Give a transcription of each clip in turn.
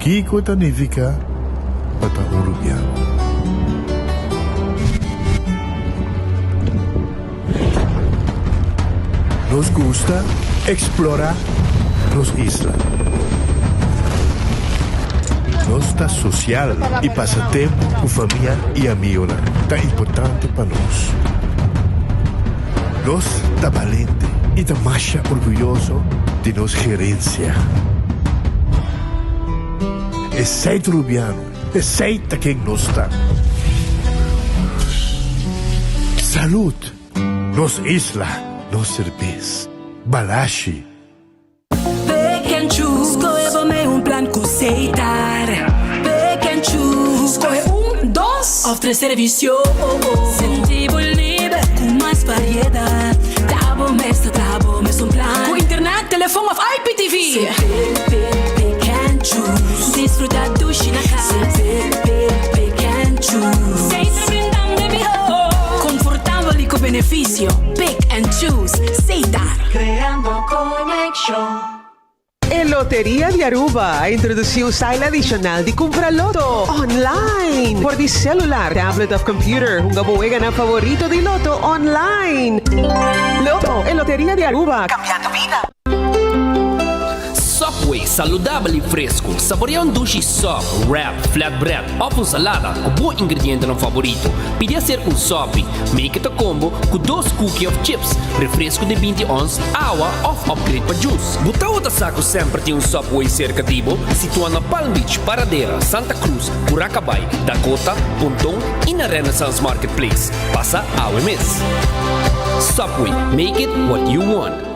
Kiko ta nifiká pa ta un rubiano? Nos gusta eksplorá nos isla. Nos ta sosial i pasa tempu ku famia i amigonan ta importante pa nos. Nos ta balente i ta masha orguyoso di nos gerensia. Esei ta Rubiano, esei ta ken nos ta. Salud! Nos isla, nos serbes. Balashi. Pick and choose, skohe bo mei un plan ku Setar. Pick and choose, skohe un, dos òf tres servisio. Sinti bo liber ku mas variedat. Ta bo mes ta traha bo mesun plan. Ku internet, telefon òf IPTV. Pick, pick, pick and choose. Disfruta dushi na kas. Pick, pick, pick and choose. Setar brindando e mihó. Konfortabel i ku benefisio. Pick and choose. Setar. Creando conexion. E Loteria di Aruba a introduci un style adicional di cumpra loto online. Por di celular, tablet of computer, hunga bo weganan favorito di loto online. Loto, e Loteria di Aruba, cambiando bida. Subway, saludabel y fresco. Saborea un dushi sub, wrap, flatbread of un salada cu bo ingredientenan favorito. Pidi acerca un sopi. Make it a combo cu dos cookie of chips, refresco di 20 ons, awa of upgrade pa juice. Bo tawata sa cu semper tin un Subway cerca di bo? Situa na Palm Beach, Paradera, Santa Cruz, Curacabai, Dakota, Ponton y na Renaissance Marketplace. Pasa awe mes. Subway, make it what you want.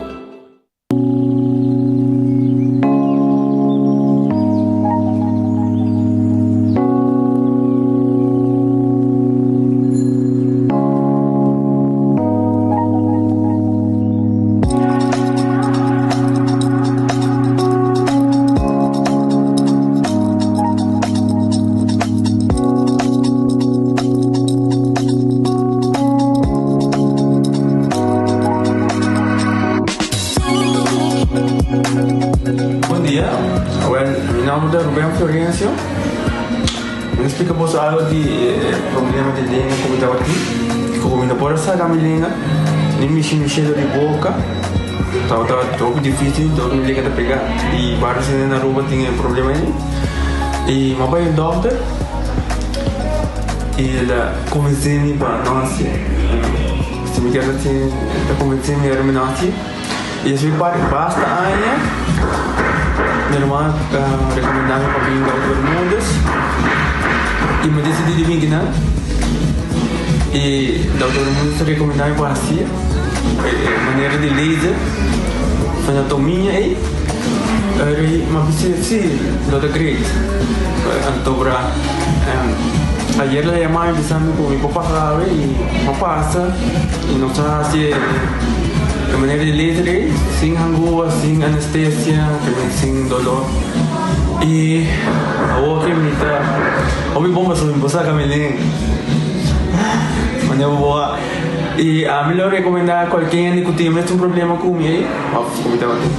Bon dia, awel mi nomber ta Ruben Florencio. Mi ta splika boso algo di e problema di lenga ku mi tabatin. Ku mi no por a saka mi lenga, ni mishi mi shelo di boka. Tabata hopi dificil, dor mi lenga ta pega. I varios hende na Aruba tin e problema ei. I mi a bai un dokter i el a konvensé mi pa no hasi. Si mi kier hasi, el a konvensé mi ora mi no hasi. I esei parti basta aña mi ruman a rekomendá mi pa bin Dokter Bermudez i mi a disidí di bin kinan. I Dokter Bermudez a rekomendá mi pa hasi e manera di laser fenotomia ei. Eri mi a bisa si lo ta great. Anto bra ayer el a yama mi bisa mi ku mi por pasa awe i mi a pasa i nos a hasi e. E manera di laser ei, sin hangua, sin anestesia, también sin dolor. I awor ke mi ta hopi bon pasobra mi por saka mi lenga. Manera bo boa. I ami lo rekomendá kualke hende ku tin mes un problema ku mi ei, òf ku mi tabatin,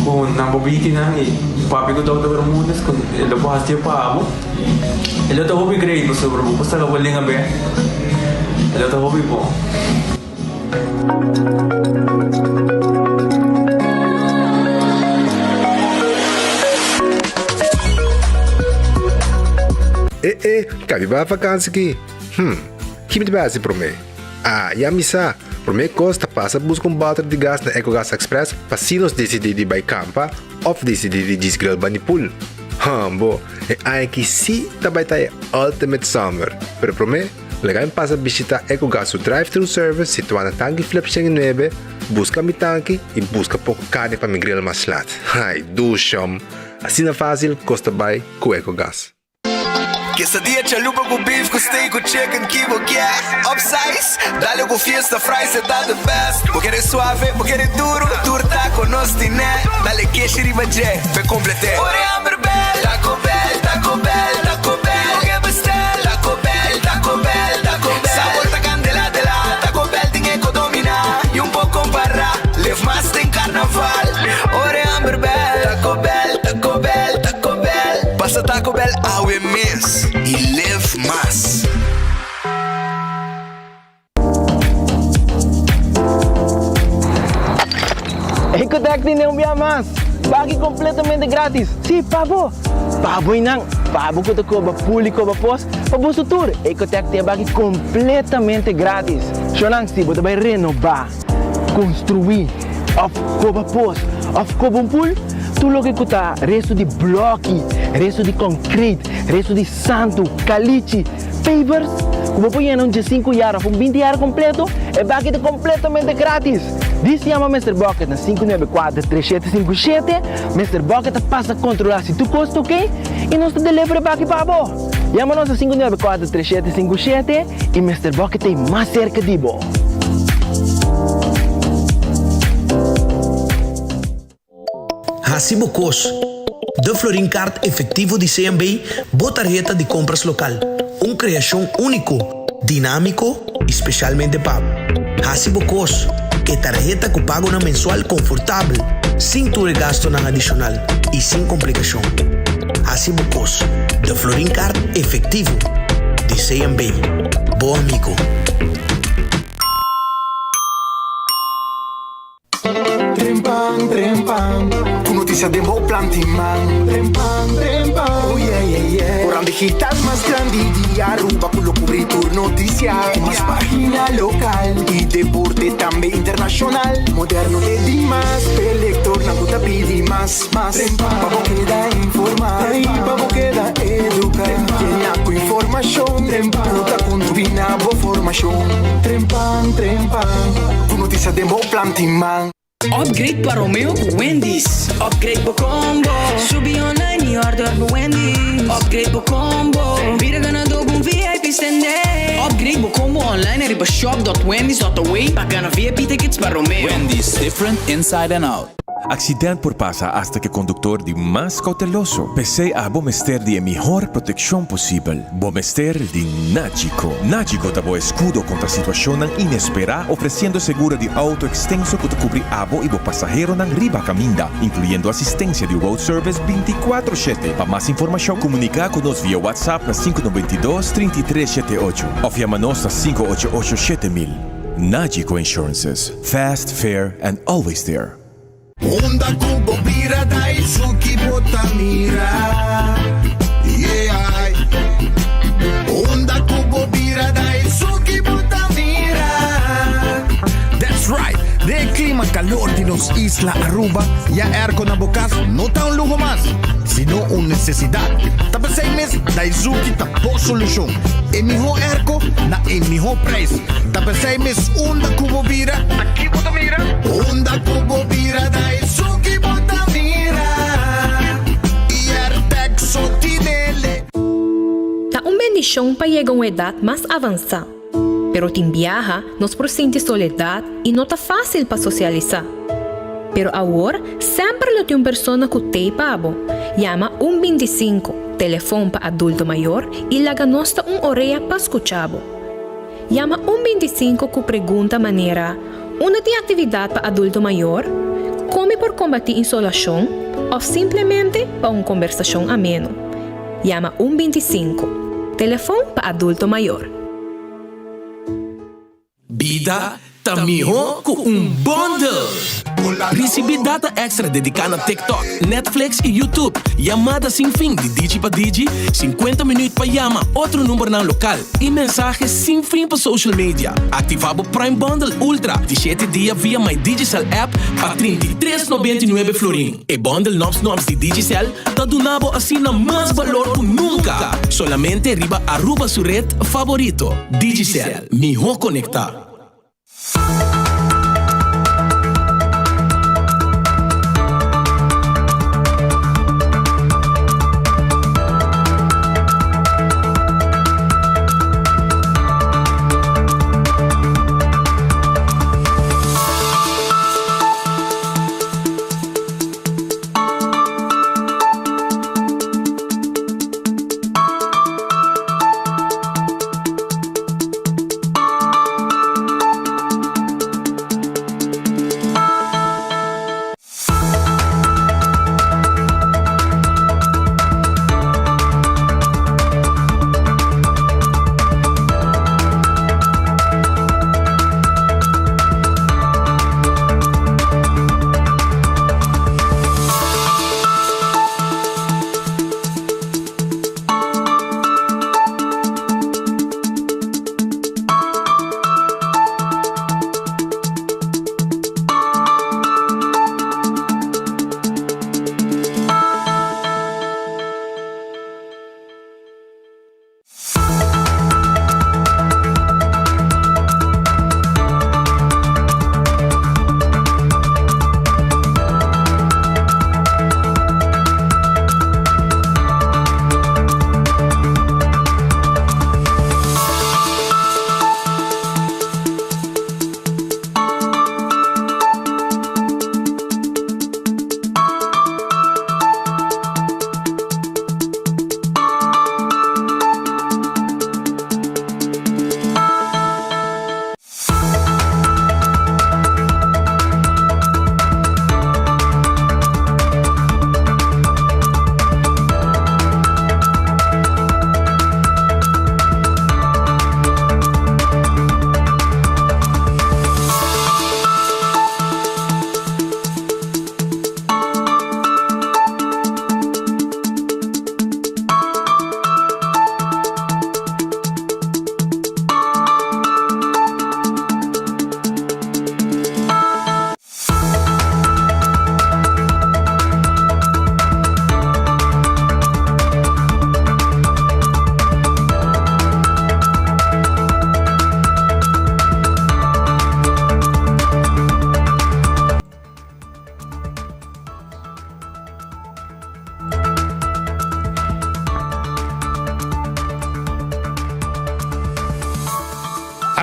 ku nan por bini kinan i papia ku Dòkter Bermudez ku e lo por hasié pa bo. E lo ta hopi great pasobra bo por saka bo lenga bèk. E lo ta hopi bon. E e, kabi ba vakansi ki? Hm, ki mi ta bai hasi promé? Ah, ya mi sa! Promé kos ta pasa buska un bòter di gas na Ecogas Express pa si nos disidí di bai kampa òf disidí di djis grill bani pool. Hòmbo, e aña aki sí ta bai ta e ultimate summer! Pero promé, Laga mi pasa bishita Ecogas su drive-thru service situá na Tanki Flip 109, buska mi tanki i buska poko karni pa mi grill mas lat. Ai, dushom! Asina fásil kos ta bai ku Ecogas. Quesadilla chalupa ku beef ku steak ku chicken ki bo kier Upsize, dale ku fiesta fries e ta the best Bo kere suave, bo kere duro, tur taco nos tine Dale keshi riba dje, p'e complete Ora e hamber bel, Taco Bell, Taco Bell, Taco Bell Bo ke bestel, Taco Bell, Taco Bell, Taco Bell Sabor ta candela de la Taco Bell tin e co domina Y un por compara, lef mas den carnaval Ora e hamber bel, Taco Bell, Taco Bell, Taco Bell. Ecotec tine un bia mas! Baki completamente gratis! Si, pa bo! Pa bo y nan! Pa bo cu ta coba pool y coba pos, pa boso tur! Ecotec tin e baki completamente gratis! Shonan, si bo ta bay renoba, construi, of coba pos, of coba un pool, tur loke cu ta resto di bloki, resto di concrete, resto di santu, calichi, pavers, cu bo por yena un diesinku yar of un binti yar completo, e baki ta completamente gratis! Dis yama Mister Bucket na 594 3757, Mister Bucket ta pasa controla si tur cos ta ok y nos ta deliver e baki pa bo! Yama nos na 594 3757 y Mister Bucket ta ey mas cerca di bo! Hasi bo kos. De Florin Card Efectivo di CMB, bo tarheta di kompras lokal. Un kreashon úniko, dinámiko i spesialmente pa bo. Hasi bo kos. E tarheta ku pagonan mensual konfortabel, sin tur e gastunan adishonal i sin komplikashon. Hasi bo kos. De Florin Card Efectivo di CMB. Bo amigo. Trempan, trempan, ku notisia den bo planti man. Trempan, trempan, oh yeah, yeah, yeah. Koran digital mas grandi di Aruba ku lo kubri tur notisia. Ku mas pagina lokal i deporte tambe internashonal. Moderno te dimas, p'e lektornan ku ta pidi mas, mas. Pa bo keda informa i pa bo keda eduka. Yena ku informashon ku ta kontribuí na bo formashon. Trempan, trempan. Ku notisia den bo planti man. Upgrade pa Romeo ku Wendy's. Upgrade bo combo. Subi online y order bo Wendy's. Upgrade bo combo. Bira ganador ku un VIP stende. Upgrade bo combo online riba shop.wendys.away pa gana VIP tickets pa Romeo. Wendy's, different inside and out. Accident por pasa hasta cu e conductor di mas cauteloso. P'esey abo mester di e mihor proteccion posibel. Bo mester di Nagico. Nagico ta bo escudo contra situacionnan inespera, ofreciendo seguro di auto extenso cu ta cubri abo y bo pasaheronan riba caminda, incluyendo asistencia di road service binticuatro shete. Pa mas informacion, comunica cu nos via WhatsApp na sinku noventa i dos, trinta i tres shete ocho of yama nos na sinku ocho ocho shete mil. Nagico Insurances, fast, fair and always there. Unda ku bo bira ta esun ki bo ta mira, yeah. Unda ku bo bira ta esun ki bo ta mira. That's right! Den e klima kalor di nos isla Aruba, ya airco na bo kas no ta un luho mas, sino un nesesidat. Ta p'esei mes Daizuki ta bo solushon. E mihó airco na e mihó prijs. Ta p'esei mes unda ku bo bira, ta ki bo ta mira? Unda ku bo bira ta esun ki bo ta mira. I Airtag so tinele. Ta un bendishon pa yega un edat mas avansá. Pero tin biaha nos por sinti soledat i no ta fásil pa sosialisá. Pero awor semper lo tin un persona ku t'ei pa bo. Yama un bintisinko, telefon pa adulto mayor, i laga nos ta un orea pa skucha bo. Yama un bintisinko ku pregunta manera, Unda tin aktividat pa adulto mayor? Kon mi por kombatí insolashon? Òf simplemente pa un kombersashon ameno. Yama un bintisinko, telefon pa adulto mayor. Bida ta mihó ku un bundle! Risibí data èkstra dediká na TikTok, Netflix i YouTube, yamada sin fin di Digi pa Digi, sinkuenta minüt pa yama otro numbernan lokal i mensahe sin fin pa social media. Aktivá bo Prime Bundle Ultra di shete dia via My Digicel app pa 33 99 florin. E bundle nòps nòps di Digicel ta duna bo asina mas balor ku nunka! Solamente riba Aruba su red faborito, Digicel, mihó konektá.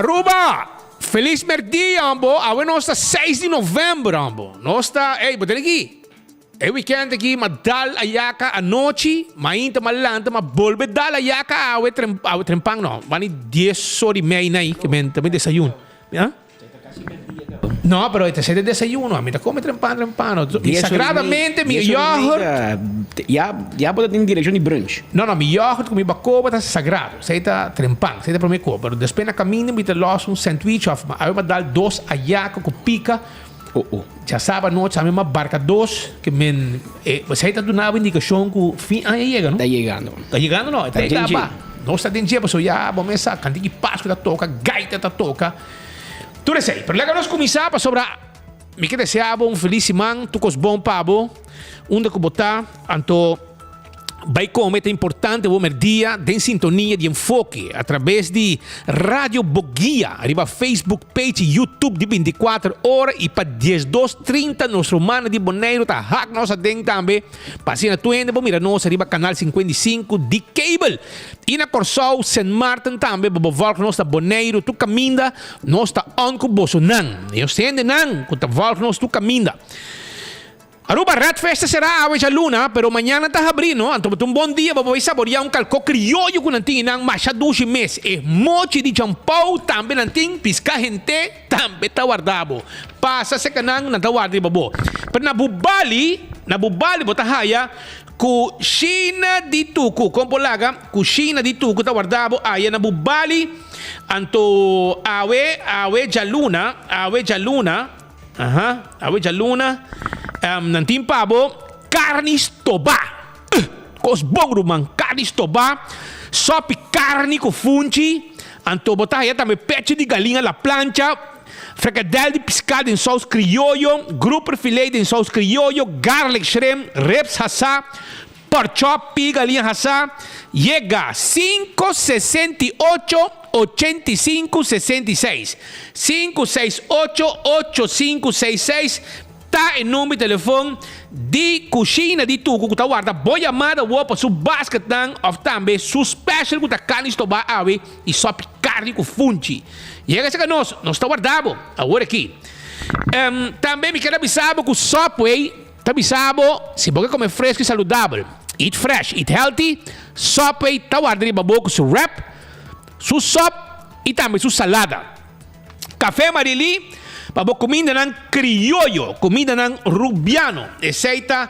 Aruba! Feliz merdia ambo, awe nos ta 6 di november ambo. Nos ta, ey, bo tene aki. E weekend aki ma dal ayaka anochi, mainta ma lanta ma bolbe dal ayaka awe trem, awe trempan no, wani dies or y mei nai, ke men ta mi desayuno. Ya? No, pero e ta ser de desayuno, ami ta come trempan trempano. Y sagradamente mi yoghurt. Ya, ya bo ta den direccion di brunch. No, no, mi yoghurt cu mi bacoba ta sagrado. Esey ta trempan, esey ta prome co. Pero despues na caminda mi ta los un sandwich of awe mi a dal dos ayaka cu pica. Oh, oh. Djasaba anochi ami a barca dos ke men e esey ta duna bo indicacion cu fin aña yega, no? Ta yegando. Ta yegando no, e Ta ta den dje. ba. Nos ta den dje pasobra ya bo mes sa canti di Pascu ta toca, gaita ta toca. Tur esey. Pero laga nos cuminsa pasobra mi ke desea bo un feliz siman, tur cos bon pa bo, unda cu bo ta, anto. Bai come ta importante bo merdia den sintonia di Enfoke a traves di Radio Boguia riba Facebook page y YouTube di 24 ora y pa 12 30 nos rumannan di Boneiru ta hak nos aden tambe pa asina tur hende por mira nos riba canal 55 di cable y na Corsou, Sint Maarten tambe bo por volg nos na Boneiru tur caminda nos ta on cu bosonan y nos hendenan cu ta volg nos tur caminda. Aruba Red Fest ta será awe djaluna, pero mañana ta habrí, no? Anto bo ta un bon dia pa bo bai saboreá un kalkó krioyo ku nan tin i nan masha dushi mes. E mochi di Jampou tambe nan tin, piská hent'é tambe ta warda bo. Pasa serka nan, nan ta warda riba bo. Pero na Bubali, na Bubali bo ta haya kushina di tuku. Kon por laga? Kushina di tuku ta warda bo aya na Bubali. Anto awe, awe djaluna, awe djaluna. Aha, awe djaluna um, nan tin pa bo karni stobá. Uh, kos bon ruman, karni stobá, sopi karni ku funchi, anto bo ta haya tambe pechi di galin a la plancha, frikadèl di piská den sous krioyo, grouper filet den sous krioyo, garlic shrimp, ribs hasá, Porchop pi galiña hasá yega sinku 68 85 66. Sinku seis ocho ocho sinku seis seis ta e number di telefon di Kushina di Tuku ku ta warda bo yamada awor pa su basketnan òf tambe su special ku ta karni stobá awe i sòpi karni ku funchi. Yega serka nos, nos ta warda bo awor aki. Tambe mi ker a bisa bo ku Subway. Ta bisa bo, si bo ke kome fresco y saludabel, eat fresh, eat healthy, Subway ta warda riba bo ku su wrap, su sop y tambe su salada. Café Marily pa bo kumindanan krioyo, kumindanan rubiano. Esei ta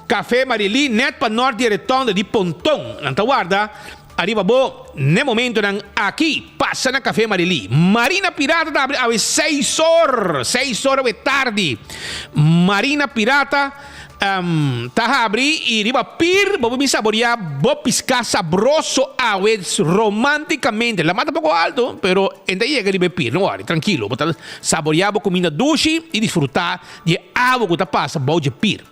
Café Marily net pa nort di e retonda di Ponton. Nan ta warda ariba bo n'e momentonan aki. Pasa na Café Marily. Marina Pirata ta abri awe seis or, seis or awe tardi. Marina Pirata ta habri y riba pir bo por bin saborea bo pisca sabroso awe romanticamente. Lama ta poco alto, pero e ta yega riba e pir, no worry, trankilo. Bo ta saborea bo cuminda dushi y disfruta di e awa cu ta pasa bou dje pir.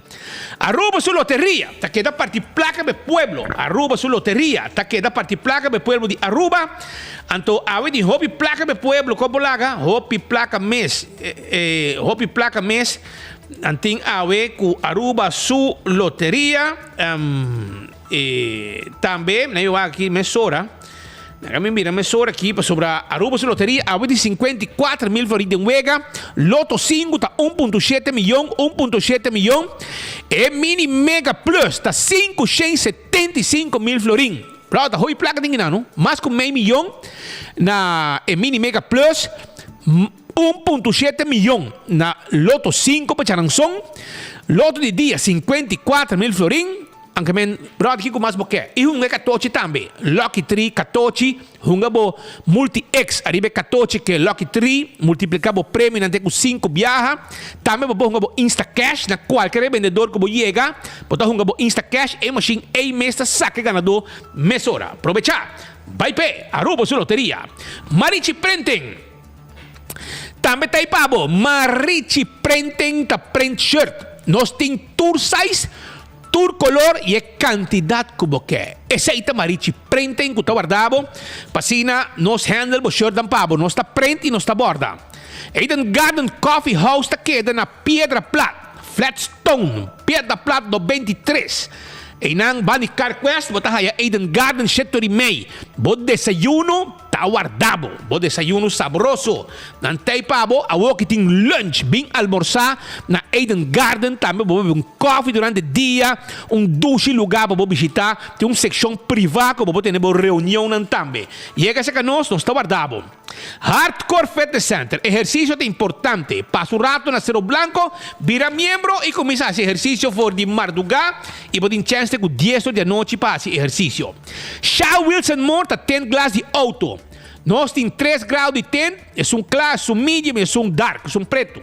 Aruba su loteria ta keda parti placa pa e pueblo Aruba su loteria ta keda parti placa pa e pueblo di Aruba Anto awe tin hopi placa pa e pueblo con por laga hopi placa mes hopi placa mes Nan tin awe cu Aruba su loteria Tambe nan yo wak aki mesora. Laga mi mira mesora aki pasobra Aruba su loteria awe di 54 mil florin den wega. Loto 5 ta 1.7 miyon, 1.7 miyon. E Mini Mega Plus ta 575 mil florin. Bro, ta hopi plaka tin kinan, no? Mas ku mei miyon na e Mini Mega Plus. 1.7 miyon na Loto 5 pa Charanzon. Loto di dia 54 mil florin. Anke men, bròder kiko mas bo ke? I hunga e katochi tambe. Lucky Tree katochi, hunga bo Multi X ariba e katochi ke Lucky Tree, multiplika bo premionan te ku sinku biaha. Tambe bo por hunga bo Instacash na kualke rebendedor ku bo yega. Bo ta hunga bo Instacash, e mashin ei mes ta saka e ganadó mesora. Probechá! Bai p'e! Aruba su loteria! Marichi Printing tambe ta ei pa bo. Marichi Printing ta print shirt. Nos tin tur size. Tur color y e cantidad cu bo ke. Esey ta Marichi Printing cu ta warda bo pa asina nos handle bo shirtnan pa bo. Nos ta print y nos ta borda. Eden Garden Coffee House ta keda na Piedra Plat, Flat Stone, Piedra Plat 93. Eynan banda di Carquest bo ta haya Eden Garden shetor y mei. Bo desayuno ta. Ta warda bo, bo desayuno sabroso. Nan tei pa bo, awor ki tin lunch, bin almorsá na Eden Garden, tambe bo bebe un kòfi durante dia, un dushi lugá pa bo bishitá, tin un sekshon privá ku bo por tene bo reunionnan tambe. Yega serka nos, nos ta warda bo. Hardcore Fitness Center, Ehersisio ta importante. Pasa un rato na Cerro Blanco, bira miembro i kuminsá hasi ehersisio for di mardugá i bo tin chèns te ku dies or di anochi pa hasi ehersisio. Sha Wilson Moore ta tint glas di auto. Nos tin tres grado di tint, esun kla, esun medium i esun dark, esun pretu.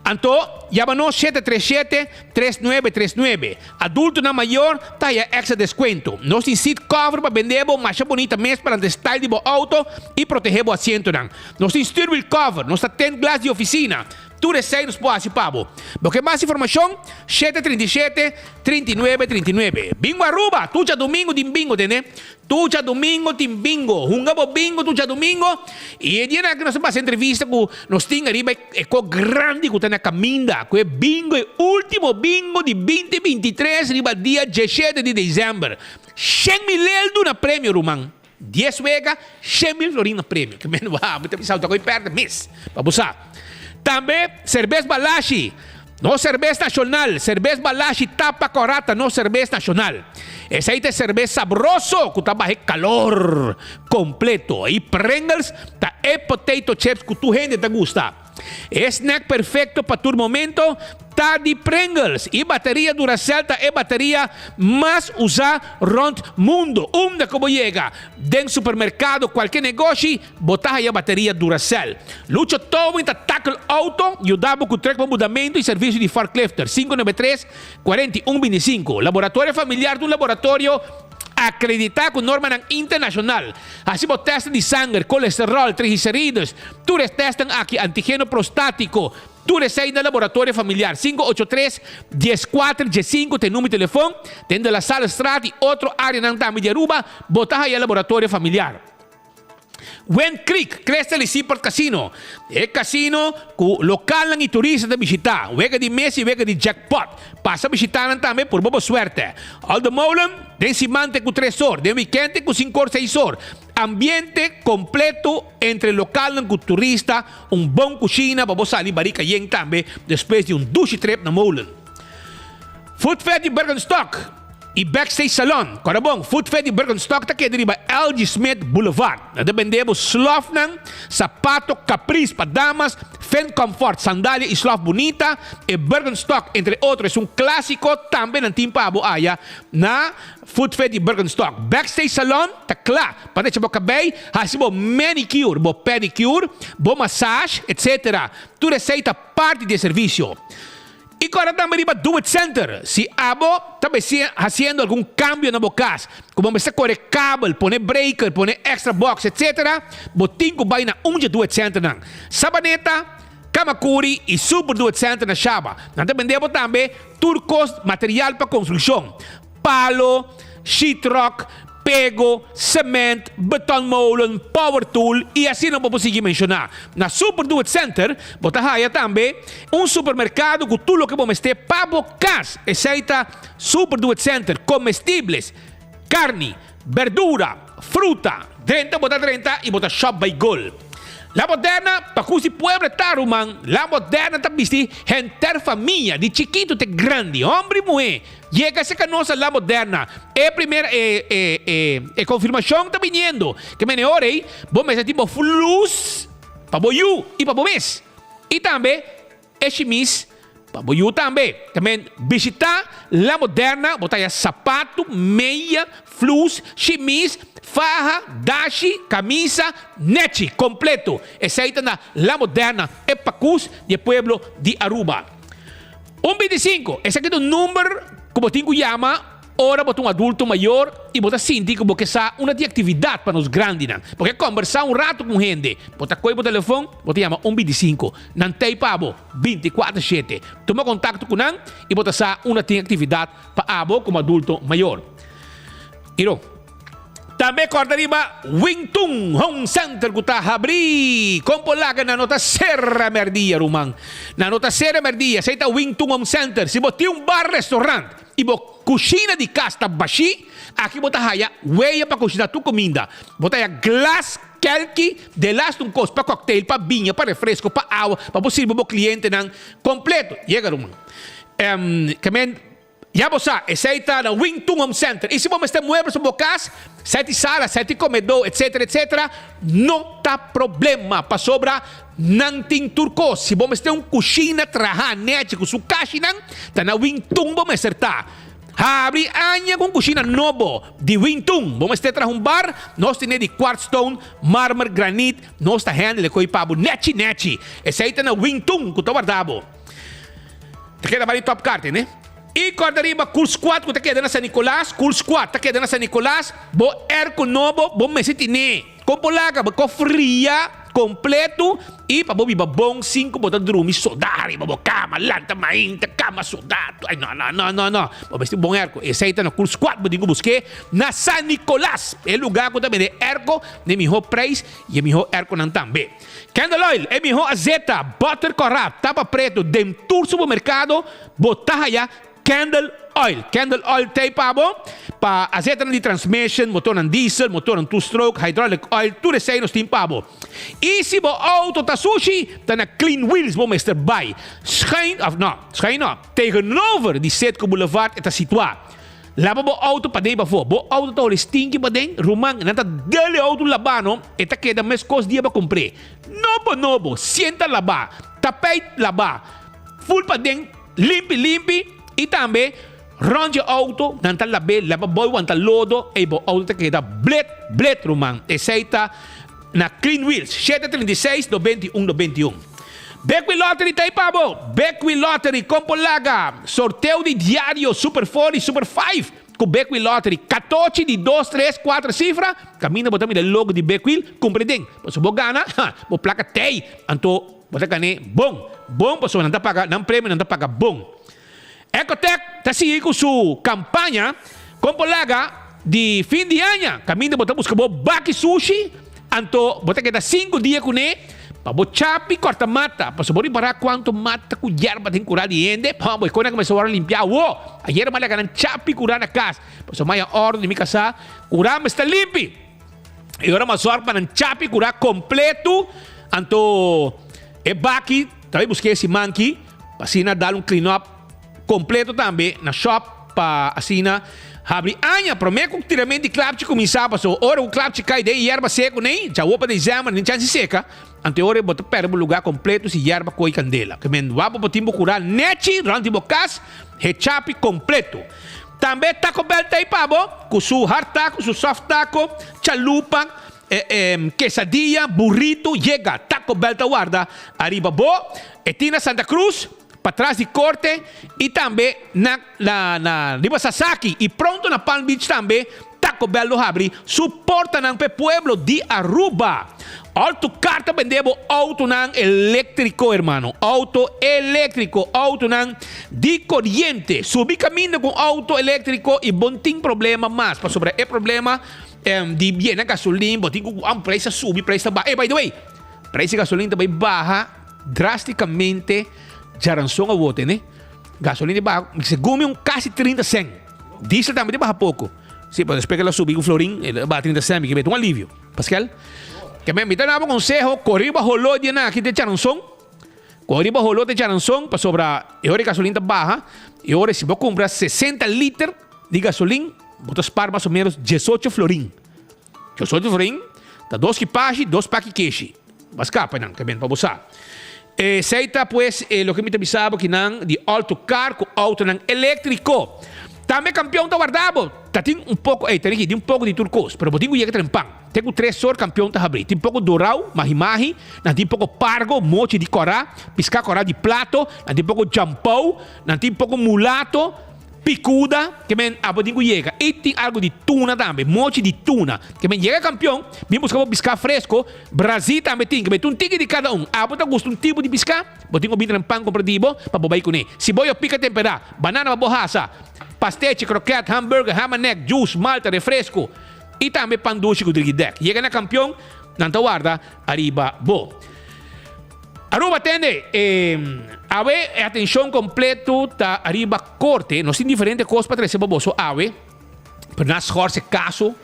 Anto, yama nos 737 3939. Adultonan mayor ta haya extra descuento. Nos tin seat cover pa bende bo masha bonita mes pa nan style di bo auto y protege bo asientonan. Nos tin stuurwiel cover, nos ta tint glas di oficina. Tur esey nos por haci pa bo. Bo ke mas informacion? 737 39 39. Bingo Aruba! Tur djadomingo tin bingo tende. Tur djadomingo tin bingo. Hunga bo bingo tur djadomingo. Y e dianan aki nos ta pasa entrevista cu nos tin ariba e co grandi cu ta na caminda cu e bingo, e ultimo bingo di binti 23 riba dia diesshete di december. Shen mil eldu na premio ruman. Dies wega, 100.000 florin na premio. Ke men wou, mi ta bisa ta koi perde mes. Pa bo sa. Tambe, serbes Balashi. Nos serbes nashonal. Serbes Balashi tapa kora ta nos serbes nashonal. Esei ta e serbes sabroso ku ta baha e kalor kompleto. I Pringles ta e potato chips ku tur hende ta gusta. E snack perfecto pa tur momento ta di Pringles y bateria Duracell ta e bateria mas usa rond mundo. Unda cu bo yega, den supermercado, cualke negoshi, bo ta haya bateria Duracell. Lucho Towing ta tackle auto, yuda bo cu truck pa mudamento y servicio di forklifter. 593 41 25. Laboratorio Familiar ta un laboratorio Akreditá ku normanan internashonal. Hasi bo tèst di sanger, kolesteròl, triglicerides, tur e tèstnan aki, antigeno prostátiko, tur esei na Laboratorio Familiar. 583 14 15 ta e number di telefon. Den De La Sallestraat i otro áreanan tambe di Aruba bo ta haya Laboratorio Familiar. Wind Creek, Crystal y Seaport Casino, e casino cu localnan y turista ta bishita, wega di mesa y wega di jackpot. Pasa bishita nan tambe purba bo suerte. Alde Molen, den siman te cu tres or, den weekend te cu cinco or seis or. Ambiente completo entre localnan cu turista, un bon cushina pa bo sali barica yen tambe despues di un dushi trip na Molen. Food Fair di Bergenstock. E Backstage Salon, kòrda bon, Food Fair di Birkenstock ta keda riba LG Smith Boulevard. Nan ta bende bo slòfnan, sapato Caprice pa damas, Finn Comfort sandalia i slòf bunita. E Birkenstock, entre otro, es un klásiko tambe nan tin pa bo aya na Food Fair di Birkenstock. Backstage Salon ta kla pa drecha bo kabei, hasi bo manicure, bo pedicure, bo massage, etc. Tur esei ta parti di e servisio. I kòrda tambe riba Do It Center. Si abo ta besi hasiendo algun kambio na bo kas, ku bo mester kore kabel, pone breaker, pone extra box, etc. Bo tin ku bai na un dje Do It Centernan. Sabaneta, Kamakuri i Super Do It Center na Shaba. Nan ta bende bo tambe tur kos material pa konstrukshon. Palo, sheetrock, pego, cement, betonmolen, power tool y asina bo por sigui menciona. Na Super Do It Center bo ta haya tambe un supermercado cu tur loke bo mester pa bo cas. Esey ta Super Do It Center, comestibles, carni, berdura, fruta. Drenta bo ta drenta y bo ta shop bay gol. La Moderna, pa cu si pueblo ta ruman, La Moderna ta bisti henter famia, di chikito te grandi, homber y muhe. Yega cerca nos a La Moderna. E primer e e e e confirmacion ta biniendo. Ke mene ora ei, bo mester tin bo flus pa bo yu i pa bo mes. I tambe e shimis pa bo yu tambe. Ta men bishita La Moderna, bo ta haya sapatu, meia, flus, shimis, faha, dashi, camisa, nechi, completo. Esei ta na La Moderna, e pacus di e pueblo di Aruba. Un 25, esaki ta un number ku bo tin ku yama ora bo ta un adulto mayor i bo ta sinti ku bo ke sa una di aktividat pa nos grandinan. Bo ke kombersá un ratu ku un hende, bo ta kohe bo telefon, bo ta yama un 25. Nan t'ei pa bo 24 shete. Tuma kontakto ku nan i bo ta sa unda tin aktividat pa abo komo adulto mayor. Iro. Tambe kòrda riba Wing Tun Home Center ku ta habrí. Kon por laga nan no ta sera mèrdia, ruman. Nan no ta sera mèrdia. Esei ta Wing Tun Home Center. Si bo tin un bar, restaurant. i bo kushina di kas ta bashí, aki bo ta haya weya pa kushiná tur kuminda. Bo ta haya glas, kelki, delas un kos pa kòktel, pa biña, pa refresko, pa awa, pa bo sirbi bo klientenan kompleto. Yega ruman. Ke men Ya bo sa, esei ta na Wing Tun Home Center. I si bo mester muebles pa bo kas, seti sala, seti komedó, etsetera, etsetera, no ta problema, pasobra nan tin tur kos. Si bo mester un kushina trahá nèchi ku su kashinan, ta na Wing Tun bo mester ta. Habri aña ku un kushina nobo di Wing Tun. Bo mester traha un bar, nos tene di quartzstone, marmer, granit, nos ta handle e koi pa bo nèchi nèchi. Esei ta na Wing Tun ku ta warda bo. Ta keda bali top kaart ne. I kòrda riba Cool Squad ku ta keda na San Nicolas, Cool Squad ta keda na San Nicolas, bo airco nobo bo mester tine. Kon por laga bo kofria kompleto i pa bo biba bon sin ku bo ta drumi sodá riba bo kama, lanta mainta kama sodá. Ay no no no no no. Bo mester bon airco. Esei ta na Cool Squad bo tin ku busk'é na San Nicolas, e lugá ku ta bende airco na e mihó preis i e mihó airconan tambe. Candle oil, e miho azeta, butter kòrá, tapa preto den tur supermerkado bo ta haya candle oil. Candle oil t'ei pa bo pa azetanan di transmission, motornan diesel, motornan two stroke, hydraulic oil, tur esei nos tin pa bo. I si bo auto ta sushi, ta na Clean Wheels bo mester bai. Schuin, of no, schuin no, tegenover di Citgo Boulevard e ta situá. Laba bo auto paden i pafó. Bo auto ta holi stinki paden? Ruman, nan ta del e auto labá no, e ta keda meskos dia bo a kumpr'é. Nobo nobo, sienta labá, tapijt labá, ful paden limpi limpi i tambe rònt dje auto nan ta lab'é, laba boi wanta lodo ei bo auto ta keda blet blet ruman. Esei ta na Clean Wheels, shete 36 91 91. Bekwin Lottery ta ei pa bo! Bekwin Lottery, kon por laga? Sorteo di diario Super Four i Super Five ku Bekwin Lottery. Katochi di dos, tres, kuater sifra, kaminda bo ta mira e logo di Bekwin, kumpra den. Pasobra bo gana, ha, bo plaka t'ei. Anto bo ta gan'é bon. Bon pasobra nan ta paga, nan premio nan ta paga bon. Ecotec ta sigui ku su kampaña kon por laga di fin di aña kaminda bo ta buska bo baki sushi anto bo ta keda sinku dia kuné pa bo chapi kòrta mata pasobra bo ripará kuantu mata ku yerba den kurá di hende pòmbo e kos nan kuminsá wòrdu limpiá awo ayera mi a laga nan chapi kurá na kas pasobra mi a òrdu di mi kasá kurá mester limpi e ora mi a sòrg pa nan chapi kurá kompletu anto e baki ta bai busk'é siman aki pa asina dal un clean up Completo tambe na shop pa asina habri aña prome cu tiramento di klapchi cuminsa pasobra ora cu klapchi cay den e yerba seco ney djawo pa december nin chansi seca anto e ora bo ta perde bo lugar completo si yerba coy candela ke men wak bo por tin bo cura nechi rond di bo cas he chapi completo tambe Taco Bell ta ey pa bo cu su hard taco su soft taco chalupa quesadilla burrito yega Taco Bell ta warda ariba bo e tin na Santa Cruz. Patras di korte i tambe na na na riba Sasaki i pronto na Palm Beach tambe Taco Bell lo habri su portanan p'e pueblo di Aruba. Alto Car ta bende bo autonan electrico hermano, auto electrico, autonan di coriente. Subi caminda cu un auto electrico i bo n'tin problema mas pasobra e problema di yena gasolin bo tin cu prijs a subi prijs ta baha. Ey by the way, prijs di gasolin ta bay baha. Drasticamente djaranson a wote ne. Gasolina di baha segun mi un casi 30 cent. Diesel tambe di baha poco. Si, pero despues ke el a subi ku florin el a baha 30 cent mi ke mete un alivio. Pascal, ke men mi ta daba conseho kore riba holó di nan aki te djaranson. Kore riba holó te djaranson pasobra e ora e gasolina ta baha e ora si bo kumpra 60 liter di gasolin bo ta spar mas o menos diesocho florin. Diesocho florin ta dos kipashi dos paki keshi. Bo scapa nan, ke ben pa bo sa. Esey ta pues e loke mi ta bisa bo kinan di auto car cu autonan electrico. Tambe campeon ta warda bo. Ta tin un poco, ey, tene aki, tin un poco di tur cos, pero bo tin cu yega trempan. Te cu tres sor campeon ta habri. Tin poco dorao, mahi mahi, nan tin poco pargo, mochi di cora, pisca cora di plato, nan tin poco jampou, nan tin poco mulato. Picuda, ke men abo tin ku yega. I tin algu di tuna tambe, mochi di tuna. Ke men yega kampion, bin buska bo piská fresko. Brazil tambe tin, ke men tin un tiki di kada un. Abo ta gusta un tipo di piská, bo tin ku bin traen pan kumpra di bo pa bo bai kuné. Siboyo pika temperá, banana pa bo hasa, pastechi, kroket, hamburger, hamanek, juice, malta, refresko i tambe pan dushi ku drigidek. Yega na kampion, nan ta warda ariba bo. Aruba tende, e awe e atencion completo ta ariba corte. Nos tin diferente cos pa trece pa boso awe, pero nan schors e caso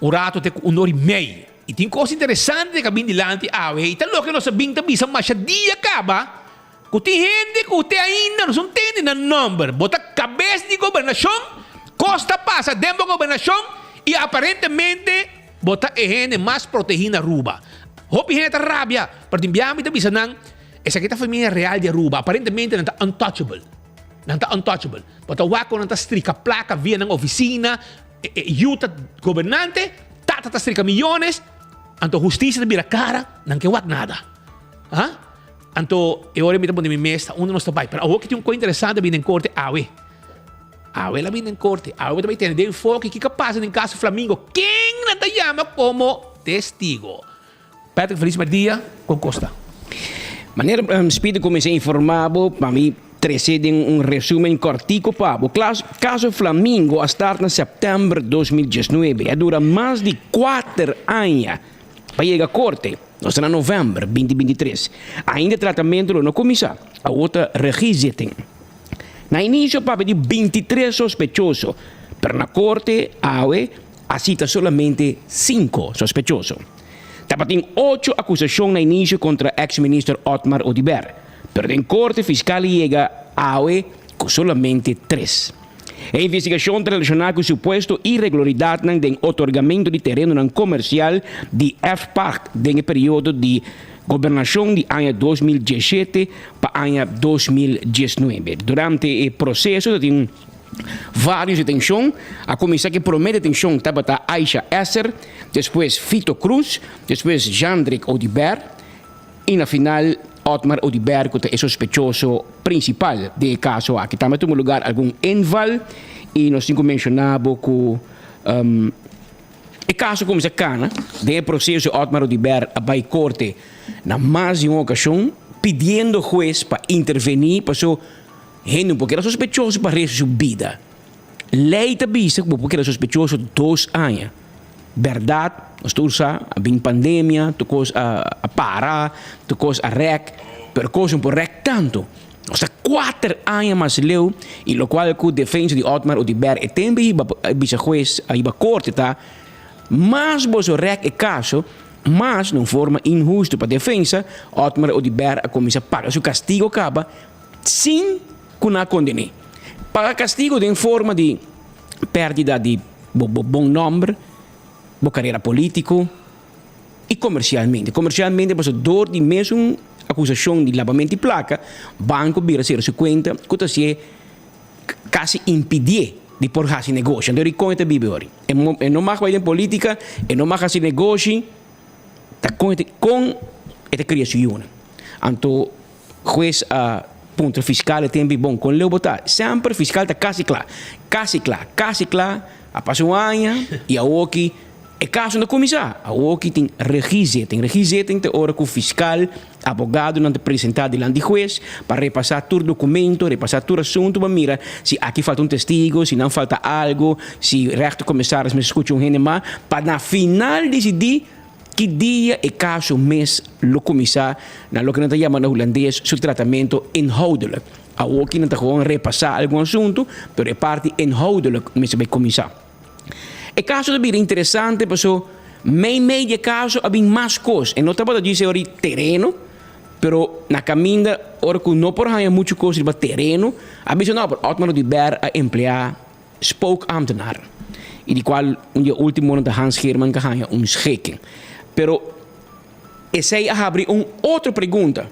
un rato te cu un ora y mei. Y tin cos interesante cu a bin dilanti awe y ta loke nos a bin ta bisa masha dia caba cu tin hende cu te ainda nos no tende nan nomber. Bo ta cabes di gobernacion, cos ta pasa den bo gobernacion y aparentemente bo ta e hende mas protegi na Aruba. Hopi hende ta rabia, pero tin biaha mi ta bisa nan, esaki ta familia real di Aruba, aparentemente nan ta untouchable. Nan ta untouchable. Bo ta wak con nan ta strika placa via nan oficina, e e yu ta gobernante, tata ta strika miyones, anto husticia ta bira cara, nan ke wak nada. Ha? Anto e ora mi ta pone mi mes ta unda nos ta bai. Pero awor ki tin un cosa interesante bini den corte awe. Awe el a bini den korte. Awe bo ta bai tene den enfoke kiko a pasa den kaso Flamingo. Ken nan ta yama komo testigo? Patrick Feliz Merdia kon kos ta? Manera Speedy kuminsá informá bo, pa mi trese den un resumen kòrtiku pa bo. Kaso Flamingo a start na sèptèmber 2019 i a dura mas di kuater aña pa yega korte. Nos ta na novèmber 2023. Ainda tratamentu lo no kuminsá. Awor ta regiezitting. Na inicio papia di 23 sospechoso, pero na corte awe a cita solamente 5 sospechoso. Tabatin ocho acusacion na inicio contra ex minister Otmar Oduber, pero den corte fiscal a yega awe cu solamente tres. E investigacion ta relaciona cu supuesto iregularidadnan den otorgamento di terenonan comercial di F-Pacht den e periodo di Gobernacion di aña 2017 pa aña 2019. Durante e proceso ta tin varios detencion. A cuminsa cu e prome detencion tabata Aisha Esser, despues Fito Cruz, despues Jandrick Oduber y na final Otmar Oduber cu ta e sospechoso principal den e caso aki. Tambe a tuma lugar algun inval y nos tin cu menciona bo cu E kaso kuminsá kana den e proseso Otmar Oduber a bai korte na mas di un okashon pidiendo hues pa intervení paso hende no por keda sospechoso pa resto su bida. Lei ta bisa ku bo por keda sospechoso dos aña. Bèrdat, nos tur sa, a bin pandemia, tur kos a para, tur kos a rèk, pero kos no por rèk tantu. Nos ta kuater aña mas leu y locual cu defensa di Otmar Oduber e tembe hiba bisa hues a hiba corte ta mas boso rek e caso mas na un forma inhusto pa defensa Otmar Oduber a cuminsa paga su castigo caba sin cu nan a condene. Paga castigo den forma di perdida di bo bon nomber, bo carera politico. i komersialmente. Komersialmente pasobra dor di mesun akusashon di labamento di plaka, banko bira sera su kuenta ku ta hasié kasi impidié di por hasi negoshi. Anto dikon e ta biba ori? E no mag bai den politika, e no mag hasi negoshi, ta kon e ta kon e ta kria su yunan? Anto hues a puntra fiskal e tempu i bon kon leu bo ta? Semper fiskal ta kasi kla, kasi kla, kasi kla, a pasa un aña i awoki E kaso no kuminsá. Awoki tin regiezitting. Regiezitting ta ora ku fiskal, abogadonan ta presentá dilanti di hues pa repasá tur dokumento, repasá tur asuntu pa mira si aki falta un testigo, si nan falta algu, si rechtercommissaris mester skucha un hende mas, pa na final disidí ki dia e kaso mes lo kuminsá na loke nan ta yama na hulandes su tratamentu inhoudelijk. Awoki nan ta gewoon repasá algun asuntu, pero e parti inhoudelijk mester bai kuminsá. E kaso ta bira interesante paso mei mei di e kaso a bin mas kos. E no tabata djis e ora di tereno, pero na kaminda ora ku no por haña muchu kos riba tereno, a bisa no, pero Otmar Oduber a empleá spookambtenaar i di kual un di e ultimonan ta Hans Geerman ku a haña un schikking. Pero esei a habri un otro pregunta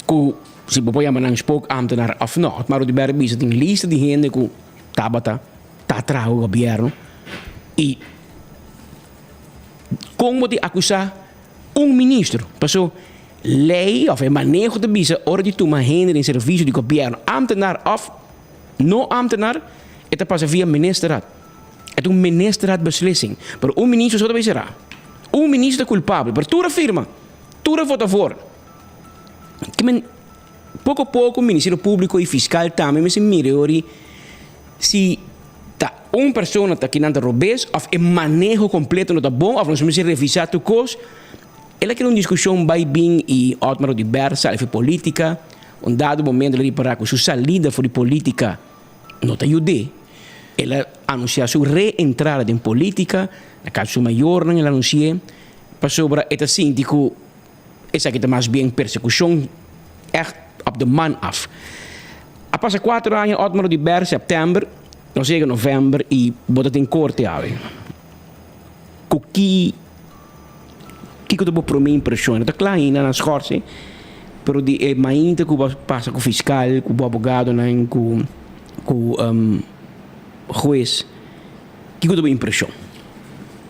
ku si bo por yama nan spookambtenaar òf no. Otmar Oduber a bisa tin lista di hende ku tabata. Ta traha ku gobierno y con bo tin acusa un ministro? Paso ley of e maneho ta bisa ora di tuma hende den servicio di gobierno, ambtenaar of no ambtenaar, e ta pasa via ministerraad. E ta un ministerraad beslissing. Pero un ministro so ta bay cera. Un ministro ta culpabel, pero tur a firma, tur a vota voor. Kimen Poko poko Ministerio Públiko i Fiskal tambe mester mira e ori si ta un persona ta kinan ta robes òf e maneho kompleto no ta bon òf nos mester revisá tur kos. El a keda un diskushon bai bin i Otmar Oduber sali for di politika. Un dado momento el a ripará ku su salida for di politika no ta yud'é. El a anunsiá su reentrada den politika, na kas di su mayornan el a anunsi'é, pasobra e ta sinti ku esaki ta mas bien persekushon ègt op de man af. A pasa kuater aña Otmar Oduber, sèptèmber, nos yega novèmber i bo ta den korte awe. Ku ki kiko ta bo prome impreshon? E no ta kla ainda na schorse, pero di e mainta ku bo a pasa ku fiskal, ku bo abogadonan, ku ku hues, kiko ta bo impreshon?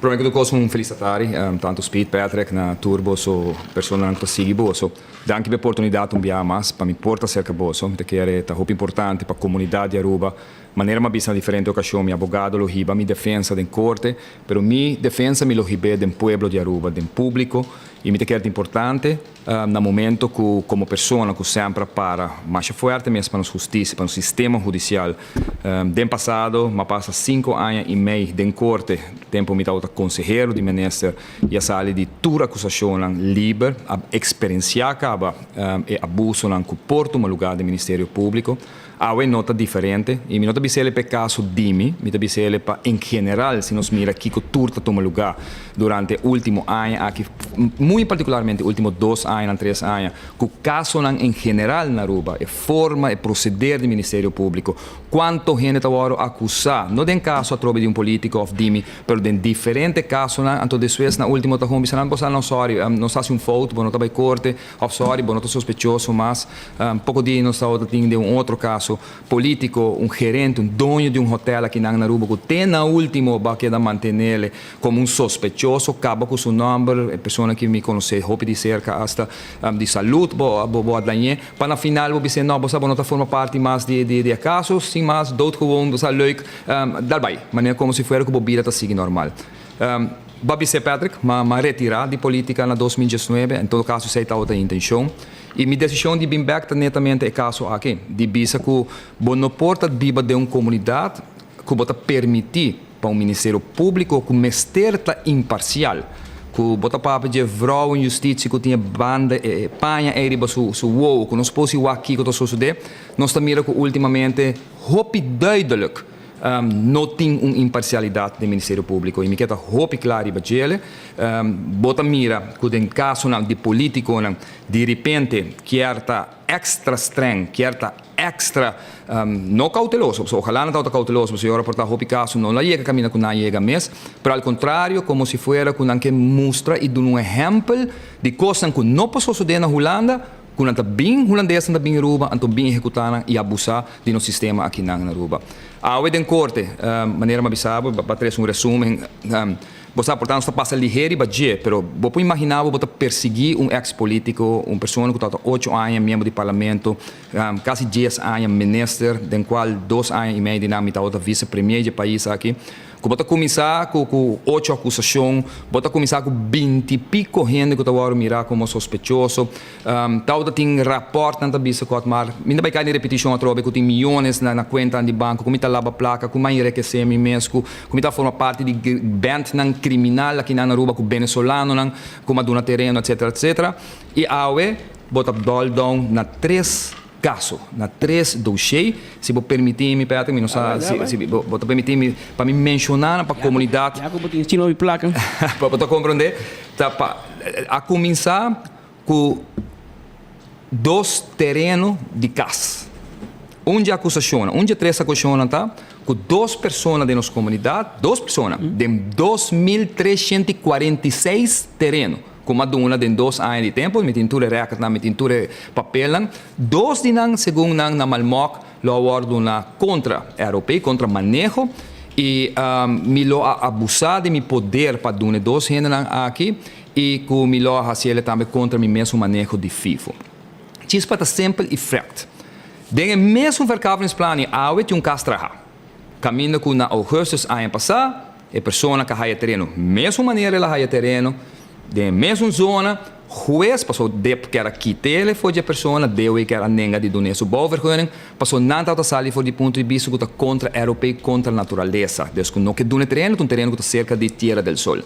Prome ku tur kos un felis atari, tantu Speed, Patrick, na tur boso personanan ku ta sigui boso. Danki pa e oportunidat un biaha mas pa mi por ta serka boso. Mi ta kere ta hopi importante pa komunidat di Aruba. Manera mi a bisa na diferente okashon, mi abogado lo hiba mi defensa den korte, pero mi defensa mi lo hib'é den pueblo di Aruba, den públiko, i mi ta kere ta importante na momento ku komo persona ku semper a para masha fuerte mes pa nos hustisia, pa nos sistema hudisial. Den pasado mi a pasa sinku aña i mei den korte, tempu mi tabata konsehero di minister i a sali di tur akusashonnan liber, a eksperensiá kaba e abusonan ku por tuma lugá den Ministerio Públiko. Awe no ta diferente y mi no ta bisa ele pa e caso di mi, mi ta bisa ele pa en general si nos mira kico tur ta tuma lugar durante e ultimo aña aki, muy particularmente e ultimo dos añanan, tres aña, cu casonan en general na Aruba, e forma, e proceder di Ministerio Publico, cuanto hende ta wordo acusa, no den caso atrobe di un politico of di mi, pero den diferente casonan, anto despues na ultimo ta gewoon bisa nan, bo sa no sorry, nos haci un fout, bo no ta bay corte, Of sorry, bo no ta sospechoso mas. Poko dia nos tabata tin den un otro kaso politico, un gerente, un doño di un hotel akinan na Aruba ku te na ultimo bo a keda mantenele komo un sospechoso, kaba ku su nomber, e persona ki mi konosé hopi di serka hasta di salud bo bo a dañ'é, pa na final bo bis'é no, bo sa bo no ta forma parti mas di di e kaso, sin mas, doodgewoon, bo sa leuk, dal bai, manera komo si fuera ku bo bida ta sigui normal. Bo a bis'é, Patrick, ma m'a retirá di polítika na 2019, en todo kaso esei tabata e intenshon. I mi desishon di bin bèk ta netamente e kaso aki, di bisa ku bo no por ta biba den un komunidat ku bo ta permití pa un ministerio públiko ku mester ta imparsial, ku bo ta papia dje vrouwenjustitie ku tin e banda, e paña ei riba su su wowo, ku nos por si wak kiko ta sosodé. Nos ta mira ku últimamente hopi duidelijk. No tin un imparcialidad den Ministerio Publico y mi ke ta hopi cla riba djele. Bo ta mira cu den casonan di politiconan di ripente kier ta extra streng, kier ta extra no cauteloso, pasobra ojalá nan tabata cauteloso pasobra ora por ta hopi caso no la yega caminda cu nan yega mes, pero al contrario como si fuera cu nan ke mustra y duna un ehempel di cosnan cu no por sosode na Hulanda, Ku nan ta bin hulandesnan ta bin Aruba anto bin ehekutá nan i abusá di nos sistema akinan na Aruba. Awe den korte, manera mi a bisa bo, bo a trese un resumen, bo sa por ta nos ta pasa lihé riba dje, pero bo por imaginá bo bo ta persiguí un eks polítiko, un persona ku tabata ocho aña miembro di parlamento, kasi dies aña minister, den kual dos aña i mei di nan mi tabata vise premier dje pais aki. Ku bo ta kuminsá ku ku ocho akusashon, bo ta kuminsá ku binti piko hende ku ta wòrdu mirá komo sospechoso. Tabata tin rapòrtnan ta bisa ku Otmar, mi ta bai kai den repetishon atrobe, ku tin miónes na na kuentanan di banko, ku mi ta laba plaka, ku mi a enrekesé mi mes, ku ku mi ta forma parti di bèntnan kriminal akinan na Aruba ku benesolanonan ku mi a duna tereno etsetera etsetera. I awe bo ta dòl down na tres. Caso, na tres dossier, si bo permiti mi Patrick, mi no sa si si bo bo ta permiti mi pa mi menciona nan pa comunidad. Ya cu bo tin chino di placa. Pa bo ta comprende, ta pa a cuminsa cu dos tereno di cas. Un dje acusacionnan, un dje tres acusacionnan ta cu dos persona den nos comunidad, dos persona, den 2346 tereno. Ku m'a duna den dos aña di tempu, mi tin tur e rèkòrtnan, mi tin tur e papelnan. Dos di nan, segun nan, na Malmok lo a wòrdu duna kontra ROP, kontra maneho, i mi lo a abusá di mi poder pa duna e dos hendenan aki i ku mi lo a hasi el tambe kontra mi mesun maneho di FIFO. Chispa ta simpel i frèkt. Den e mesun verkavelingsplan i awe tin un kas trahá. Kaminda ku na ougùstùs aña pasá e persona ka haya tereno mesun manera el a haya tereno den e mesun zona, hues paso dep kier a kit'el for di e persona, DOE kier a nenga di dun'é su bouwvergunning, paso nan tabata sali for di punto di bista ku ta kontra ROP, kontra naturalesa, des ku no ke duna e tereno, ta un tereno ku ta serka di Tierra del Sol.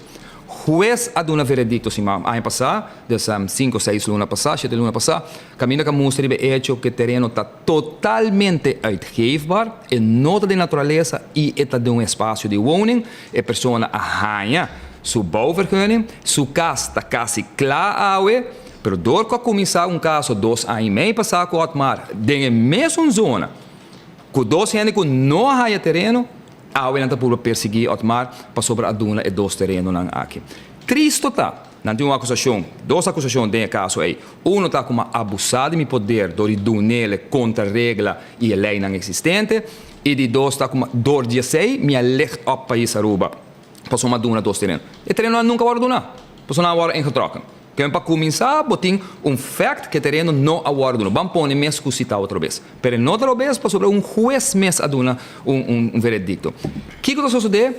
Hues a duna veredicto siman aña pasá, des cinco seis luna pasá, shete luna pasá, caminda cu a mustra riba e hecho cu e tereno ta totalmente uitgeefbaar, e no ta den naturalesa y e ta den un espacio di woning, e persona a haña su bouwvergunning, su cas ta casi cla awe, pero door cu a cuminsa un caso dos aña y mei pasá cu Otmar den e mesun zona, cu dos hende cu no a haña tereno, Awe nan ta purba persiguí Otmar pasobra a duna e dos terenonan aki. Tristo ta, nan tin un akusashon, dos akusashon den e kaso ei. Uno ta ku m'a abusá di mi poder dor di dun'ele kontra regla i e leinan eksistente, i di dos ta ku m'a dor di esei mi a licht op pais Aruba pasobra m'a duna dos tereno. E terenonan nunka wòrdu duná, pasobra nan a wòrdu ingetrokken. Ken pa kuminsá bo tin un fact ku e tereno no a wòrdu duna. Ban pone mes ku si ta otro bes. Pero e no ta robes pasobra un hues mes a duna un un veredicto. Kiko ta sosodé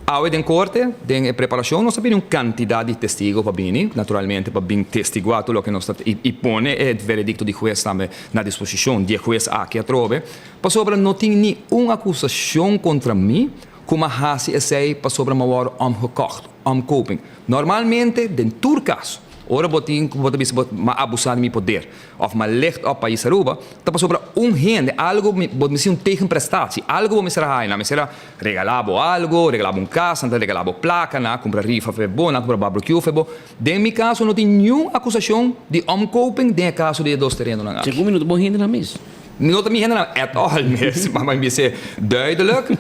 awe den korte? Den e preparashon nos ta pidi un kantidat di testigo pa bini, naturalmente pa bin testiguá tur loke nos ta i pone e veredicto di hues tambe na disposishon di e hues aki atrobe, pasobra no tin ni un akusashon kontra mi ku m'a hasi esei pasobra m'a wòrdu omgekocht, omkoping. Normalmente den tur kaso ora bo tin ku bo ta bisa bo m'a abusá di mi poder, of m'a licht op pais Aruba, ta pasobra un hende, algo bo mester un tegenprestatie, algo bo mester a haña, nan mester a regala bo algo, regala bo un cas, nan ta regala bo placa, nan a cumpra rifa fe bo, nan a cumpra barbecue fe bo. Den mi caso no tin niun acusacion di omkoping den e caso di e dos terenonan aki. Segun mi no ta bo hendenan mes. No ta mi hendenan at all mes, pa mi bisa duidelijk.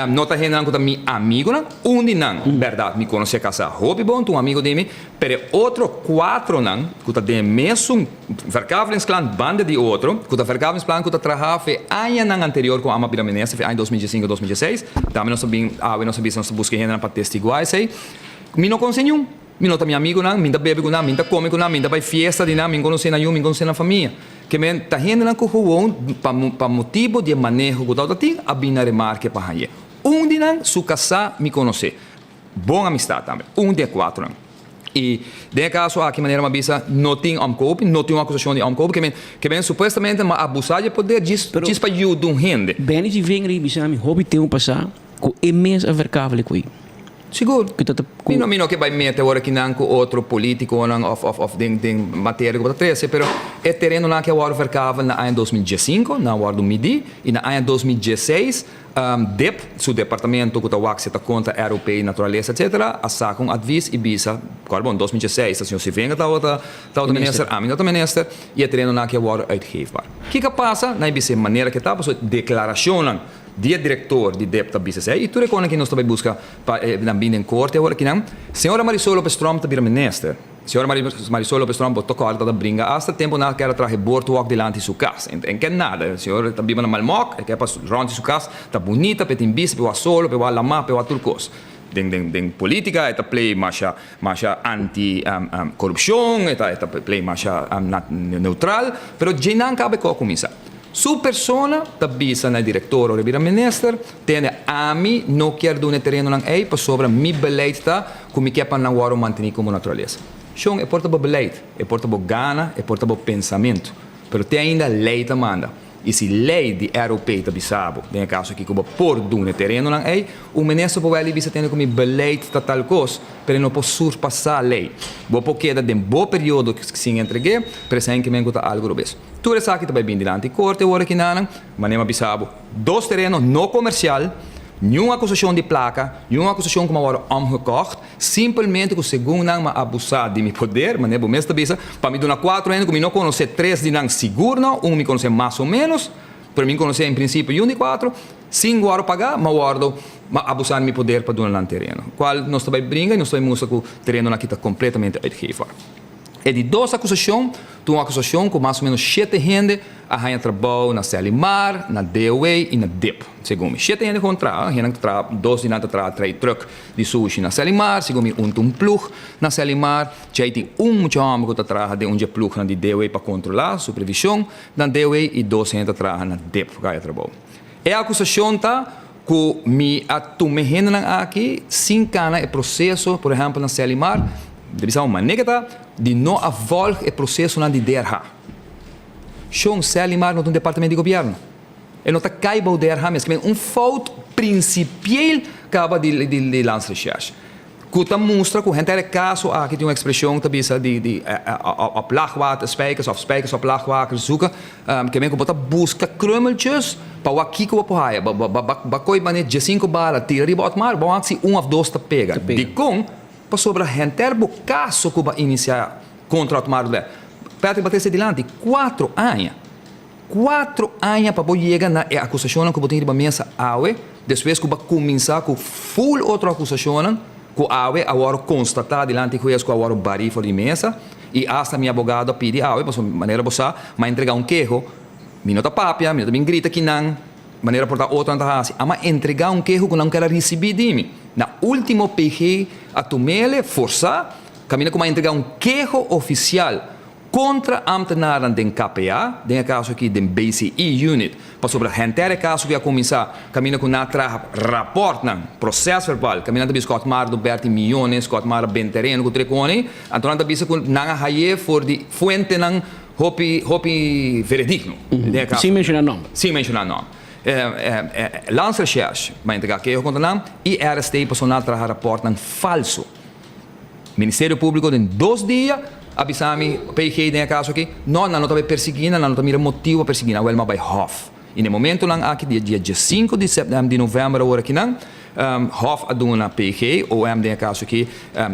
No ta hendenan cu ta mi amigonan, un di nan berdad mi conoce casa hopi bon, ta un amigo di mi, Pero e otro cuatronan cu ta den e mesun verkavelingsplan banda di otro, cu ta verkavelingsplan cu ta traha fe añanan anterior cu Ama bira minister, fe aña 2005, 2006, tambe nos ta bin, awe nos ta bisa nos ta busca hendenan pa testigua esey. Mi no conoce niun. Mi no ta mi amigonan, mi ta bebe cu nan, mi ta come cu nan, mi ta bay fiesta di nan, mi conoce nan yu, mi conoce nan famia. Ke men ta hendenan cu gewoon pa pa motibo di e maneho cu tabata tin a bin na remarke pa hañ'e. Un di nan, su casá, mi conoce. Bon amistad tambe, un di e cuatronan. Y den e caso aki, manera mi a bisa, no tin omkoop, no tin un acusacion di omkoop, ke men, ke men supuestamente mi a abusa di e poder djis, djis pa yuda un hende. Benny si ven riba bisa mi hopi tempo pasa cu e mes a verkavele cu ei. Sigur. Cu ta ta cu. Mi no, mi no ke bay mete ora kinan cu otro politiconan of, of, of den, den materia cu bo ta trece, pero e terenonan aki a wordo verkavel na aña 2015, nan a wordo midi, y na aña 2016, Dip, su departamento cu ta wak si ta contra ROP, naturalesa etc. A saca un advies y bisa, Cor bon, 2016 ta señor Sivenga tabata tabata minister, ami no ta minister, y e terenonan aki a wordo uitgeefbaar. Kico a pasa? Nan a bisa e manera cu ta, pasobra declaracionnan di e director di dip ta bisa esey, y tur e conan cu nos ta bay busca pa nan bin den corte awor akinan. Señora Marisol Lopez Tromp ta bira minister. Señora Marisol Lopez Tromp bo toca ora ta bringa hasta tempo nan a kere traha e boardwalk dilanti su cas. En ke nada. E señor ta biba na Malmok, e ke pa rond di su cas ta bunita, p'e tin bista, p'e wak solo, p'e wak lama, p'e wak tur cos. Den den den politica e ta play masha masha anti corupcion, e ta e ta play masha neutral, pero dje nan caba e cos a cuminsa. Su persona ta bisa na e director ora e bira minister, Tende, ami no kier duna e terenonan ei pasobra mi beleid ta ku mi kier pa nan wòrdu mantení komo naturalesa. Shon, e por ta bo beleid, e por ta bo gana, e por ta bo pensamentu, pero te ainda lei ta manda. I si lei di ROP ta bisa bo, den e kaso aki, ku bo por duna e terenonan ei, un minister por wèl i bisa, tende ku mi beleid ta tal kos, pero e no por surpasá lei. Bo por keda den bo periodo sin entreg'é, pero esei ke men ku ta algu robes. Tur esaki ta bai bin dilanti korte ora kinanan, manera mi a bisa bo. Dos tereno no comercial, niun acusacion di placa, niun acusacion cu mi a wordo omgekocht, simpelmente cu segun nan mi a abusa di mi poder, manera bo mes ta bisa, pa mi duna cuatro hende cu mi no conoce, tres di nan sigur no, un mi conoce mas o menos, pero mi conoce en principio yun di cuatro, sin wordo paga, mi a wordo, mi a abusa di mi poder pa duna nan tereno, cual nos ta bay bringa y nos ta bay mustra cu terenonan aki ta completamente uitgeefbaar. E di dos acusacion ta un acusacion cu mas o menos shete hende a haña trabou na Selimar, na DOW y na dip, segun mi. Shete hende gewoon traha, hendenan ta traha, dos di nan ta traha trai truck di sushi na Selimar, segun mi un ta un ploeg na Selimar, djei tin un mucha homber cu ta traha den un dje ploegnan di DOW pa controla, supervision, na DOW y dos hende ta traha na dip ku a haña trabou. E acusacion ta cu mi a tuma e hendenan aki sin cana e proceso, por ehempel na Selimar, mi ta bisa un manera ta di no a volg e procesonan di DRH. Shon, Selimar no ta un departamento di gobierno. E no ta cay bou DRH mes. Un fout principieel caba di Landsrecherche. Ku ta mustra ku henter e kaso aki tin un ekspreshon ta bisa di di op laagwater spijkers of spijkers op laagwater zoeken ke men ku bo ta buska krummeltjes pa wak kiko bo por haya. Bo bo bo a koi manera diesinko bala tira riba otmar bo wak si un of dos ta pega. Dikon? Pasobra henter bo kaso ku bo a inisiá kontra otmar Patrick bo a trese dilanti kuatro aña. Cuatro aña pa bo yega na e acusacionnan cu bo tin riba mesa awe, despues cu bo a cuminsa cu full otro acusacionnan cu awe a worde constata dilanti huez cu a worde bari for di mesa y hasta mi abogado a pidi awe pasobra manera bo sa mi a entrega un keho, mi no ta papia, mi no ta bin grita kinan manera por ta otronan ta haci, a mi a entrega un keho cu nan ker a ricibi di mi. Na ultimo PG a tumele forsa caminda cu mi a entrega un keho oficial Kontra ambtenarnan den KPA, den e kaso aki den BCI unit, pasobra henter e kaso ku a kuminsá kaminda ku nan a traha rapòrtnan, prosèsverbal, kaminda nan ta bisa ku Otmar Doberti miónes, ku Otmar a bende tereno ku Trekoni, anto nan ta bisa ku nan a hay'é for di fuentenan hopi hopi veredigno, den e kaso. Sin menshoná nòmber. Sin menshoná nòmber. Landsrecherche a entregá keho kontra nan i RST pasobra nan a traha rapòrtnan falso. Ministerio Públiko den dos dia a bisa mi, PG den e kaso aki, no, nan no ta bai persiguí nan, nan no ta mira motibu pa persiguí nan, wèl m'a bai hòf. I na e momentunan aki, dia dia diesinku di sèp di novèmber awor aki nan, hòf a duna PG, OM den e kaso aki,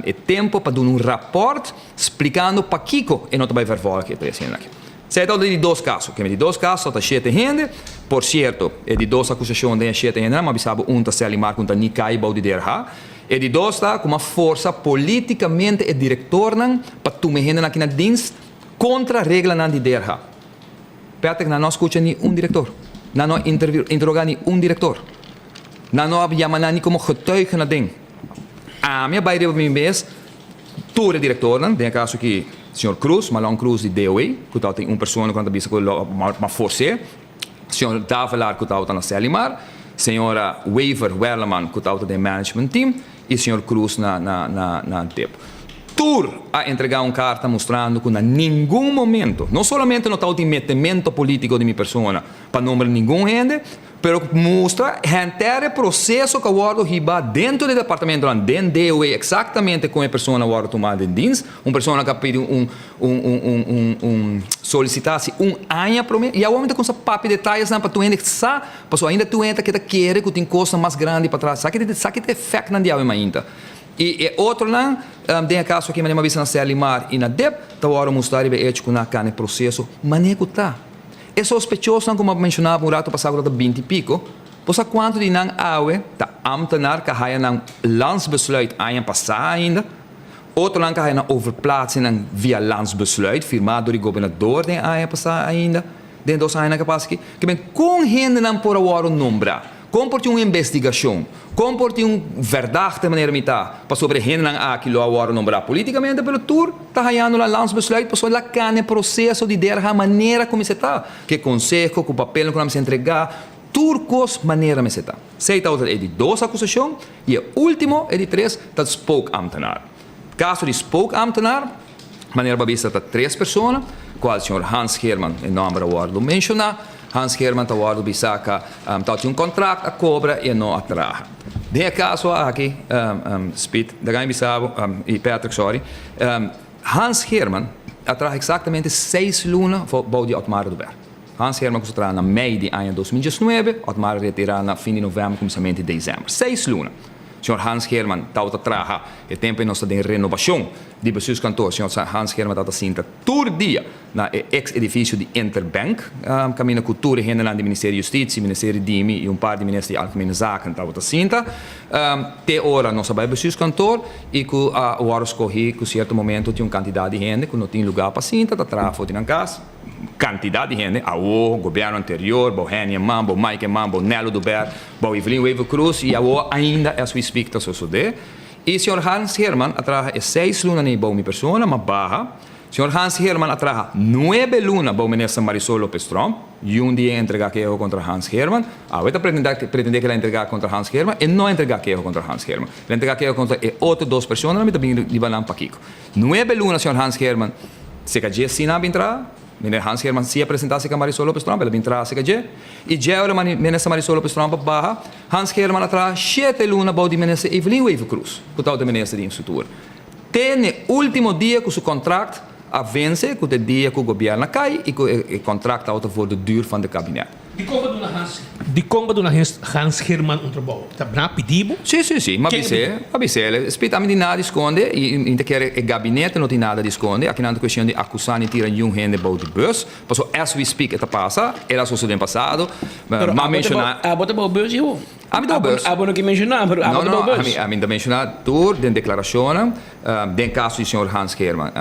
e tempu pa duna un rapòrt splikando pakiko e no ta bai vèrvòlg e tres hende aki. Esei ta di dos kaso. Keme di dos kaso ta shete hende. Por sierto, e di dos akusashon den e shete hendenan, m'a bisa bo un ta Selimar ku un ta Nikai bou di DRH. E di dos ta ku m'a forsa politikamente e direktornan pa tuma e hendenan aki na dienst kontra reglanan di DRH. Patrick, nan no a skucha ni un direktor. Nan no a interogá ni un direktor. Nan no a yama nan ni komo getuige na den. Ami a bai riba mi mes tur e direktornan, den e kaso aki señor Cruz, Malon Cruz di DOE, ku tabata tin un persona ku nan ta bisa ku lo a fors'é, señor Davelaar ku tabata na Selimar, señora Wever Werleman ku tabata den management team i señor Cruz na na na dip. Tur a entregá un karta mustrando ku na ningun momento, no solamente no tabatin metemento polítiko di mi persona pa nombra ningun hende, Pero mustra henter e proceso cu a wordo hiba dentro di e departamentonan den DOE exactamente con e persona a wordo tuma den dienst. Un persona cu a pidi un un un un un un solicitatie un aña prome y awor mi ta cuminsa papia detayesnan pa tur hende sa pasobra ainda tur hende ta keda kere cu tin cosnan mas grandi patras. Sa ki sa ki ta efectnan di awe mainta. Y e otronan den e caso aki manera mi a bisa na Serlimar y na dip ta wordo mustra riba e hecho cu nan a cana e proceso manera cu ta. E sospechosonan ku mi a menshoná un ratu pasá ku ta binti piko, bo sa kuantu di nan awe ta ámtenar ku a haya nan landsbesluit aña pasá ainda? Otronan ku a haya nan overplaatsingnan via landsbesluit firmá dor di gobernador den aña pasá ainda, den dos añanan ku a pasa aki. Ke men kon hendenan por a wòrdu nombrá? Kon por tin un investigashon? Kon por tin un verdachte manera mi ta pasobra e hendenan aki lo a wòrdu nombrá polítikamente pero tur ta hañando nan landsbesluit pasobra la kana e proseso di derha manera ku mester ta, ku e konseho, ku papelnan ku nan mester entregá, tur kos manera mester ta. Esei tabata e di dos akusashon i e último, e di tres, ta spookambtenaar. Kaso di spookambtenaar, manera bo a bisa ta tres persona, kual señor Hans Geerman e nòmber a wòrdu menshoná. Hans Geerman ta wòrdu bisa ka tabatin un kontrakt a kobra i e no a traha. Den e kaso aki, Speed, ta gana bisa bo, i Patrick, sorry, Hans Geerman a traha eksaktamente seis luna bou di Otmar Oduber. Hans Geerman kusa traha na mei di aña 2019, Otmar a retirá na fin di novèmber kuminsamentu di desèmber. Seis luna. Señor Hans Geerman tabata traha e tempu ei nos ta den renobashon di bestuurskantoor. Señor Hans Geerman tabata sinta tur dia na e eks edifisio di Interbank, kaminda ku tur e hendenan di Ministerio di Justisia, Ministerio di Dimi i un par di minister di Algemene Zaken tabata sinta. Te ora nos a bai bestuurskantoor i ku a wòrdu skohí ku sierto momento tin un kantidat di hende ku no tin lugá pa sinta ta traha for di nan kas. Kantidat di hende, awo, gobièrnu anterior, bou Henny Eman, bou Mike Eman, bou Nello Dubert, bou Evelyn Wever Croes i awo ainda as we speak ta sosodé. I señor Hans Herman a traha e seis lunanan ei bou mi persona, ma baha. Señor Hans Herman a traha nuebe luna bou minister Marisol Lopez Tromp. Yun di e entregá keho kontra Hans Herman. Awe ta pretendá pretendé ku el a entregá kontra Hans Herman. E no a entregá keho kontra Hans Herman. El a entregá keho kontra e otro dos personanan, mi ta bin riba nan pakiko. Nuebe luna señor Hans Herman seka dje asina a bin traha. Meneer Hans Geerman si a presentá serka Marisol Lopez Tromp, el a bin traha serka dje. I dje ora Minister Marisol Lopez Tromp a baha, Hans Geerman a traha shete luna bou di Minister Evelyn Wever-Croes, ku tabata Minister di Infrastruktura. Te n'e último dia ku su kontrakt a vense, ku ta e dia ku gobièrnu a kai i ku e kontrakt tabata voor de duur van de kabinet. Dikon bo duna Hans Dikon bo duna Hans Geerman un trabou? Ta bna pidi bo? Si, si, si. M'a bis'é, m'a bis'é. El spit ami tin nada di skonde i mi ta kere e gabinete no tin nada di skonde. Akinan ta kuestion di akusá ni tira niun hende bou di bus. Pasobra as we speak e ta pasa, el a sosodé den pasado. Pero M'a abo ta menshoná. bou abo ta bou bus hijo. Ami ta bou bus. Abo no ke menshoná, pero abo No, ta bou no, bus. ami ami ta menshoná tur den deklarashonnan. Den kaso di señor Hans Geerman,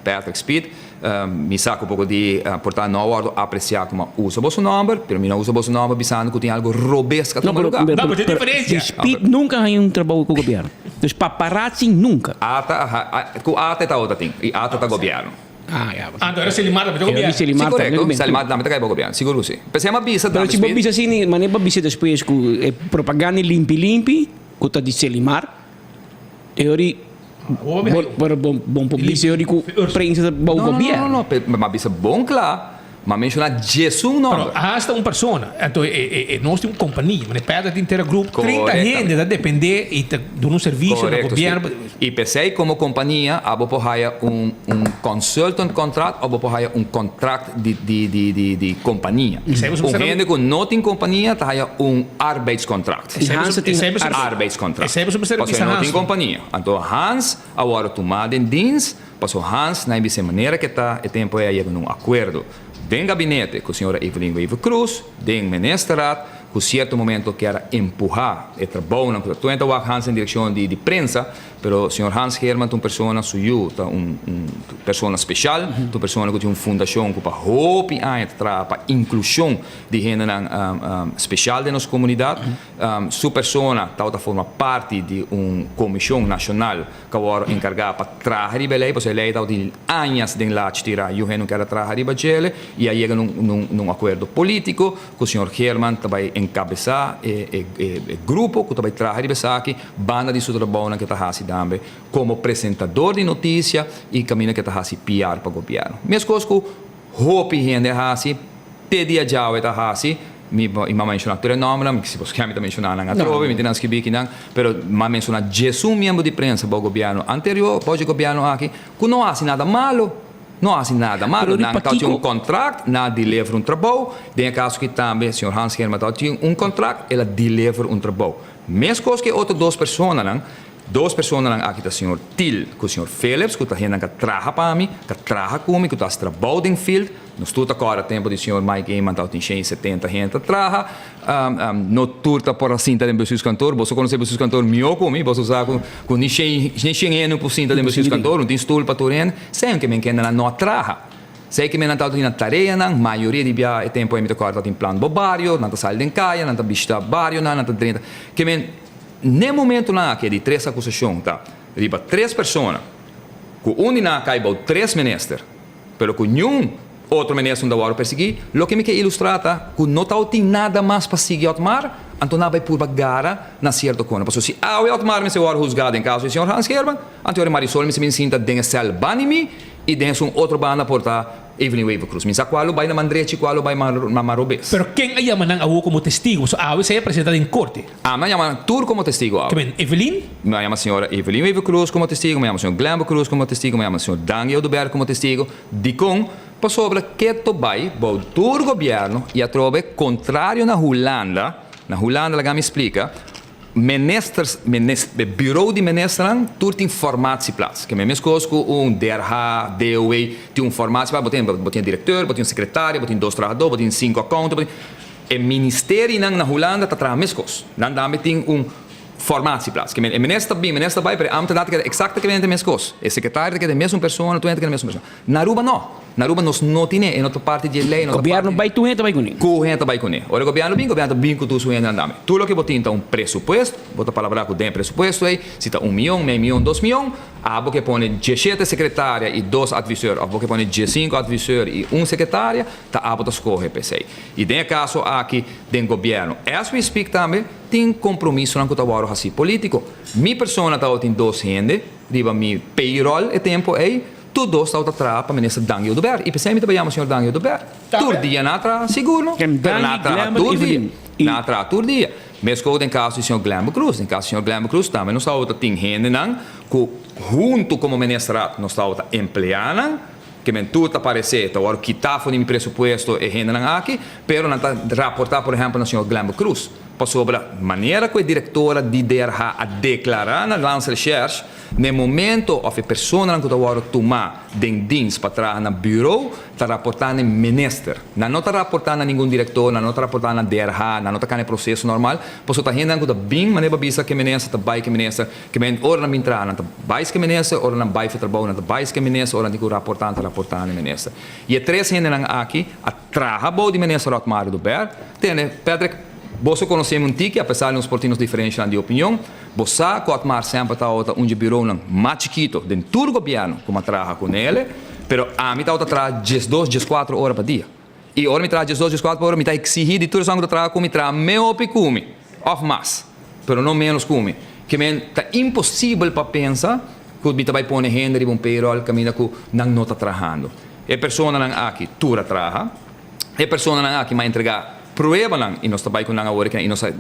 Patrick Speed, Mi sa ku poko di por ta no a wòrdu apresiá ku mi a usa boso nòmber, pero mi no a usa boso nòmber bisando ku tin algu robes ku a tuma lugá. No, pero pero Speed nunka haña un trabou ku gobièrnu. Dus paparazzi nunka. Ata a ku ata e tabata tin i ata ta gobièrnu. Ah ya. Anto era Selimar tambe ta gobièrnu. Si korekto, Selimar tambe ta kai pa gobièrnu, sigur ku si. P'esei mi a bisa Pero tambe si bo Speed. bisa asina, manera bo bisa despues ku e propaganda limpi limpi ku ta di Selimar, e ori Pero bon por bisa yori ku prensa ta bou gobierno. No, no, no, ma bisa bon kla, ma menshoná djesun nòmber. Pero hasta un persona, anto e nos tin un kompania, manera Pedro tin Terra Group, 30 hende ta dependé i ta duna un servisio na gobierno. I p'esei komo kompania abo por haya un un consultant contract òf bo por haya un kontrakt di di di di di kompania. Un hende ku no tin kompania ta haya un arbeidscontract. I Hans a tin arbeidscontract. Pasobra e no tin kompania. Anto Hans a wòrdu tumá den dins, pasobra Hans na e bis'é manera ke ta e tempu ei a yega na un akuerdo den gabinete ku señora Evelyn Wever-Croes, den ministerraad, ku sierto momento kier a empuhá e trabounan ku ta tuenta wak Hans den direkshon di prensa. Pero señor Hans Geerman ta un persona, su yu ta un un persona special, ta un persona cu tin un fundacion cu pa hopi aña ta traha pa inclusion di hendenan special den nos comunidad. Su persona tabata forma parti di un comision nacional cu a worde encarga pa traha riba e ley, pasobra e ley tabatin añas den lach tira, yu hende no kier a traha riba djele y a yega na un acuerdo politico cu señor Geerman ta bay encabeza e e grupo cu ta bay traha riba esaki. Banda di su trabounan ke ta hasi tambe komo presentador di notisia i kaminda ke ta hasi PR pa gobièrnu. Meskos ku hopi hende a hasi, te dia djawe ta hasi, mi i m'a menshoná tur e nòmbernan, mi si bo skier mi ta menshoná nan atrobe, mi tin nan skibí kinan, pero m'a menshoná djesun miembro di prensa bou gobièrnu anterior, bou dje gobièrnu aki, ku no hasi nada malu. No hasi nada malo. Pero Nan ta pakiko? tin un contract, nan a deliver un trabou. Den e caso aki tambe señor Hans Germa ta tin un contract, el a deliver un trabou. Mescos cu e otro dos personanan, dos personanan aki ta señor Thiel cu señor Philips cu ta hendenan cu a traha pa mi, cu a traha cu mi, cu ta hasi trabou den field. Nos tur ta corda tempo di señor Mike Eman tabatin 170 hende ta traha. No tur ta por a sinta den bestuurskantoor. Boso conoce bestuurskantoor mihó cu mi. Boso sa cu ni shen ni shen hende no por sinta den bestuurskantoor. No tin stoel pa tur hende. Sey ke men kendenan no a traha. Sey ke men nan tabata tin nan tareanan. Mayoria di bia e tempo ei mi ta corda tabatin plan bo bario. Nan ta sali den caya, nan ta bishita barionan, nan ta drenta. Ke men n'e momentonan aki e di tres acusacion ta riba tres persona cu un di nan a cay bou tres minister. Pero ku niun otro minister no ta wòrdu persiguí, loke mi ke ilustrá ta ku no tabatin nada mas pa sigui Otmar, anto nan a bai purba gara na sierto kona. Pasobra si awe Otmar mester wòrdu husgá den kaso di señor Hans Geerman, anto ora Marisol mester bin sinta den e sèl banda di mi i den esun otro banda por ta Evelyn Wever-Croes. Mi sa kua lo bai na man drechi i kua lo bai na man robes. Pero ken a yama nan awor komo testigo? Pasobra awe esei a presentá den korte. Ami a yama nan tur komo testigo awe. Ke men, Evelyn? Mi a yama señora Evelyn Wever Croes komo testigo, mi a yama señor Glenber Croes komo testigo, mi a yama señor Dangui Oduber komo testigo. Dikon? Pasobra keto bai bou tur gobièrnu i atrobe kontrario na Hulanda, na Hulanda laga mi splika, ministers, e bureau di ministernan tur tin formatieplaats. Ke men meskos ku un DRH, DOW tin un formatieplaats, bo tin bo tin e direkteur, bo tin un sekretario, bo tin dos trahadó, bo tin sinku accountant, bo tin. E ministerinan na Hulanda ta traha meskos. Nan tambe tin un formatieplaats. Ke men e minister ta bin, minister ta bai, pero e ambtenaar ta keda eksaktamente meskos. E sekretario ta keda e mesun persona, tur hende ta keda e mesun persona. Na Aruba no. Na Aruba nos no tine, e no ta parti di e lei, no ta parti. Gobièrnu bai tur hende ta bai kuné. Ku hende ta bai kuné. Ora gobièrnu bin, gobièrnu ta bin ku tur su hendenan tambe. Tur loke bo tin ta un presupuesto, bo ta palabrá ku den e presupuesto ei, si ta un mion, mei mion, dos mion, abo ke pone dieshete sekretaria i dos adviseur òf bo ke pone diesinku adviseur i un sekretaria, ta abo ta skohe p'esei. I den e kaso aki den gobièrnu as we speak tambe tin kompromisonan ku ta wòrdu hasí polítiko. Mi persona tabatin dos hende riba mi payroll e tempu ei. Tur dos tabata traha pa Minister Dangui Oduber y p'esei mi ta yama señor Dangui Oduber. Tur dia nan a traha, sigur no, pero nan a traha tur dia. Nan a traha tur dia. Mescos den caso di señor Glenber Cruz. Den caso di señor Glenber Cruz tambe nos tabata tin hendenan cu hunto como Ministerraad nos tabata emplea nan, ke men tur ta parece ta worde kita for di mi presupuesto e hendenan aki, pero nan ta raporta por ehempel na señor Glenber Cruz. Pasobra manera cu e directora di DRH a declara na Landsrecherche, N'e momento of e personanan ku ta wòrdu tumá den dins pa traha na bureau ta raportá n'e minister. Nan no ta raportá na ningun direktor, nan no ta raportá na DRH, nan no ta kana e proseso normal, pasobra ta hendenan ku ta bin manera bo a bisa ku e minister ta bai ku e minister, ke men ora nan bin traha nan ta bai ku e minister, ora nan bai for trabou nan ta bai ku e minister, ora nan tin ku raportá nan ta raportá n'e minister. I e tres hendenan aki a traha bou di minister Otmar Oduber. Tende, Patrick, boso konosé mi un tiki, apesar di nos por tin nos diferenshanan di opinion. Bo sa ku Otmar semper tabata un dje bureaunan mas chikito den tur gobièrnu ku mi a traha ku nele, pero ami tabata traha diesdos, dieskuater ora pa dia. I ora mi traha diesdos, dieskuater ora mi ta eksihí di tur esun ku ta traha ku mi traha mehopi ku mi òf mas, pero no ménos ku mi. Ke men ta imposibel pa pensa ku mi ta bai pone hende riba un payroll kaminda ku nan no ta trahando. E personanan aki tur a traha. E personanan aki m'a entregá pruebanan i nos ta bai ku nan awor i nos a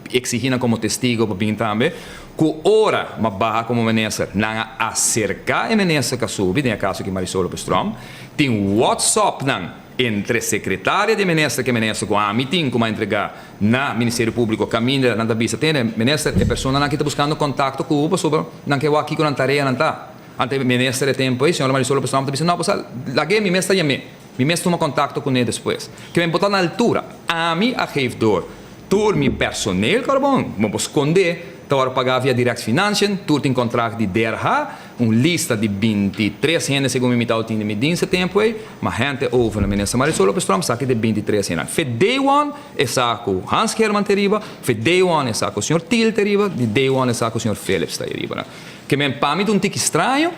eksihí nan komo testigo pa bin tambe, ku ora m'a baha komo minister nan a aserká e minister ku a subi, den e kaso aki Marisol Lopez Tromp, tin whatsappnan entre sekretaria di e minister ku e minister ku ami tin ku m'a entregá na Ministerio Públiko kaminda nan ta bisa, Tene, minister, e personanan aki ta buskando kontakto ku bo pasobra nan ke wak kiko nan tareanan ta. Anto e minister e tempu ei, señora Marisol Lopez Tromp ta bisa, No, pues lag'é mi mes ta yam'é. Mi mes tuma kontakto kuné despues. Ke men bo ta na altura. Ami a geef door tur mi personeel karbon, bo por skondé, ta wòrdu pagá via Direct Financiën, tur tin kontrakt di DRH, un lista di bintitres hende segun mi mitau tin den mi dienst e tempu ei, ma hende over na Minister Marisol Lopez Tromp sa ki den bintitres hendenan. Fe day one e sa ku Hans Geerman ta riba, fe day one e sa ku señor Thiel ta riba, di day one e sa ku señor Philips ta riba. Ke men pa mi ta un tiki straño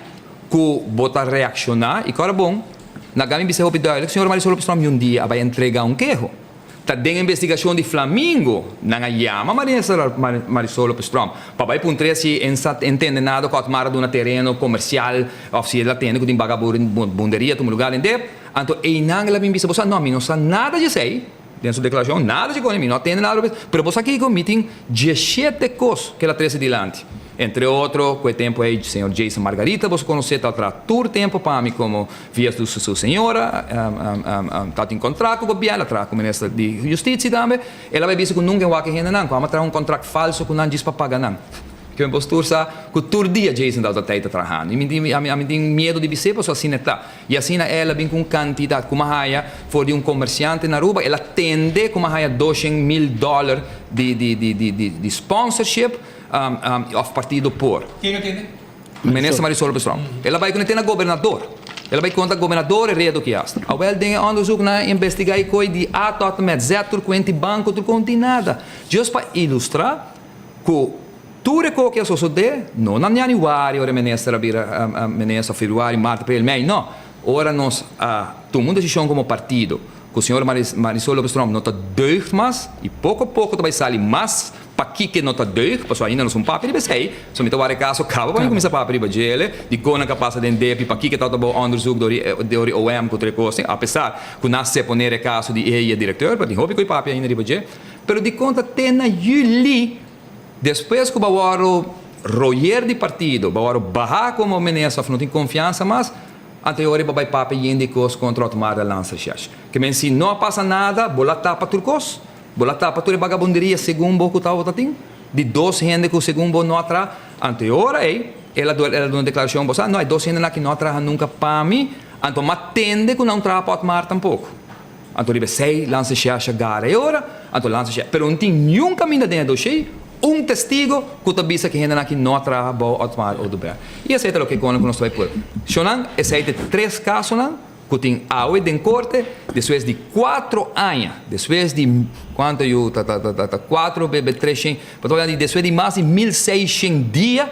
ku bo ta reakshoná i kòrda bon, Na gami bisa hopi duidelijk, señor Marisol Lopez Tromp un dia a bai entrega un keho. Ta den investigashon di Flamingo nan a yama Marisol Lopez Tromp pa bai puntr'é si e sa entende nada ku Otmar a duna tereno komersial òf si el a tende ku tin bagabunderia tuma lugar den dep. Anto einan el a bin bisa bo sa, no mi no sa nada di esei, den su deklarashon, nada di koni, mi no a tende nada, pero bo sa kiko, mi tin diesshete kos ku el a trese dilanti. Entre otro, ku e tempu ei señor Jason Margarita, boso konosé, ta traha tur tempu pa mi komo via su su señora, tabatin kontrakt ku gobièrnu, a traha ku minister di Hustisia tambe. El a bai bisa ku nunka e wak e hendenan, ku amo a traha un kontrakt falso ku nan djis pa paga nan. Ke mi por tur sa ku tur dia Jason tabata tei ta trahando. I mi tin ami tin miedu di bis'é pasobra asina e ta. I asina el a bin ku un kantidat ku mi a haya for di un komersiante na Aruba. El a tende ku mi a haya doshen mil dòler di di di di di sponsorship. Of partido por. Ken a tende? Minister Marisol Lopez Tromp. El a bai ku na gobernador. El a bai konta gobernador e redo ki hasta. Awel den e onderzoek nan a investiga e koi di A tot en met Z tur kuenti banko tur kon tin nada. Just pa ilustra ku tur e koki a sosode no na januari ora e minister a bira minister of februari, mart, april, mei no. Ora nos a tuma un desishon komo partido ku señor Marisol Lopez Tromp no ta deugd mas i poko poko ta bai sali mas Pakiko no ta deug? Pasobra ainda nos un papia riba esei. So mi ta wak e kaso kaba pa mi kuminsá papia riba djele, di kon nan ka pasa den depi, pakiko tabata bou onderzoek dor di OM ku tur e kos. Apesar ku nan a seponer e kaso di e i e direkteur, pero tin hopi ku e papia ainda riba dje. Pero dikon ta te na yüli, despues ku bo a wòrdu royer di partido, bo a wòrdu bahá komo minister òf no tin konfiansa mas, anto e ora bo bai papia yen di kos kontra Otmar de Landsrecherche. Ke men si no a pasa nada, bo la tapa tur kos. Bo la tapa tur e bagabunderia segun bo ku tabata tin, di dos hende ku segun bo no a traha. Anto e ora ei, el a el a duna deklarashon, Bo sa, no, e dos hendenan aki no a traha nunka pa mi, anto m'a tende ku nan traha pa Otmar tampoko. Anto riba esei Lanse Shasha gara e ora, anto Lanse Shasha, pero no tin niun kaminda den e doshé, un testigo ku ta bisa ku e hendenan aki no a traha bou Otmar Oduber. I esei ta loke kono ku nos ta bai por. Shonnan, esei ta e tres kasonan. Ku tin awe den korte despues di kuatro aña, despues di kuantu yu ta ta ta ta kuatro bebe treshen, pa ta wak di despues di mas di mil seishen dia,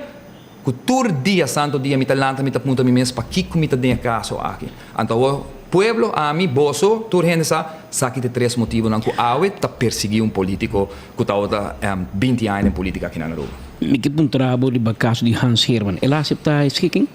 ku tur dia santo dia mi ta lanta mi ta puntra mi mes pakiko mi ta den e kaso aki. Anto awor pueblo, ami, boso, tur hende sa, sa ki ta e tres motibonan ku awe ta persiguí un polítiko ku tabata binti aña den polítika aki na Aruba. Mi ke puntra bo riba kaso di Hans Herman. El a aseptá e schikking?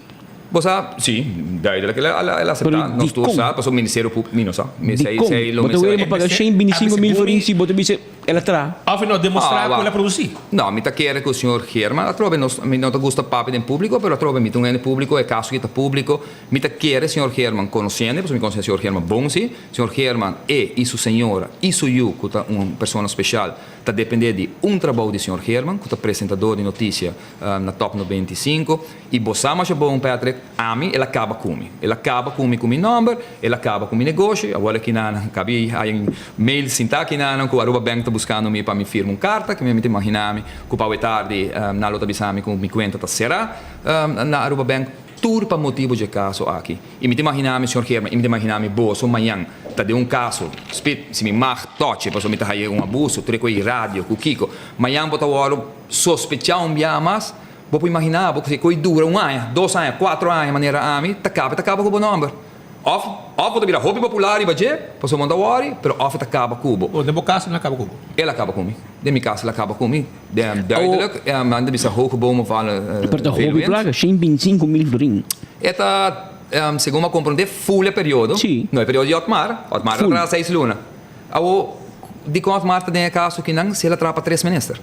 Bo sa, si, duidelijk el a el a acepta. Nos tur sa, pasobra Ministerio Público, mi no sa. Mi Di esei kon? esei lo Bo ta mester. weri pa paga shen binti sinku mil florin si bo ta bisa el a traha? Of e no demostra Ah, ku el a wak. produsí. No, mi ta kere ku señor Geerman atrobe nos, mi no ta gusta papia den públiko, pero atrobe mi ta un hende públiko, e kaso aki ta públiko. Mi ta kere señor Geerman konosiendo, pasobra mi konosé señor Geerman bon si. Señor Geerman, e i su señora i su yu ku ta un persona speshal, ta dependé di un trabou di señor Geerman, ku ta presentador di notisia na Top 95. I bo sa masha bon, Patrick, ami el a kaba ku mi. El a kaba ku mi ku mi nòmber, el a kaba ku mi negoshi. Awor aki nan kabi hay un mail sintá aki nan ku Aruba Bank ta buskando mi pa mi firma un karta, ku mi ta imaginá mi ku pa awe tardi nan lo ta bisa mi ku mi kuenta ta será na Aruba Bank, tur pa motibu dje kaso aki. I mi ta imaginá mi, señor Geerman, i mi ta imaginá mi boso mañan ta den un kaso, spit, si mi mag tòchi pasobra mi ta haye un abuso, tur e ku ei radio, ku kiko, mañan bo ta wòrdu sospechá un biaha mas. Bo por imaginá bo ku si e koi dura un aña, dos aña, kuatro aña manera ami ta kaba, e ta kaba ku bo nòmber. Òf, òf bo ta bira hopi popular riba dje, pasobra bo no ta wòri, pero òf e ta kaba ku bo. Oh, den bo kas el a kaba ku bo? El a kaba ku mi. Den mi kas el a kaba ku mi. Duidelijk, nan ta bisa hoge bomen vallen Pero ta veel hopi wind. plaka, shen bintisinko mil florin. E ta, segun mi a komprondé, full e periodo. Sí. No e periodo di Otmar. Otmar ta Full. traha seis luna. Awor, dikon Otmar ta den e kaso kinan si el a traha pa tres minister?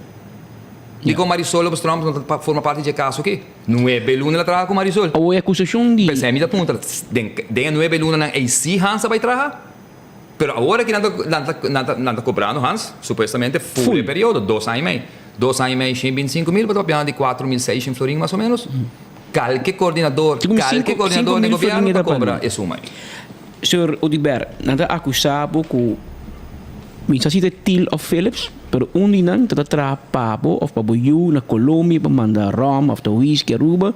Dikon Marisol Lopez Tromp no ta forma parti dje kaso aki? Nuebe luna el a traha ku Marisol. Awor e akusashon di. P'esei mi ta puntra, den den e nuebe lunanan ei si Hans a bai traha? Pero awor aki nan ta nan ta nan ta nan ta kobrando Hans supuestamente full e periodo, dos aña i mei. Dos aña i mei shen binti sinku mil, bo ta papiando di 4600 florin mas o menos. Kalke koordinador, kalke koordinador den gobièrnu ta kobra e suma ei. Señor Oduber, nan ta acusa bo cu mi sa si ta Thiel of Philips, pero un di nan ta ta traha pa bo of pa bo yu na Colombia pa manda rom of ta whisky Aruba,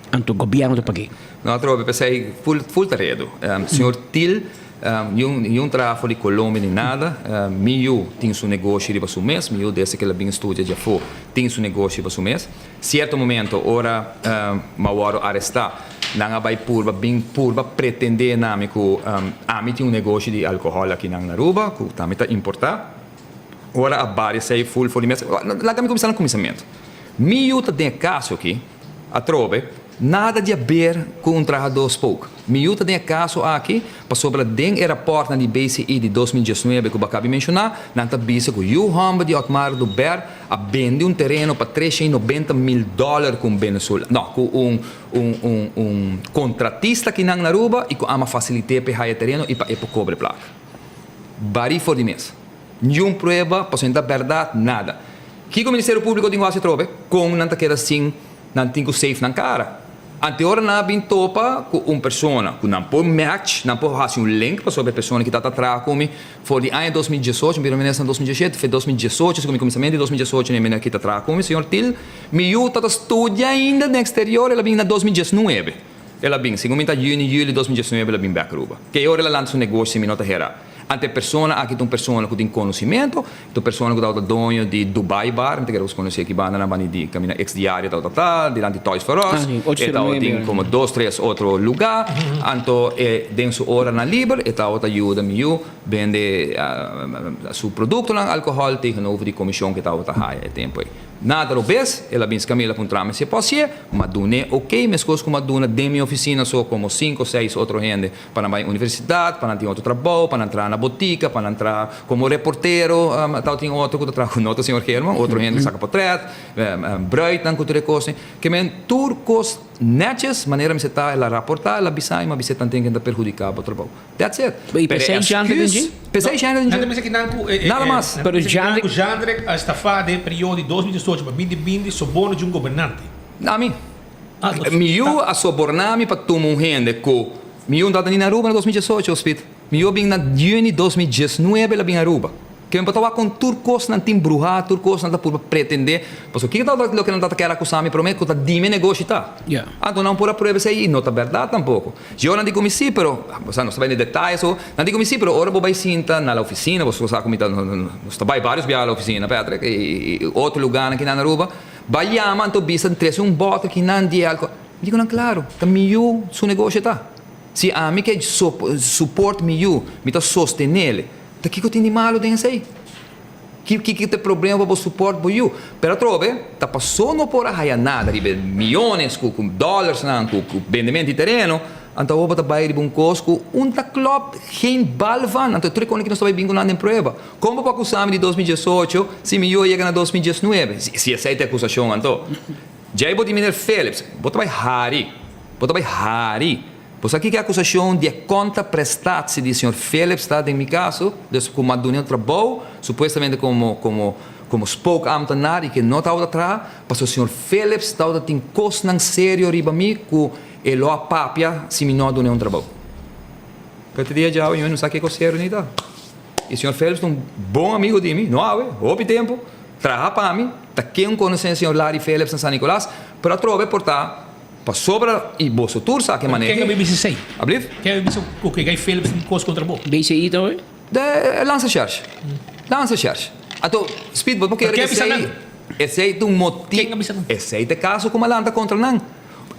anto gobierno ta pag'é. No atrobe, p'esei full full ta redu. Señor Thiel niun niun traha for di Colombia ni nada. Mi yu tin su negoshi riba su mes, mi yu desde ke el a bin studia djafó tin su negoshi riba su mes. Cierto momento ora m'a wòrdu arestá, nan a bai purba bin purba pretendé na mi ku ami tin un negoshi di alkohòl akinan na Aruba, ku tambe ta importá. Ora a bari esei ful for di mes, laga mi kuminsá na kuminsamentu. Mi yu ta den e kaso aki, atrobe, Nada di haber ku un trahadó spook. Mi yu ta den e kaso aki pasobra den e rapòrtnan di BCI di 2019 ku bo a kabi menshoná, nan ta bisa ku yu hòmber di Otmar Oduber a bende un tereno pa 390 mil dòler ku un Venezuela, no, ku un un un un kontratista kinan na Aruba i ku ama fasilit'é pa e haya tereno i pa e por kobra e plaka. Barí for di mes. Niun prueba pasobra no ta bèrdat, nada. Kiko Ministerio Públiko tin ku hasi atrobe? Kon nan ta keda sin Nan tin ku safe nan kara. Ante ora nan a bin topa ku un persona ku nan por match, nan por hasi un link pasobra e persona ki ta ta traha ku mi for di aña 2018, mi bira minister na 2017, fe 2018 segun mi kuminsamentu di 2018 mi miner ki ta traha ku mi, señor Thiel, mi yu ta ta studia ainda den eksterior, el a bin na 2019, el a bin, segun mi ta yüni, yüli 2019 el a bin bèk Aruba. Ke ora el a lanta su negoshi si mi no ta hera. Ante e persona aki ta un persona ku tin konosimentu, ta un persona ku tabata doño di Dubai Bar, mi ta kere ku konosé aki banda nan banda di kaminda ex diario tabata ta, dilanti Toys for Us, e tabatin komo dos tres otro lugá, anto e den su oranan liber e tabata yuda mi yu bende su produktonan alkohòl tegenover di komishon ku e tabata haya e tempu ei. Nada robes, el a bin ska mi, el a puntra mi si e por hasié, m'a dun'é oké, meskos ku m'a duna den mi ofisina so komo sinku o seis otro hende. Pa nan bai universidat, pa nan tin otro trabou, pa nan traha na botika, pa nan traha komo reportero, tabatin otro ku ta traha ku no ta señor German, otro hende saka potrèt, bruidnan ku tur e kosnan. Ke men tur kos nètjes, manera mester ta, el a raportá, el a bisa i mi a bis'é tanten ke ta perhudiká bo trabou. That's it. I p'esei Jandre den dje? P'esei Jandre den dje. Nada mas. Pero Jandre. Ku Jandre a estafá den periodo di 2018 pa 2020 soborno di un gobernante. Ami. Mi yu a soborná mi pa tuma un hende ku mi yu no tabata ni na Aruba na 2018, Ospit. Mi yu a bin na yüni 2019 el a bin Aruba. Ke mi por ta wak kon tur kos nan tin bruhá, tur kos nan ta purba pretendé. Pasobra kiko tabata loke nan tabata kere akusá mi promé? Ku ta di mi negoshi ta. Anto nan por a prueba esei i no ta bèrdat tampoko. Yo nan di ku mi sí, pero, osea nos ta bai den detaye so, nan di ku mi sí, pero ora bo bai sinta na la ofisina, bo sa ku mi ta, nos ta bai vários biaha la ofisina, Patrick, i otro lugánan kinan na Aruba. Ba yama anto bisa trese un bòter ki nan di alko. Mi di ku nan klaro, ta mi yu su negosio ta. Si ami ke support mi yu, mi ta sostenel. Ta kiko tin di malu den esei? Ki ki ta e problema pa bo support bo yu? Pero atrobe ta paso no por a haya nada riba e miyones ku ku dollarsnan ku ku bendemento di tereno, anto awor bo ta bai riba un kos ku un ta klop geen bal van. Anto e tur e kos ki nos ta bai bin ku nan den prueba. Kon bo por akusami di 2018 si mi yu a yega na 2019? Si esei ta e akusashon anto. Djei bo di meneer Philips, bo ta bai hari, bo ta bai hari. Bo sa kiko e akusashon di e kontraprestatie di señor Philips ta den mi kaso? Dus ku m'a duna un trabou, supuestamente komo komo komo spookambtenaar i ke no tabata traha, pasobra señor Philips tabata tin kosnan serio riba mi ku e lo a papia si mi no a dun'é un trabou. Pero te dia djawe mi no sa kiko serio ni ta. I señor Philips ta un bon amigo di mi, no awe, hopi tempu, traha pa mi, ta ken konosé señor Larry Philips na San Nicolas, pero atrobe por ta. Pasobra i boso tur sa ke manera. Ken a bisa esei? Ablief? Ken a bisa ku ke Guy Phillips tin kos kontra bo? BCI ta hoy? De Landsrecherche. Landsrecherche. Anto, Speed, bo por kere Pero ken a bisa esei, nan? esei ta un moti. Ken a bisa nan? Esei ta e kaso ku malanta kontra nan.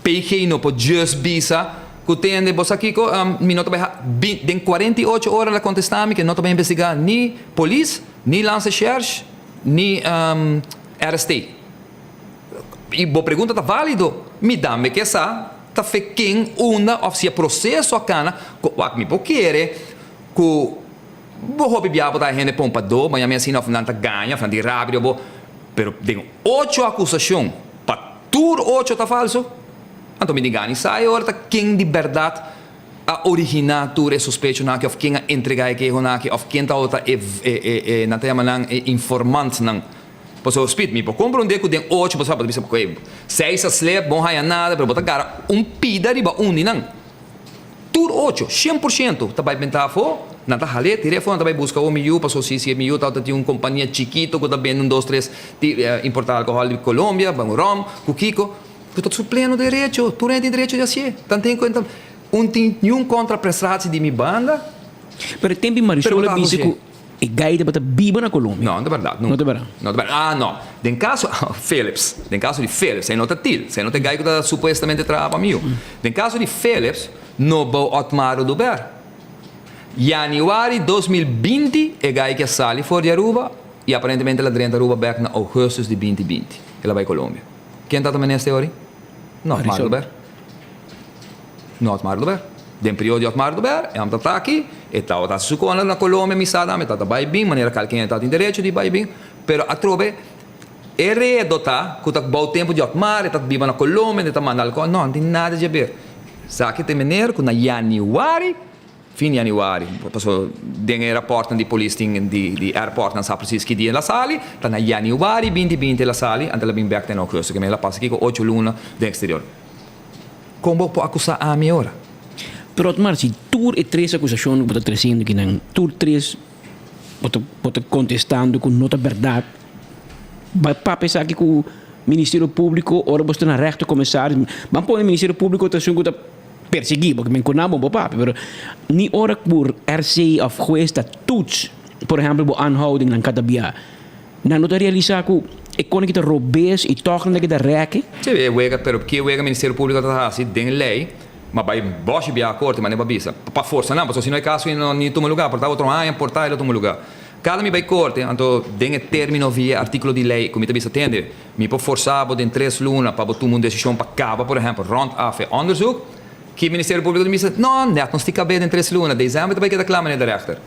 PG no por just bisa ku tende, bo sa kiko, mi no ta bai ha, bin, den 48 ora el a kontestá mi ke no ta bai investigá ni polis, ni Landsrecherche, ni RST. I bo pregunta ta válido. Mi tambe ke sa ta fe ken, unda òf si e proseso a kana. Wak, mi por kere ku bo hopi bia bo ta hende pompadó, ma yami asina òf nan ta gaña òf nan tin rabia di bo. Pero den ocho akusashon pa tur ocho ta falso, anto mi tin gana di sa e ora ta ken di bèrdat a originá tur e sospechonan aki òf ken a entregá e kehonan aki òf ken tabata e e nan ta yama nan e informantnan. Pasobra Speed, mi por comprende cu den ocho bo sa bo ta bisa cu e seis a slip, bo no haya nada, pero bo ta gara un pida riba un di nan. Tur ocho, shen por shento, ta bay benta afo, nan ta hal'é, tir'é afo, nan ta bay busca awor mi yu, pasobra si si mi yu tabata tin un compania chikito cu ta bende un dos tres ti importa alcohol di Colombia, un rom, cu kico, cu ta su pleno derecho, tur hende tin derecho di hacié. Tanten cu un tin niun contraprestatie di mi banda. Pero e tempo Marisol a bisa cu E gai tabata biba na Colombia. No, no ta berdad. No ta berdad. No ta berdad. Ah, no. Den caso, Philips. Den caso di Philips, e no ta til. E no ta e gai cu ta supuestamente traha pa miu. Den caso di Philips, no bou Otmar Oduber. Januari 2020 e gai ke a sali for di Aruba y aparentemente el a drenta Aruba bek na augustus di binti binti. El a bay Colombia. Ken ta ta minister ori? No, Otmar Oduber. No Otmar Oduber. Den periodo di Otmar Oduber, e homber ta aki, e tabata hasi su kona na Colombia, mi sa dam, e tabata bai bin, manera kalken e tabatin derecho di bai bin, pero atrobe e redo ta ku ta bou tempu di Otmar, e ta biba na Colombia, e ta manda alkohol, no, no tin nada di haber. Esaki ta e meneer ku na januari, fin di januari, pasobra den e raportnan di polis tin di di airportnan sa presis ki dia el a sali, ta na januari 2020 el a sali, anto el a bin bek den augustus, ke men el a pasa kiko ocho luna den exterior. Kon bo por akusá ami ora? Pero Otmar, si tur e tres akusashon ku bo ta tresiendo kinan, tur tres bo ta bo ta kontestando ku no ta bèrdat, bai papia esaki ku Ministerio Públiko ora bo sta na rèchtercommissaris, ban pone Ministerio Públiko ta esun ku ta persiguí bo, ku nan bo papia, pero ni ora ku RC òf hues ta toets, por ehèmpel bo aanhouding nan kada bia. Nan no ta realisá ku e kone ki ta robes i tòg nan ta keda rèki? Sí, e wega, pero ki wega Ministerio Públiko ta hasi den lei, ma bai bòshi bia korte, manera bo a bisa, pa forsa nan, pasobra si no e kaso no ni tuma lugá, por ta otro aña, por ta e lo tuma lugá. Kada mi bai korte, anto den e término via e artíkulo di lei ku mi ta bisa, tende, mi por forsa bo den tres luna pa bo tuma un desishon pa kaba, por ehèmpel, rònt af e òndersuk, ki Ministerio Públiko ta bisa, no, nèt nos tin kab'é den tres luna, desèmber ta bai keda kla, meneer de rèchter.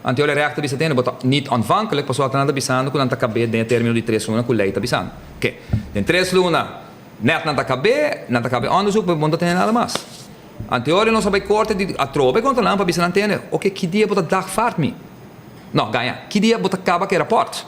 Anto e rechter bisa tende, bo ta niet ontvankelijk, pasobra nan ta bisando ku nan ta kab'é den e término di tres luna ku lei ta bisando. Oké, den tres luna nèt nan ta kab'é, nan ta kab'é ònderzoek, pero bo no ta tene nada mas. Anto ora nos a bai korte di atrobe kontra nan pa bisa nan tende, oké, ki dia bo ta dagvaard mi? No, gaña, ki dia bo ta kaba ku e rapòrt?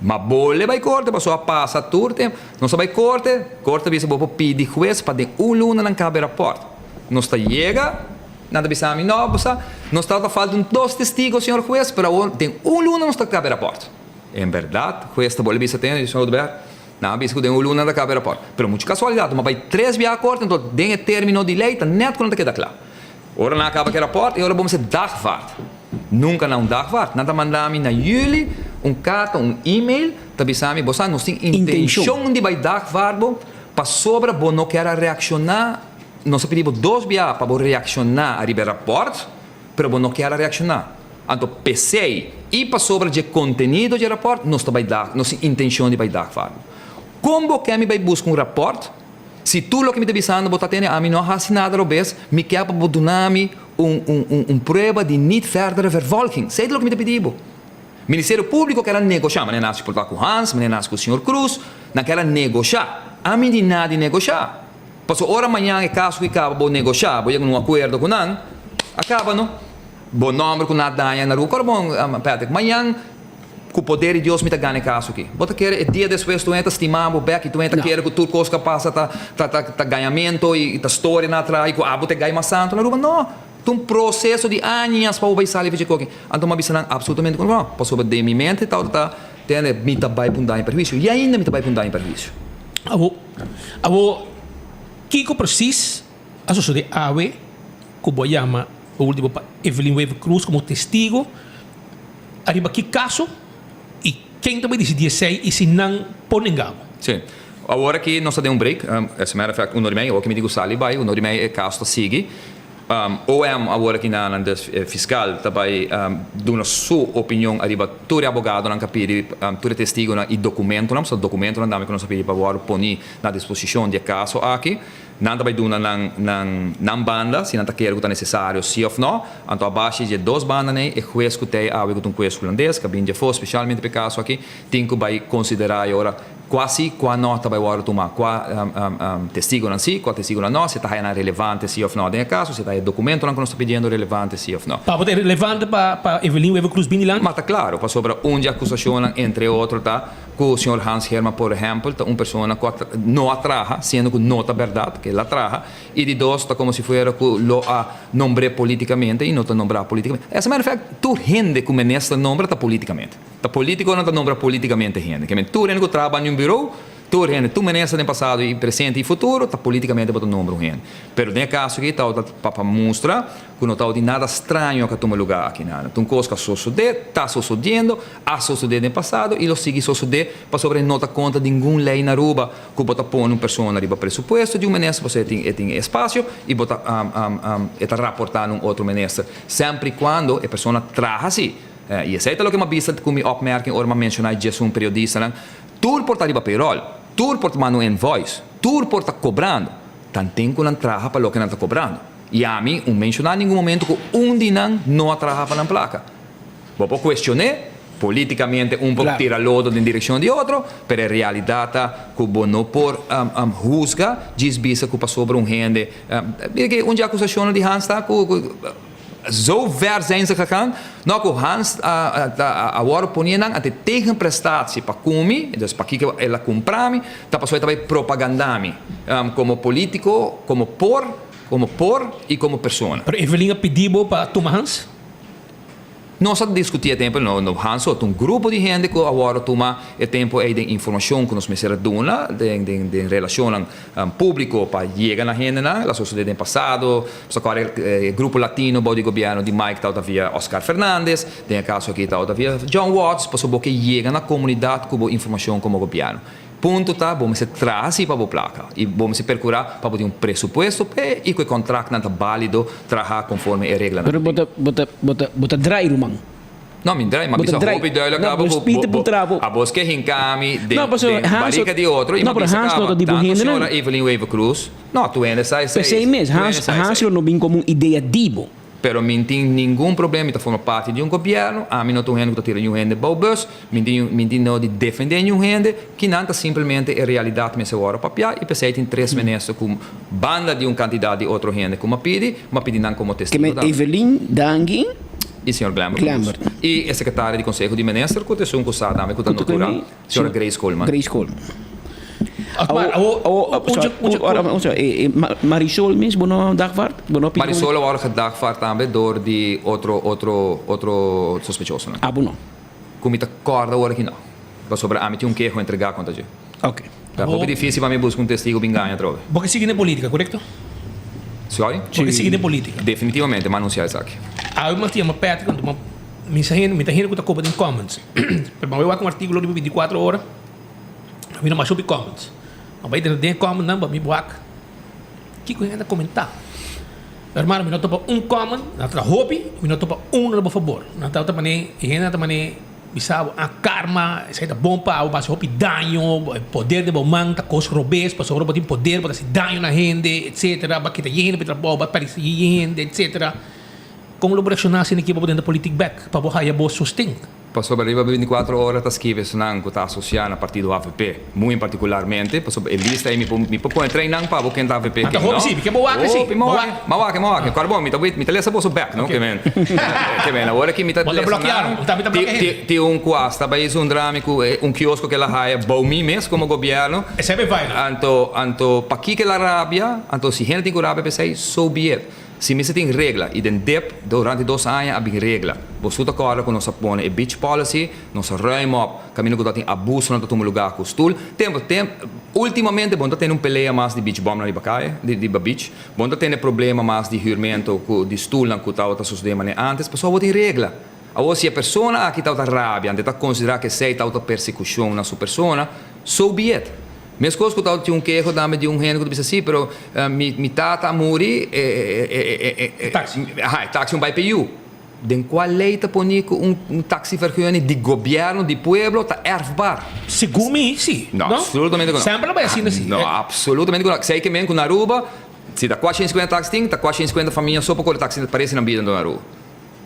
Ma bo le bai korte pasobra a pasa tur tempu. Nos a bai korte, korte a bisa bo por pidi hues pa den un luna nan kaba e rapòrt. Nos ta yega, nan ta bisa mi, no, bo sa, nos tabata falta un dos testigo, señor hues, pero awor den un luna nos ta kaba e rapòrt. En bèrdat, hues ta bolbe bisa tene, señor Oduber, nan a bisa ku den un luna nan ta kaba e rapòrt. Pero muchu kasualidat, nan a bai tres biaha korte, anto den e término di lei ta nèt ku nan ta keda kla. Ora nan a kaba ku e rapòrt, e ora bo mester dagvaard. Nunka na un dagvaard. Nan ta manda mi na juli un karta, un email, ta bisa mi, bo sa nos tin intenshon di bai dagvaard bo, pasobra bo no kier a reakshoná, nos a pidi bo dos biaha pa bo reakshoná ariba e rapòrt, pero bo no kier a reakshoná. Anto p'esei i pasobra dje kontenido dje rapòrt nos ta bai dag, nos tin intenshon di bai dagvaarbo. Kon bo ke mi bai buska un rapòrt si tur loke mi ta bisando bo ta tene ami no a hasi nada robes, mi ke pa bo duna mi un un un un prueba di niet verdere vervolging. Esei ta loke mi ta pidi bo. Ministerio Públiko ker a negoshá, manera nan a hasi por ta ku Hans, manera nan a hasi ku señor Cruz, nan ker a negoshá. Ami di nada di negoshá. Pasobra ora mañan e kaso ki kaba bo negoshá, bo yega na un akuerdo ku nan, a kaba no. Bo nomber ku nan a daña na rua. Ora bon, Patrick, mañan ku poder di Dios mi ta gana e kaso aki. Bo ta kere e dia despues tur hende ta stima bo bek i tur hende ta kere ku tur kos ku a pasa ta ta ta gañamento i ta storia nan a traha i ku abo ta e gai mas santu na Aruba. No! Ta un proseso di añas pa bo bai sali fecha koki. Anto mi a bisa nan absolutamente ku no, pasobra den mi mente tabata ta tende mi ta bai pa un daño perhuisio i ainda mi ta bai pa un daño perhuisio. Abo, abo kiko precies a sosode awe ku bo a yama bo ultimo pa Evelyn Wever Croes komo testigo ariba ki kaso i ken ta bai disidí esei i si nan por nenga bo? Sí. Awor aki nos ta den un break. As a matter of fact, un ora i mei, awor ki mi tin ku sali bai, un ora i mei e kaso ta sigui. OM awor aki na nan des fiscal ta bai duna su opinion ariba tur e abogadonan ku a pidi, tur e testigonan i documentonan, pasobra documentonan tambe ku nos a pidi pa wòrdu poni na disposishon di e kaso aki. Nan ta bai duna nan nan nan banda si nan ta kere ku ta nesesario si òf nò. Anto a base di e dos bandanan ei e hues ku ta ei awe ku ta un hues hulandes ku a bini djafó spesialmente pa e kaso aki tin ku bai konsiderá e ora kua si kua nò ta bai wòrdu tumá, kua testigonan si, kua testigonan nò, si ta haya nan relevante si òf nò den e kaso, si ta haya dokumentonan ku nos ta pidiendo relevante si òf nò. Pa bo ta relevante pa pa Evelyn Wever Croes bini lan? Ma ta klaro, pasobra un di akusashonnan entre otro ta ku señor Hans Herman por ehèmpel ta un persona ku a no a traha, siendo ku no ta bèrdat ku el a traha, i di dos ta komo si fuera ku lo a nombr'é polítikamente i no ta nombrá polítikamente. As a matter of fact, tur hende ku minister nombra ta polítikamente. Ta politiconan ta nombra politicamente hende. Ke men tur hende ku traha banda di un bureau, tur hende, tur minister den pasado i presente i futuro ta politicamente bo ta nombra un hende. Pero den e caso aki tabata pa pa mustra ku no tabatin nada straño ku a tuma lugar aki nada. Ta un cos ku a sosode, ta sosodiendo, a sosode den pasado i lo sigui sosode pasobra e no ta contra ningun ley na Aruba ku bo ta pone un persona riba presupuesto di un minister pasobra e tin e tin e espacio i bo ta e ta raporta na un otro minister semper i cuando e persona traha si. I esei ta loke mi a bisa ku mi opmerking ora mi a menshoná e djesun periodistanan. Tur por ta riba payroll, tur por ta manda un invoice, tur por ta kobrando. Tanten ku nan traha pa loke nan ta kobrando. I ami un menshoná ningun momento ku un di nan no a traha pa nan plaka. Bo por kuestion'é, polítikamente un por tira lodo den direkshon di otro, pero e realidat ta ku bo no por husga djis bisa ku pasobra un hende. Mira ke un dje akusashonnan di Hans ta ku. Zo ver zijn ze gegaan, no ku Hans a a wòrdu pone nan ante tegenprestatie pa ku mi, dus pakiko el a kumpra mi, ta pasobra e ta bai propaganda mi komo politiko, komo por, komo por i komo persona. Pero Evelyn a pidi bo pa tuma Hans? Nos a diskutí e tempu, no no Hans so, ta un grupo di hende ku a wòrdu tuma e tempu ei den informashon ku nos mester a duna den den den relashonnan públiko pa yega na hendenan. El a sosodé den pasado, nos ta kòrda e grupo latino bou di gobièrnu di Mike tabata via Oscar Fernandez, den e kaso aki tabata via John Watts, pasobra bo ke yega na komunidat ku bo informashon komo gobièrnu. Punto ta, bo mester traha si pa bo plaka i bo mester percura pa bo tin un presupuesto p'e i ku e contractnan ta balido traha conforme e reglanan. Pero bo ta, bo ta, bo ta, bo ta draai ruman. No, mi draai, ma Bo ta bisa draai. hopi duidelijk No, abo bo ku spite bo, por traha bo. abos ke hinka mi den, No, pasobra den Hans barika di otro i no, mi pero bisa Hans no kaba ta di bo tanto hendenan. señora Evelyn Wever-Croes, no, tu hende sa esei, P'esei mes, tu hende Hans, sa Hans esei. lo no bin komo un idea di bo. Pero mi n'tin ningun problema, mi ta forma parti di un gobièrnu, ami no ta un hende ku ta tira niun hende bou bus, mi n'tin mi n'tin no di defendé niun hende, kinan ta simplemente e realidat mester wòrdu papiá i p'esei tin tres minister ku banda di un kantidat di otro hende ku m'a pidi, m'a pidi nan komo Ke testigo men tambe. Evelyn, Dangui. I señor Glenbert Cruz. Glenbert. I e sekretario di konseho di minister ku ta esun ku sa tambe ku ta Ku ta noturá, kende? señora Grace Coleman. Grace Coleman. Otmar, Awo, awo, awo, un sorry, un ora, un sorry, e, e, Ma- Marisol mes bo no dagvaard? Bo no pidi Marisol a wòrdu gedagvaard tambe dor di otro, otro, otro sospechosonan. Ah, bo no? Ku mi ta kòrda ora ki no. Pasobra ami tin un keho entregá kontra dje. Ok. Ta hopi difísil pa mi buska un testigo bin gaña atrobe. Bo ke sigui den polítika, korekto? Sorry? Bo ke sigui den polítika? Definitivamente, m'a anunsiá esaki. Awe mi a yama Patrick, anto mi mi sa hende, mi ta hende ku ta koba den comments. Pero mi a wak un artíkulo riba bintikuatro ora. Mi no masha hopi comments. Ma bai den e comment nan pa mi wak kiko hende a comenta. Hermano, mi no topa un comment, nan ta hopi, mi no topa uno na bo fabor. Nan tabata manera, e hendenan ta manera bisa bo, ah, karma, esei ta bon pa bo, bo a hasi hopi daño, e poder den bo man ta kos robes, pasobra bo tin poder, bo ta hasi daño na hende, etcetera, bo a kita hende pa e trabou, bo a persiguí hende, etcetera. Kon lo bo reakshoná asina ki bo por drenta politik bèk pa bo haya bo sosten? Pasobra riba binticuatro ora ta skibi esnan cu ta asocia na partido avp, muy en particularmente, pasobra e lista ey mi por mi por pone train nan pa bo ken ta avp ken no. Hopi, mi wak, mi wak, mi wak. Cual bon, mi ta mi ta lesa boso bek no, ke men, ke men awor aki mi ta lesa nan, tin tin un cu hasta bay zundra mi cu un kiosco ke el a haya bou mi mes como gobierno, anto anto pakico el a rabia, anto si hende tin cu rabia p'esey, so be it. Si mester tin regla y den dep durante dos aña a bin regla. Bo su ta corda cu nos a pone e beach policy, nos a ruim op caminda cu ta tin abusonan ta tuma lugar cu stoel. Tempo, tempo, ultimamente bo no ta tene un pelea mas di beach bumnan riba caye, di riba beach. Bo no ta tene problema mas di huurmento cu di stoelnan cu tabata sucede manera antes, pasobra bo tin regla. Awor si e persona aki tabata rabia, ante ta considera cu esey tabata persecucion na su persona, so be it. Meskos ku tabata tin un keho tambe di un hende ku ta bisa si, pero mi mi tata a muri, e e e e taxi. Aha, e taxi un bai pa e yu. Den kua lei ta poni ku un un taxivergunning di gobièrnu, di pueblo, ta erfbaar? Segun mi, si. No, absolutamente ku no. Semper lo bai asina si. No, absolutamente ku no. Esei ke men ku na Aruba, si ta 450 taxi tin, ta 450 famia so pa kore taxi ta parese nan bida na Aruba.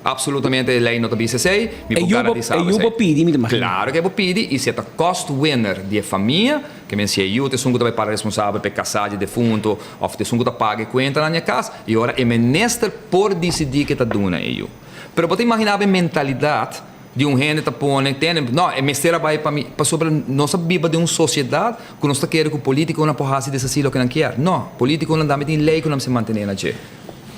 Absolutamente e ley no ta bisa esey, mi por garantisa bo E yu esey. bo pidi, mi ta imagina. Claro ke bo pidi y si e ta cost winner di e famia, ke men si e yu ta esun ku ta bay para responsabel pa e casa dje defunto of ta esun ku ta paga e cuentanan di e cas, y ora e minister por dicidi ke ta duna e yu. Pero bo ta imagina bo e mentalidad di un hende ta pone, tende, no, e mester a bay pa mi, pasobra nos a biba den un sociedad ku nos ta kere ku politiconan por haci deshaci loke nan kier. No, politiconan tambe tin ley ku nan mester mantene na dje.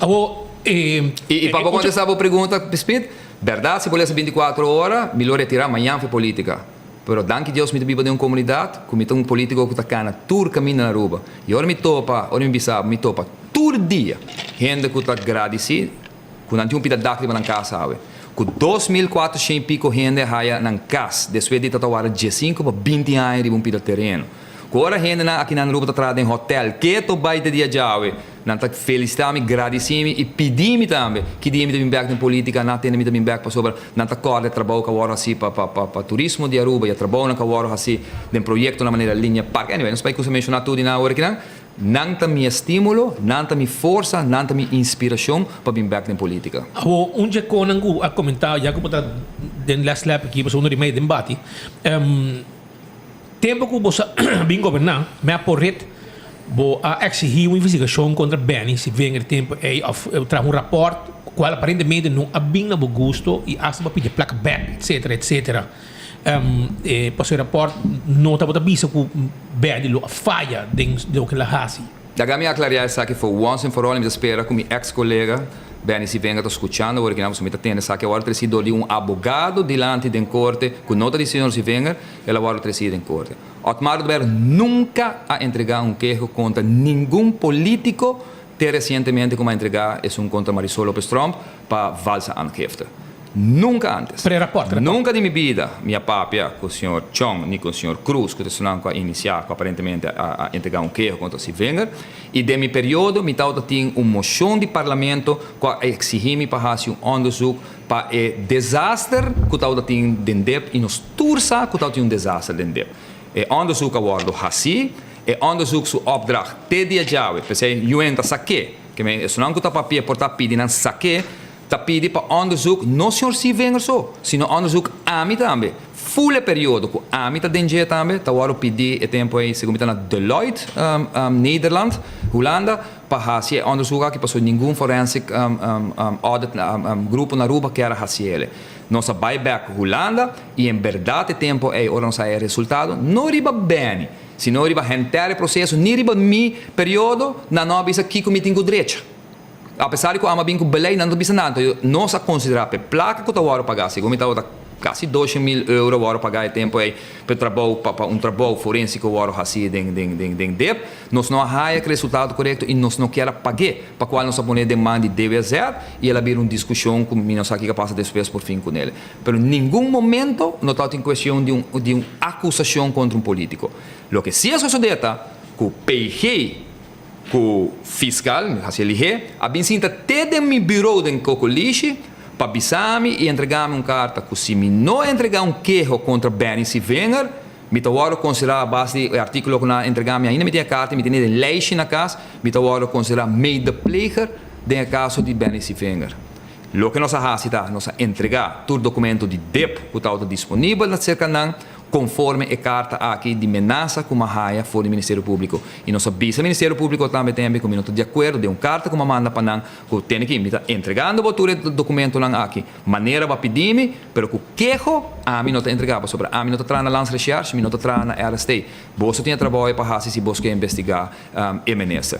Awor, e. I pa bo kontestá bo pregunta, Speed, bèrdat si bo lesa bintikuatro ora, mi lo retirá mañan for polítika. Pero danki Dios mi ta biba den un komunidat ku mi ta un polítiko ku ta kana tur kaminda na Aruba. I ora mi topa, ora mi bisa bo, mi topa tur dia hende ku ta gradisí ku nan tin un pida dak riba nan kas awe. Ku 2400 i piko hende a haya nan kas despues di ta ta warda diesinku pa binti aña riba un pida tereno. Ku ora hendenan aki na Aruba ta traha den hotèl, keto bai te dia djawe, Nan ta felicita mi, gradici mi y pidi mi tambe ki dia mi ta bin bek den politica, nan tende mi ta bin bek pasobra nan ta corda e trabou cu a worde haci pa pa turismo di Aruba y e trabounan cu a worde haci den proyectonan manera Linea Park. Anyway, nos bai cusa menciona tur di nan awor akinan. Nan ta mi estimulo, nan ta mi forsa, nan ta mi inspiracion pa bin bek den politica. Awor, un dje konan ku a komentá ya ku bo ta den les lèp aki, pasobra uno di mei den bati, Tempu ku bo sa bin goberná, mi a por ret bo a eksihí un investigashon kontra Benny Sivenger tempu ei òf traha un rapòrt kual aparentemente no a bin na bo gusto i asta bo a pidi plaka bèk etsetera etsetera. E pasobra e rapòrt no tabata bisa ku Benny lo a faya den loke el a hasi. Laga mi aclaria esaki for once and for all y mi ta spera cu mi ex colega Benny Sivenga ta scuchando awor aki mi ta tende esaki a wordo treci door di un abogado dilanti den corte cu no ta di señor Sivenger el a wordo treci den corte. Otmar Oduber nunca a entrega un keho contra ningun politico te recientemente como a entrega esun contra Marisol Lopez Tromp pa valse aangifte. Nunca antes. Nunca di mi bida mi a papia cu señor Chong ni cu señor Cruz cu ta esunnan cu a inicia cu aparentemente a entrega un keho contra Sivinger. Y den mi periodo mi tawata tin un mocion di parlamento cu a exigi mi pa haci un onderzoek pa e desaster cu tawata tin den dip y nos tur sa cu tawata tin un desaster den dip. E onderzoek a wordo haci, e onderzoek su opdracht te dia djawe, p'esey UN ta sake, ke men esunnan cu ta papia por ta pidi nan sake, Ta pidi pa onderzoek no señor Sievinger so, sino onderzoek ami tambe. Full e periodo cu ami ta den dje tambe ta wordo pidi e tempo ey segun mi ta na Deloitte Nederland, Hulanda, pa haci e onderzoek aki pasobra ningun forensic audit grupo na Aruba kier a haci ele. Nos a bay bek Hulanda y en berdad e tempo ey ora nos a haya e resultado no riba Benny, sino riba henter e proceso ni riba mi periodo nan no a bisa kico mi tin cu drecha. Apesar di ku amo a bin ku belei, nan no ta bisa nada. Anto nos a konsiderá pa e plaka ku ta wòrdu pagá, segun mi tabata kasi dosha mil euro wòrdu pagá e tempu ei pa e trabou, pa un trabou forensiko wòrdu hasí den den den den dep, nos no a haya e resultado korekto i nos no kier a pag'é, pa kual nos a pon'é den man di DWZ i el a bira un diskushon ku mi no sa kiko a pasa despues por fin kunel. Pero ningun momento no tabatin kuestion di un di un akusashon kontra un polítiko. Loke si a sosodé ta ku PG. Ku fiskal, mi hasi lihé, a bin sinta te den mi buró den Kokolishi pa bisa mi i entregá mi un karta ku si mi no entregá un keho kontra Benny Sivinger, mi ta wòrdu konsiderá a base di e artíkulo ku nan a entregá mi, ainda mi tin e karta i mi tene den lijstje na kas, mi ta wòrdu konsiderá medepleger den e kaso di Benny Sivinger. Loke nos a hasi ta nos a entregá tur dokumento di dip ku tabata disponibel na serka nan konforme e karta aki di menasa ku mi a haya for di Ministerio Públiko. I nos a bisa Ministerio Públiko tambe tembe ku mi no ta di akuerdo den un karta ku mi a manda pa nan ku tene ki mi ta entregando bo tur e dokumentonan aki manera bo a pidi mi, pero ku keho ami no ta entregá pasobra ami no ta traha na Landsrecherche, mi no ta traha na RST. Boso tin e trabou pa hasi si bos ke investigá e minister.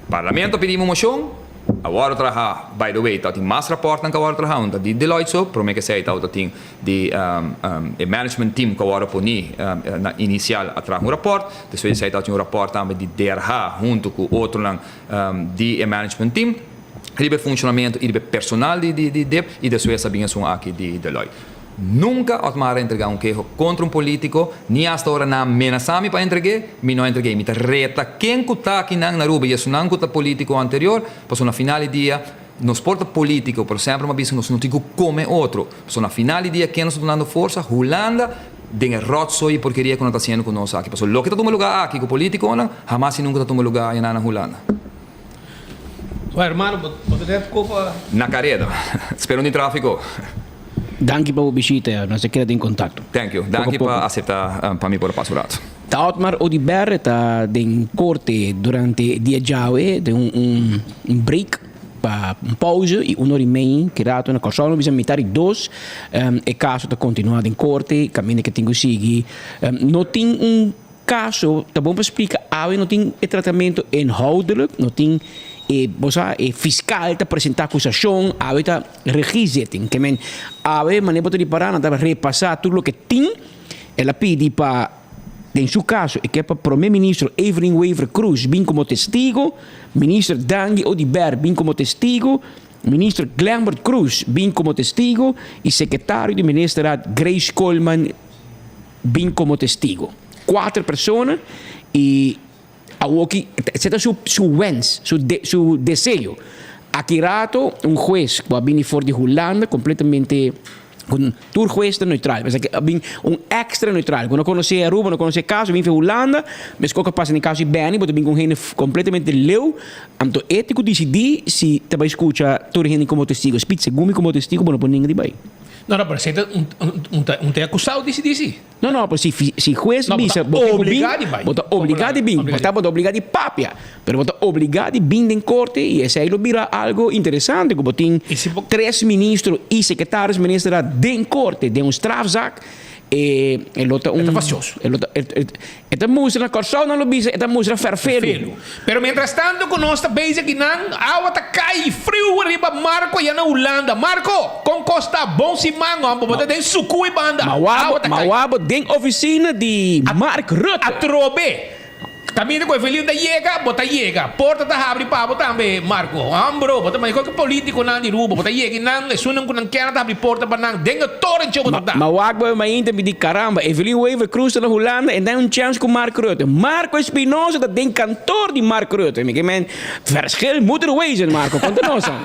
Parlamento a pidi mi un moshon, a wòrdu traha, by the way ta tin mas rapòrtnan ku a wòrdu traha, un ta di Deloitte so, promé ke esei tabata tin di e management team ku a wòrdu poni na inisial a traha un rapòrt, despues di esei tabatin un rapòrt tambe di DRH huntu ku otronan di e management team riba e funshonamentu i riba e personal di di dip i despues a bin esun aki di Deloitte. Nunka Otmar a entregá un keho kontra un polítiko, ni asta ora nan a menasá mi pa entreg'é, mi no a entreg'é. Mi ta reta ken ku ta akinan na Aruba i esunnan ku ta polítiko anterior, pasobra na final di dia, Nos por ta politico, pero semper mi a bisa nos no tin cu come otro. Pasobra na final di dia ken nos ta dunando forsa? Hulanda den e rotzooi y porkeria cu nan ta haciendo cu nos aki. Pasobra loke ta tuma lugar aki cu politiconan, hamas y nunca ta tuma lugar ayana na Hulanda. Bueno hermano, bo ta net copa. Na careda. Spero no tin trafico. Danki pa bo bishita, nos ta keda den contacto. Thank you. Danki pa acepta pa mi por pasa un rato. Ta Otmar Oduber ta den corte durante dia djawe den un un break pa un pauze y un ora y mei ki rato na Kòrsou no bisa mitar y dos e caso ta continua den corte caminda ke tin ku sigui no tin un caso ta bon pa splica awe no tin e tratamento inhoudelijk no tin e bo sa e fiscal ta presenta acusacion awe ta regiezitting ke men awe manera bo ta ripara nan ta repasa tur loke tin el a pidi pa Den su caso e ke pa Prome Ministro Evelyn Wever Croes bin como testigo, Minister Dangui Oduber bin como testigo, Minister Glenbert Croes bin como testigo y Secretario di Ministerraad Grace Koolman bin como testigo. Cuater persona y awoki esei ta su su wens, su su deseo. Aki rato un hues cu a bini for di Hulanda completamente Cu tur hues ta neutral. Pensa cu a bin un extra neutral cu no conoce Aruba, no conoce e caso, a bin for Hulanda, mescos cu a pasa den caso di Benny, bo ta bin cu un hende completamente leu, anto e tin cu dicidi si ta bay scucha tur hende como testigo. Speed, segun mi como testigo bo no por ninga di bay. No, no, pero esey ta un un ta acusado dicidi si. No, no, pero si si hues No, bo bisa ta bo tin cu bin, obligá di bai. bo ta obligá di bin. Bo ta bo ta obligá di papia, pero bo ta obligá di bin den korte i esei lo bira algo interesante ku bo tin tres ministro i sekretaris minister den korte den un strafzaak e e lo ta un E ta fastioso. E lo ta e e e ta mustra na Kòrsou nan lo bisa e ta mustra fèrfelu. Fèrfelu. Pero mientras tanto ku nos ta bezig akinan awa ta kai friu riba Marco ya na Hulanda. Marco, kon kos ta? Bon siman hòmber, bo ta den suku e banda. Awa ta kai. Mawabo den ofisina di Mark Rutte. Atrobe. Kaminda ku Evelyn ta yega, bo ta yega. Porta ta habri pa bo tambe, Marco. Hòmber, bo ta manda kualke politikonan di Aruba, bo ta yega i nan, esunnan ku nan kèn ta habri porta pa nan. Den e torentje bo ta ta. Ma wak bo mainta mi di caramba, Evelyn Wever Croes ta na Hulanda en dan un chance cu Mark Rutte. Marco Espinosa ta den kantoor di Mark Rutte. Mi ke men, verschil moet er wezen Marco, konta nos dan.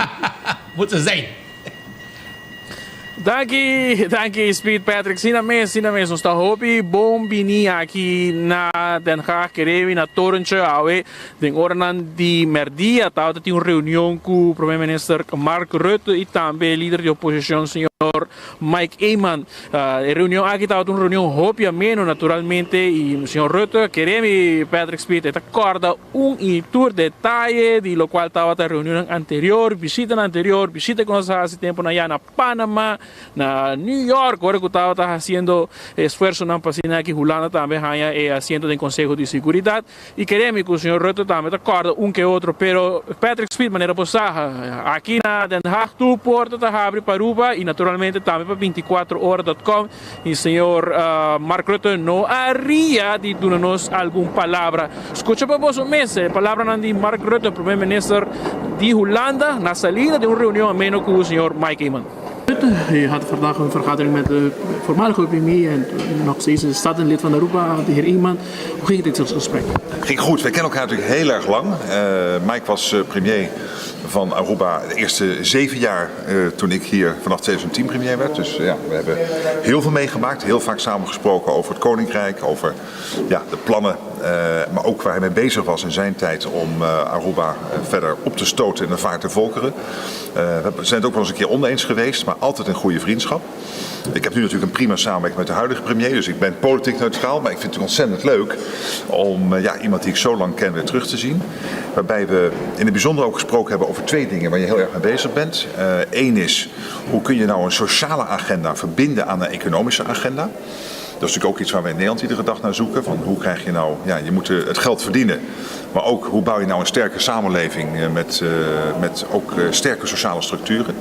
Moet er zijn. Danki, danki Speed Patrick. Sina mes, sina mes. Nos ta hopi bon bini aki na Den Haag, Kerewi, na Torentje. Awe den oranan di merdia tabata tin un reunion ku Prome Minister Mark Rutte i tambe lider di oposishon señor Mike Eman. E reunion aki tabata un reunion hopi ameno naturalmente i señor Rutte, Kerewi, Patrick Speed e ta kòrda Un i tur detaye di lokual tabata reunionnan anterior, bishitanan anterior, bishita ku nos a hasi tempunan ya na Panama, na New York, ora ku tabata hasiendo esfuersonan pa asina aki Hulanda tambe haña e asiento den Konseho di Siguridat. I kere mi ku señor Rutte tambe ta kòrda un ke otro, pero Patrick Speed, manera bo sa, aki na Den Haag tur porta ta habri pa Aruba i naturalmente tambe pa binticuatroora dot com. I señor Mark Rutte no a ria di duna nos algun palabra. Skucha pa boso mes e palabranan di Mark Rutte, Prome Minister di Hulanda, na salida di un reunion ameno ku señor Mike Eman. Rutte. U had vandaag een vergadering met de voormalige premier en nog steeds de statenlid van Aruba, de heer Eman. Hoe ging dit gesprek? Ging goed. Wij kennen elkaar natuurlijk heel erg lang. Mike was premier van Aruba de eerste 7 jaar toen ik hier vanaf 2010 premier werd. Dus ja, we hebben heel veel meegemaakt. Heel vaak samen gesproken over het Koninkrijk, over ja, de plannen. Maar ook waar hij mee bezig was in zijn tijd om Aruba verder op te stoten in de vaart der volkeren. We zijn het ook wel eens een keer oneens geweest, maar altijd een goede vriendschap. Ik heb nu natuurlijk een prima samenwerking met de huidige premier, dus ik ben politiek neutraal. Maar ik vind het ontzettend leuk om ja, iemand die ik zo lang ken weer terug te zien. Waarbij we in het bijzonder ook gesproken hebben over twee dingen waar je heel erg mee bezig bent. Eén is, hoe kun je nou een sociale agenda verbinden aan een economische agenda? Dat is natuurlijk ook iets waar wij in Nederland iedere dag naar zoeken. Van hoe krijg je nou, ja, je moet het geld verdienen. Maar ook hoe bouw je nou een sterke samenleving met ook sterke sociale structuren.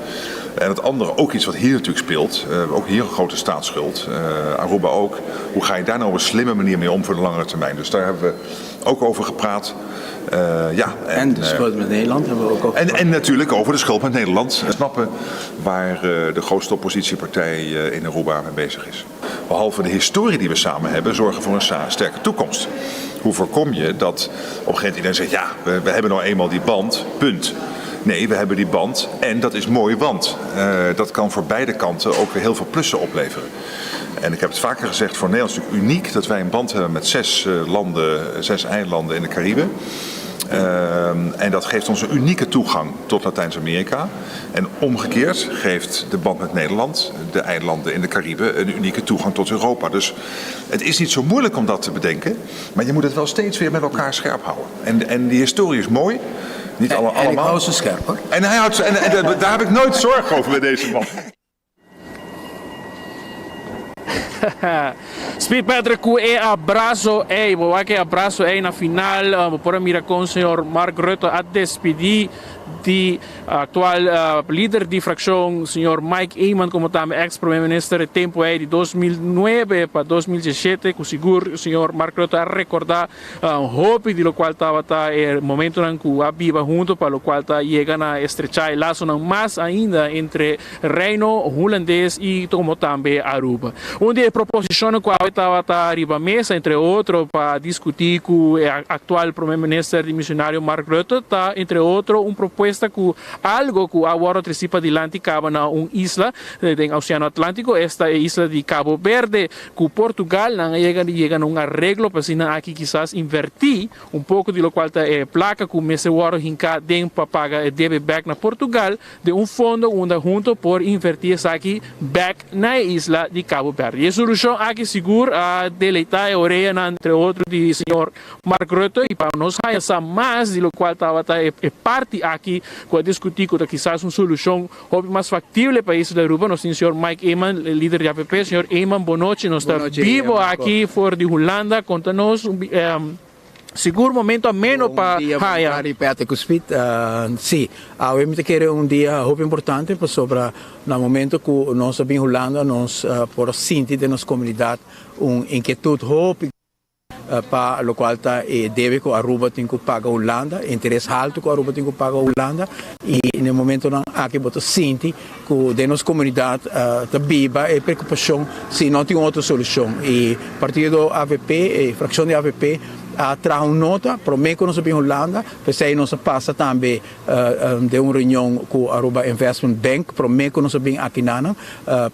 En het andere, ook iets wat hier natuurlijk speelt. Ook hier een grote staatsschuld. Aruba ook. Hoe ga je daar nou op een slimme manier mee om voor de langere termijn? Dus daar hebben we ook over gepraat. Ja, en de schuld met Nederland hebben we ook over En natuurlijk over de schuld met Nederland. We snappen waar de grootste oppositiepartij in Aruba mee bezig is. Behalve de historie die we samen hebben, zorgen voor een sterke toekomst. Hoe voorkom je dat op een gegeven moment iedereen zegt, ja, we hebben nou eenmaal die band, punt. Nee, we hebben die band en dat is mooi, want dat kan voor beide kanten ook weer heel veel plussen opleveren. En ik heb het vaker gezegd, voor Nederland is het natuurlijk uniek dat wij een band hebben met 6 landen, 6 eilanden in de Cariben. En dat geeft ons een unieke toegang tot Latijns-Amerika. En omgekeerd geeft de band met Nederland, de eilanden in de Cariben, een unieke toegang tot Europa. Dus het is niet zo moeilijk om dat te bedenken, maar je moet het wel steeds weer met elkaar scherp houden. En die historie is mooi. Niet En ik allemaal. hou ze scherp, hoor. En hij houdt ze, en daar heb ik nooit zorg over bij deze man. Speed Patrick ku e abrazo ei, bo wak e abrazo ei na final, bo por a mira kon señor Mark Rutte a despidi di actual lider di fraccion señor Mike Eman como tambe ex primer minister e tempo ei di 2009 pa 2017 ku sigur señor Mark Rutte a recorda hopi di locual tabata e momentonan ku a biba hunto pa locual ta yega na estrecha e lazonan mas ainda entre Reino Hulandes y como tambe Aruba. Un di e proposicionnan cu awe tabata riba mesa, entre otro, pa discuti cu e actual Prome Minister dimisionario Mark Rutte, ta entre otro un propuesta cu algo cu a wordo treci padilanti caba na un isla den Oceano Atlantico, esta e isla di Cabo Verde, cu Portugal. Nan a yega di yega na un areglo pa asina aki kisas inverti un poco di locual ta e placa cu mester wordo hinca den pa paga e debe bek na Portugal, den un fondo unda hunto por inverti esaki bek na e isla di Cabo Verde. E solucion aki sigur a deleita e oreanan entre otro di señor Mark Rutte y pa nos haya sa mas di locual tabata e parti aki cu a discuti cu ta kisas un solucion hopi mas factible pa isla di Aruba, nos tin señor Mike Eman, lider di avp. Señor Eman, bonochi, nos ta bibo aki for di Hulanda, conta nos Sigur momento ameno pa Bon dia, bon haya. tardi Patrick ku Speed. Si, awe mi ta kere un dia hopi importante pasobra na momento ku nos a bin Hulanda nos por a sinti den nos komunidat un inkietut hopi pa lokual ta e debe ku Aruba tin ku paga Hulanda, e interes haltu ku Aruba tin ku paga Hulanda i na e momentonan aki bo ta sinti ku den nos komunidat ta biba e preokupashon si no tin otro solushon i partido avp, e frakshon di avp a traha un nota promé ku nos a bin Hulanda, p'esei nos a pasa tambe den un reunion ku Aruba Investment Bank promé ku nos a bin akinanan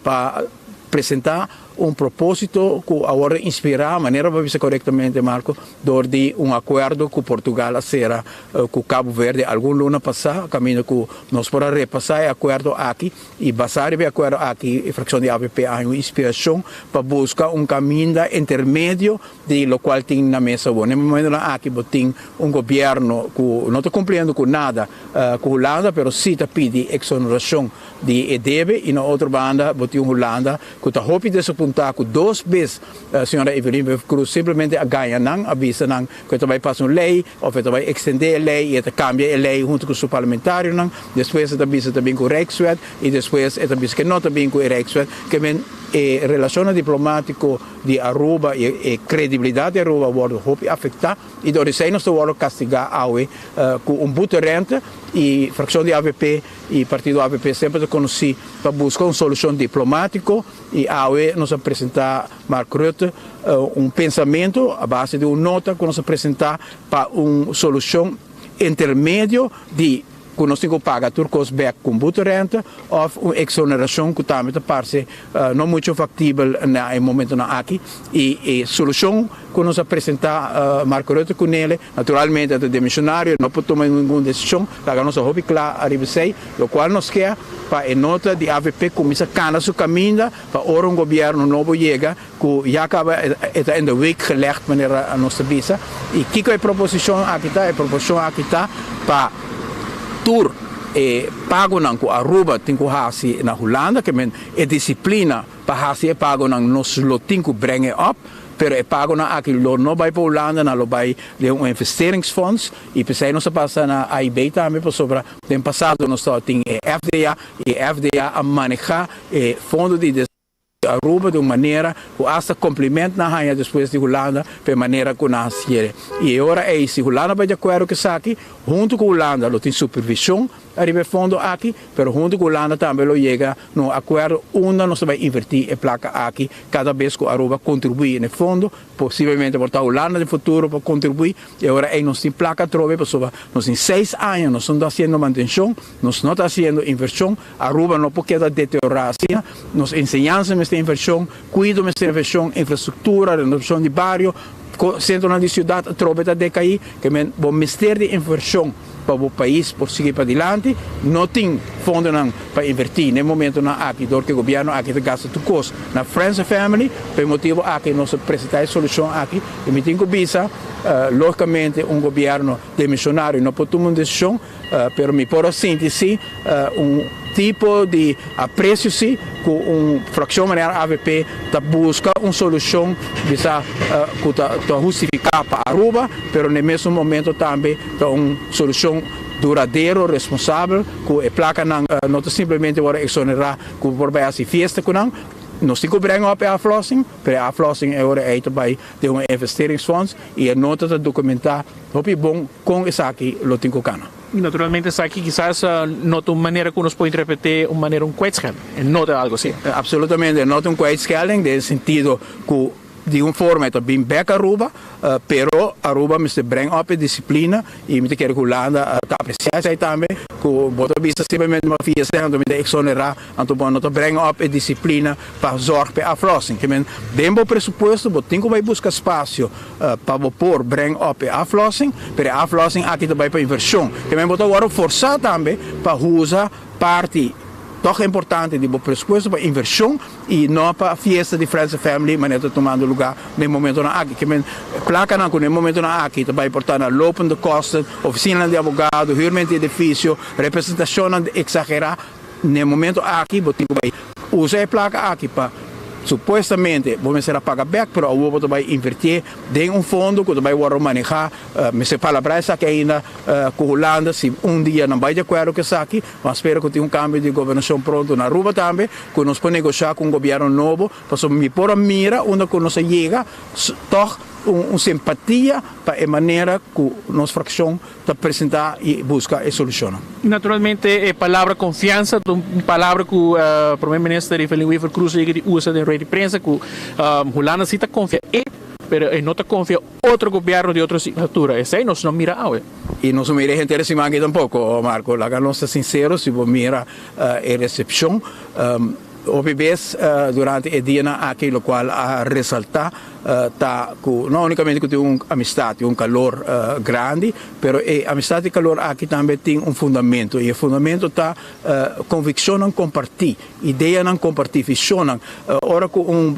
pa presentá un propósito ku a wòrdu inspirá, manera bo a bisa korektamente Marco, dor di un akuerdo ku Portugal a sera ku Cabo Verde algun luna pasá, kaminda ku nos por a repasá e akuerdo aki i basá riba e akuerdo aki e frakshon di avp a haña un inspirashon pa buska un kaminda intermedio di lokual tin na mesa awor. Na e momentonan aki bo tin un gobièrnu ku no ta kumpliendo ku nada ku Hulanda pero si ta pidi eksonerashon di e debe i na otro banda bo tin un Hulanda ku ta hopi desapuntá ku dos bes señora Evelyn Wever-Croes simplemente a gaña nan, a bisa nan ku e ta bai pasa un lei òf e ta bai ekstendé e lei i e ta kambia e lei huntu ku su parlamentarionan, despues e ta bisa ta bin ku Rijkswet i despues e ta bisa ku e no ta bin ku e Rijkswet. Ke men. E relashonnan diplomátiko di Aruba i e kredibilidat di Aruba a wòrdu hopi afektá i dor esei nos ta wòrdu kastigá awe ku un bute rente i frakshon di avp i partido avp semper ta konosí pa buska un solushon diplomátiko i awe nos a presentá Mark Rutte un pensamentu a base di un nota ku nos a presentá pa un solushon intermedio di ku nos tin ku paga tur kos bèk ku un boeterente òf un eksonerashon ku tambe ta parse no mucho faktibel na e momentonan aki. I e solushon ku nos a presentá Marco Rutte ku nele, naturalmente ta demishonario, no por tuma ningun desishon, laga nos a hopi kla ariba esei, lokual nos ke pa e nota di avp kuminsá kana su kaminda pa ora un gobièrnu nobo yega ku ya kaba e ta in de week gelegd manera nos ta bisa. I kiko e proposishon aki ta? E proposishon aki ta pa tur e pagonan ku Aruba tin ku hasi na Hulanda, ke men e disiplina pa hasi e pagonan nos lo tin ku breng e op, pero e pagonan aki lo no bai pa Hulanda, nan lo bai den un investeringsfonds i p'esei nos a pasa na AIB tambe pasobra den pasado nos tabatin e FDA i e FDA a maneha e fondo di Aruba di un manera ku asta kompliment nan haña despues di Hulanda pa e manera ku nan hasié. I e ora ei si Hulanda bai di akuerdo ku esaki, huntu ku Hulanda lo tin supervishon ariba e fondo aki, pero huntu ku Hulanda tambe lo yega na un akuerdo unda nos ta bai invertí e plaka aki kada bes ku Aruba kontribuí na e fondo. Posiblemente por ta Hulanda den futuro por kontribuí. E ora ei nos tin plaka atrobe pasobra nos tin seis aña nos no ta hasiendo mantenshon, nos no ta hasiendo invershon. Aruba no por keda deteriorá asina. Nos enseñansa mester invershon, kuido mester invershon, infrastruktura, renovashon di bario, sentronan di siudat atrobe ta dekaí. Ke men bo mester di invershon pa bo pais por sigui padilanti. No tin fondonan pa invertí na e momentonan aki dor ku e gobièrnu aki ta gasta tur kos na friends and family. Pa e motibu aki nos a presentá e solushon aki i mi tin ku bisa lógikamente un gobièrnu demishonario no por tuma un desishon. Pero mi por a sinti si un tipo di aprecio si cu un fraccion manera avp ta busca un solucion bisa cu ta hustifica pa Aruba, pero na e mesun momento tambe ta un solucion duradero, responsabel, cu e placanan no ta simplemente worde exonera cu por bay haci fiesta cu nan. Nos tin cu brenga op e aflossing, pero e aflossing e ora ey ta bay den un investeringsfonds y e nota ta documenta hopi bon Kon esaki lo tin ku kana? Naturalmente esaki kisas no ta un manera ku nos por interpret'é un manera un kwijtschelding. E no ta algu así. Absolutamente e no ta un kwijtschelding den e sentido ku di un forma e ta bin bek Aruba, pero Aruba mester breng op e disiplina i mi ta kere ku Hulanda ta apresiá esei tambe, ku bo ta bisa simplemente ma via esei anto mi ta eksonerá. Anto bo no ta brenga op e disiplina pa zorg p'e aflossing. Ke men, den bo presupuesto bo tin ku bai buska spasio pa bo por brenga op e aflossing, pero e aflossing aki ta bai pa invershon. Ke men bo ta wòrdu forsá tambe pa usa parti tòg importante di bo presupuesto pa invershon i no pa fiesta di friends and family manera ta tumando lugá den momentonan aki. Ke men, plakanan ku den momentonan aki ta bai por ta na lopende kosten, ofisinanan di abogado, huurment di edifisio, representashonnan eksagerá. N'e momento aki bo tin ku bai usa e plaka aki pa supuestamente bo mester a paga bèk, pero awor bo ta bai invertié den un fondo ku ta bai wòrdu manehá. Mester palabrá esaki ainda ku Hulanda si un dia nan bai di akuerdo ku esaki. Mas spera ku tin un kambio di gobernashon pronto na Aruba tambe ku nos por negoshá ku un gobièrnu nobo, pasobra mi por a mira unda ku nos a yega tòg un simpatia pa e manera ku nos frakshon ta presentá i buska e solushonnan. Naturalmente e palabra konfiansa ta un palabra ku Prome Minister Evelyn Wever-Croes a yega di usa den rueda di prensa ku Hulanda si ta konfia e, pero e no ta konfia otro gobièrnu di otro signatura. Esei nos no mira awe. I nos no mira e henter e siman aki tampoko, Marco. Laga nos ta sinsero, si bo mira e resepshon hopi bes durante e dianan aki lokual a resaltá ta ku no únikamente ku tin un amistat i un kalor grandi, pero e amistat i kalor aki tambe tin un fundamentu i e fundamentu ta konvikshonnan kompartí, ideanan kompartí, vishonnan. Ora ku un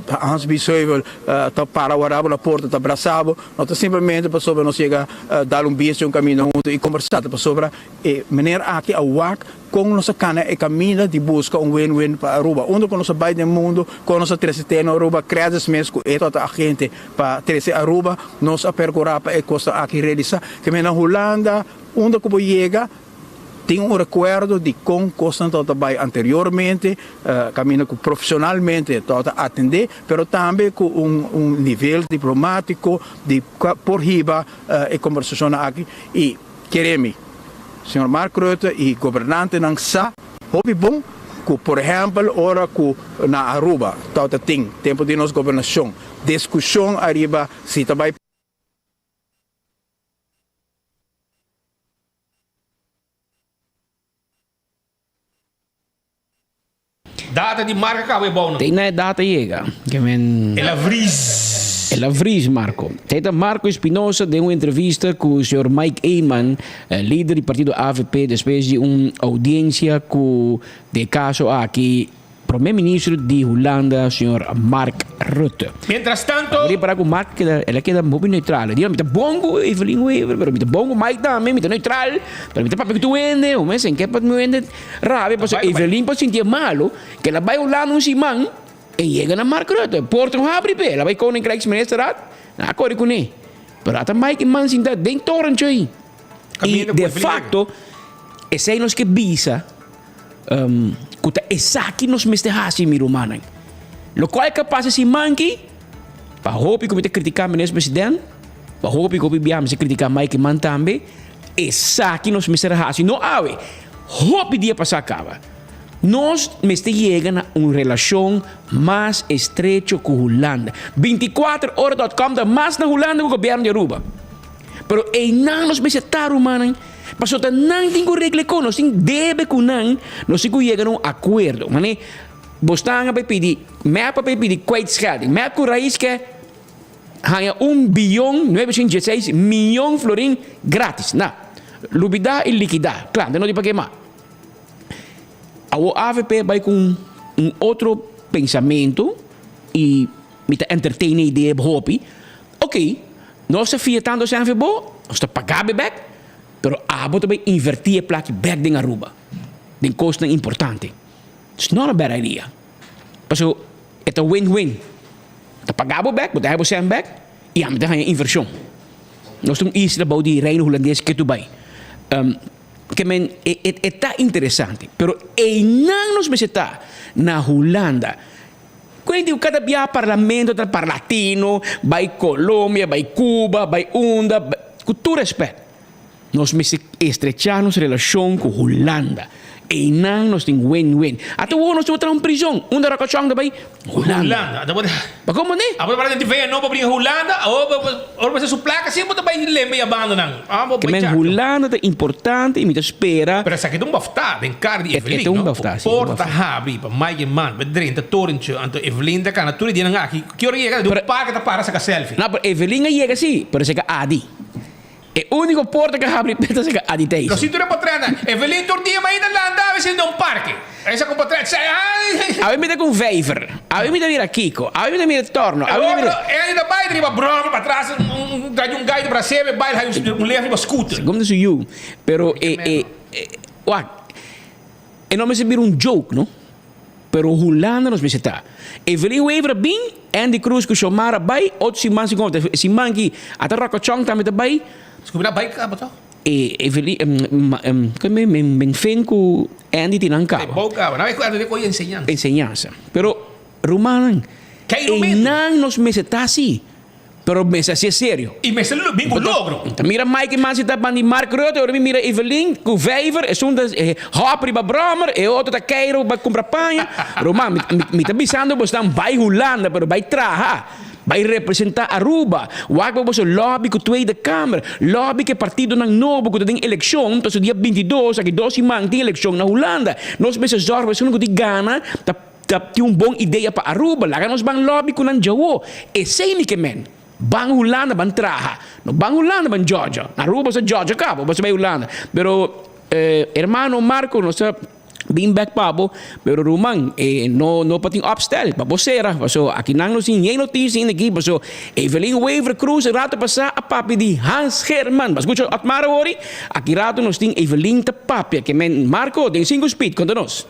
Hans Biesheuvel ta para wara bo na porta ta brasa bo, no ta simplemente pasobra nos yega dal un biertje un kaminda huntu i kombersá, ta pasobra e meneer aki a wak Kon nos a kana e kaminda di buska un win-win pa Aruba? Unda ku nos a bai den mundu, kon nos a trese te na Aruba? Credits mes ku e tabata agente pa trese Aruba, nos a perkurá pa e kosnan aki realisá. Ke men na Hulanda, unda ku bo yega, Tin un rekuerdo di kon kosnan tabata bai anteriormente, kaminda ku profesionalmente tabata atendé, pero tambe ku un un nivel diplomátiko di por hiba e kombersashonnan aki. I kere mi, señor Mark Rutte i gobernantenan sa hopi bon ku por ehèmpel ora ku na Aruba tabata tin, tempu di nos gobernashon, diskushon ariba si ta bai. Data di marca cabo e bounan. Te na e data yega. Ke men. El a vries. El a vries Marco. Te ta Marco Espinosa den un entrevista cu señor Mike Eman, lider di partido avp despues di un audiencia cu den e caso aki Prome Ministro di Hulanda, señor Mark Rutte. Mientras tanto. Bo ripara cu Mark keda, el a keda hopi neutral. El di, mi ta bon cu Evelyn Wever, pero mi ta bon cu Mike tambe, mi ta neutral, pero mi ta papia cu tur hende. Bo mester ke pa mi hende rabia, pasobra Evelyn por sintié malo cu el a bay Hulanda un siman e yega na Mark Rutte. Porta no habri p'e, el a bay Koninkrijksministerraad, nan a kore cune. Pero ata Mike e man sinta den torentje ey. Y de facto, esey nos ke bisa. Ku ta esaki nos mester hasi, mi rumannan. Lokual ka pasa siman aki, pa hopi ku mi ta kritiká Minister President, pa hopi ku hopi biaha mi ta kritiká Mike Eman tambe, esaki nos mester hasi, no awe, hopi dia pasá kaba. Nos mester yega na un relashon mas estrecho ku Hulanda. Bintikuater ora dòt kòm ta mas na Hulanda ku gobièrnu di Aruba. Pero einan nos mester ta, rumannan. Pasobra ta nan tin ku regla e kos, nos tin debe ku nan, nos tin ku yega na un akuerdo. Mane, bo stan a bai pidi, mep a bai pidi kwijtschelding, mep ku rais ke haña un biyon nuebeshent dieseis miyon florin gratis. Na, lubidá i likidá, kla, nan no tin pa ke mas. Awor avp a bai ku un otro pensamentu i mi ta entertain e idea hopi. Ok, nos ta fia tantu esei anfe bo, nos ta paga bo bek, pero abo ta bai inverti e plaki bek den Aruba, den kosnan importante. It's not a bad idea. Pasobra e ta win-win. Ta paga bo bek, bo ta haña bo sèn bek, i ami ta haña invershon. Nos ta un isla bou di Reino Hulandes ke tur bai. Ke men e ta interesante, pero einan nos mester ta na Hulanda. Kuenti ku kada bia parlamento ta parlatino, bai Colombia, bai Cuba, bai unda, ku tur respet, nos mester estrechá nos relashon ku Hulanda. Einan nos tin win-win. Ata wou nos tin ku traha un prison, unda Rokochong ta bai? Hulanda. Bo komprendé? Abo ta para den TV no bo bringa Hulanda, abo ora bo hasi su plaka si bo ta bai lembe i abando nan. Ke men Hulanda ta importante i mi ta spera. Pero esaki ta un baftá den kar di Evelyn no. Porta ta habri pa Mike Eman pa drenta torentje anto Evelyn ta kana tur e dianan aki ki ora yega den un parke ta para saka selfie. No pero Evelyn a yega si pero esaki a Adi. E úniko porta ku a habri p'e ta saka Adi Thijssen. Lo sintu den potretnan. Evelyn tur dia mainta lanta a sinta un parke. E saka un potret sai ai. Awe mi ta ku un vijver. Awe mi ta mira kiko. Awe mi ta mira torno. E Awe mi ta mira. otro e ta bai riba bròmer patras un trae un gai di brasebe bai hay un lef riba scooter. Segun ta su yu. Pero e e wak e no mester bira un joke no. Pero Hulanda nos mester ta. Evelyn Wever a bin, Andy Croes cu Xiomara a bay, otro siman si con e siman aki ata Rockochong tambe ta bay. Scubi na bay caba toch? E Evelyn, men fen cu Andy tin nan caba. E bou caba, nan bay cu e enseñansa. Enseñansa. Pero rumannan, eynan nos mester ta si. Pero mester hasié serio. I mester bin ku logro. Ta mira Mike i Mansi ta bandi Mark Rutte, ora mi mira Evelyn ku Vijver, esun ta hòp riba bròmer, e otro ta keiru bai kumpra paña. Ruman, mi mi ta bisando bosnan bai Hulanda, pero bai traha, bai representá Aruba. Wak pa boso lòbi ku Tweede Kamer, lòbi ku e partidonan nobo ku ta den elekshon, pasobra dia bintidos, aki dos siman tin elekshon na Hulanda. Nos mester zòrg pa esun ku tin gana ta. Ta tin un bon idea pa Aruba, laga nos ban lobby cu nan djawo. Esey mi ke men. Ban Hulanda ban traha. No ban Hulanda ban djodjo. Na Aruba sa djodjo cabo, bo sa bay Hulanda. Pero hermano Marco nos ta bin bek pa bo, pero ruman no no pa tin opstel, pa bo cera. Paso aki nan no sin yen noticia ainda aki, paso Evelyn Wever Croes e rato pasa a papia di Hans Herman. Bo a scucha Otmar awori? Aki rato nos tin Evelyn ta papia. Ke men Marco den cinco speed, conta nos.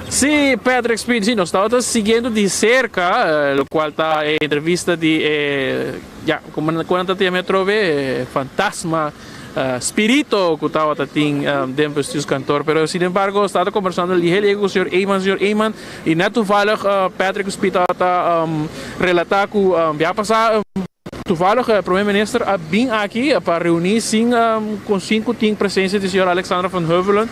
Sí, Patrick Speed, sí, nos tabata siguiendo di cerca, lo cual ta e entrevista di e, ya, como nan ta yama atrobe, e fantasma, spirito cu tabata tin den bestuurskantoor. Pero sin embargo, nos tabata conversando lihe lihe cu señor Eman, señor Eman, y net toevallig Patrick Speed tabata relata cu bia pasa, Toevallig e Prome Minister a bin aki pa reuni sin con sin cu tin presencia di señor Alexandra van Heuvelen.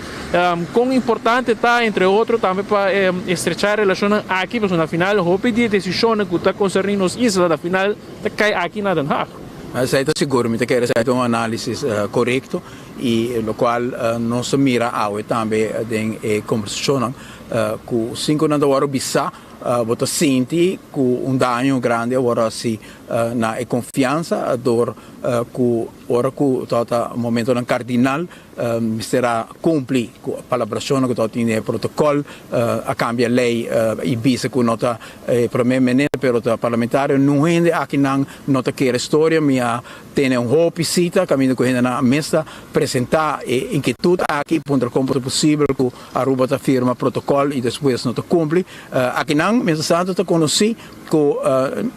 Con importante ta entre otro tambe pa estrecha e relacionnan aki pasobra na final hopi di e decisionnan cu ta concerni nos isla na final ta cay aki na Den Haag. Esey ta sigur, mi ta kere esey ta un analisis corecto y locual nos ta mira awe tambe den e conversacionnan cu sin cu nan ta worde bisa. Bo ta sinti ku un daño grandi a wòrdu hasi na e konfiansa dor ku ora ku tabata momentonan kardinal mester a kumpli ku palabrashonnan ku tabatin den e protokòl, a kambia lei i bisa ku no ta e prome minister pero ta parlamentario. Nun hende akinan no ta kere storia. Mi a tene un hopi sita kaminda ku hendenan a mes ta presentá e inkietut aki i puntra kon por ta posibel ku Aruba ta firma protocol y despues no ta cumpli. Akinan mientras tanto ta conoci cu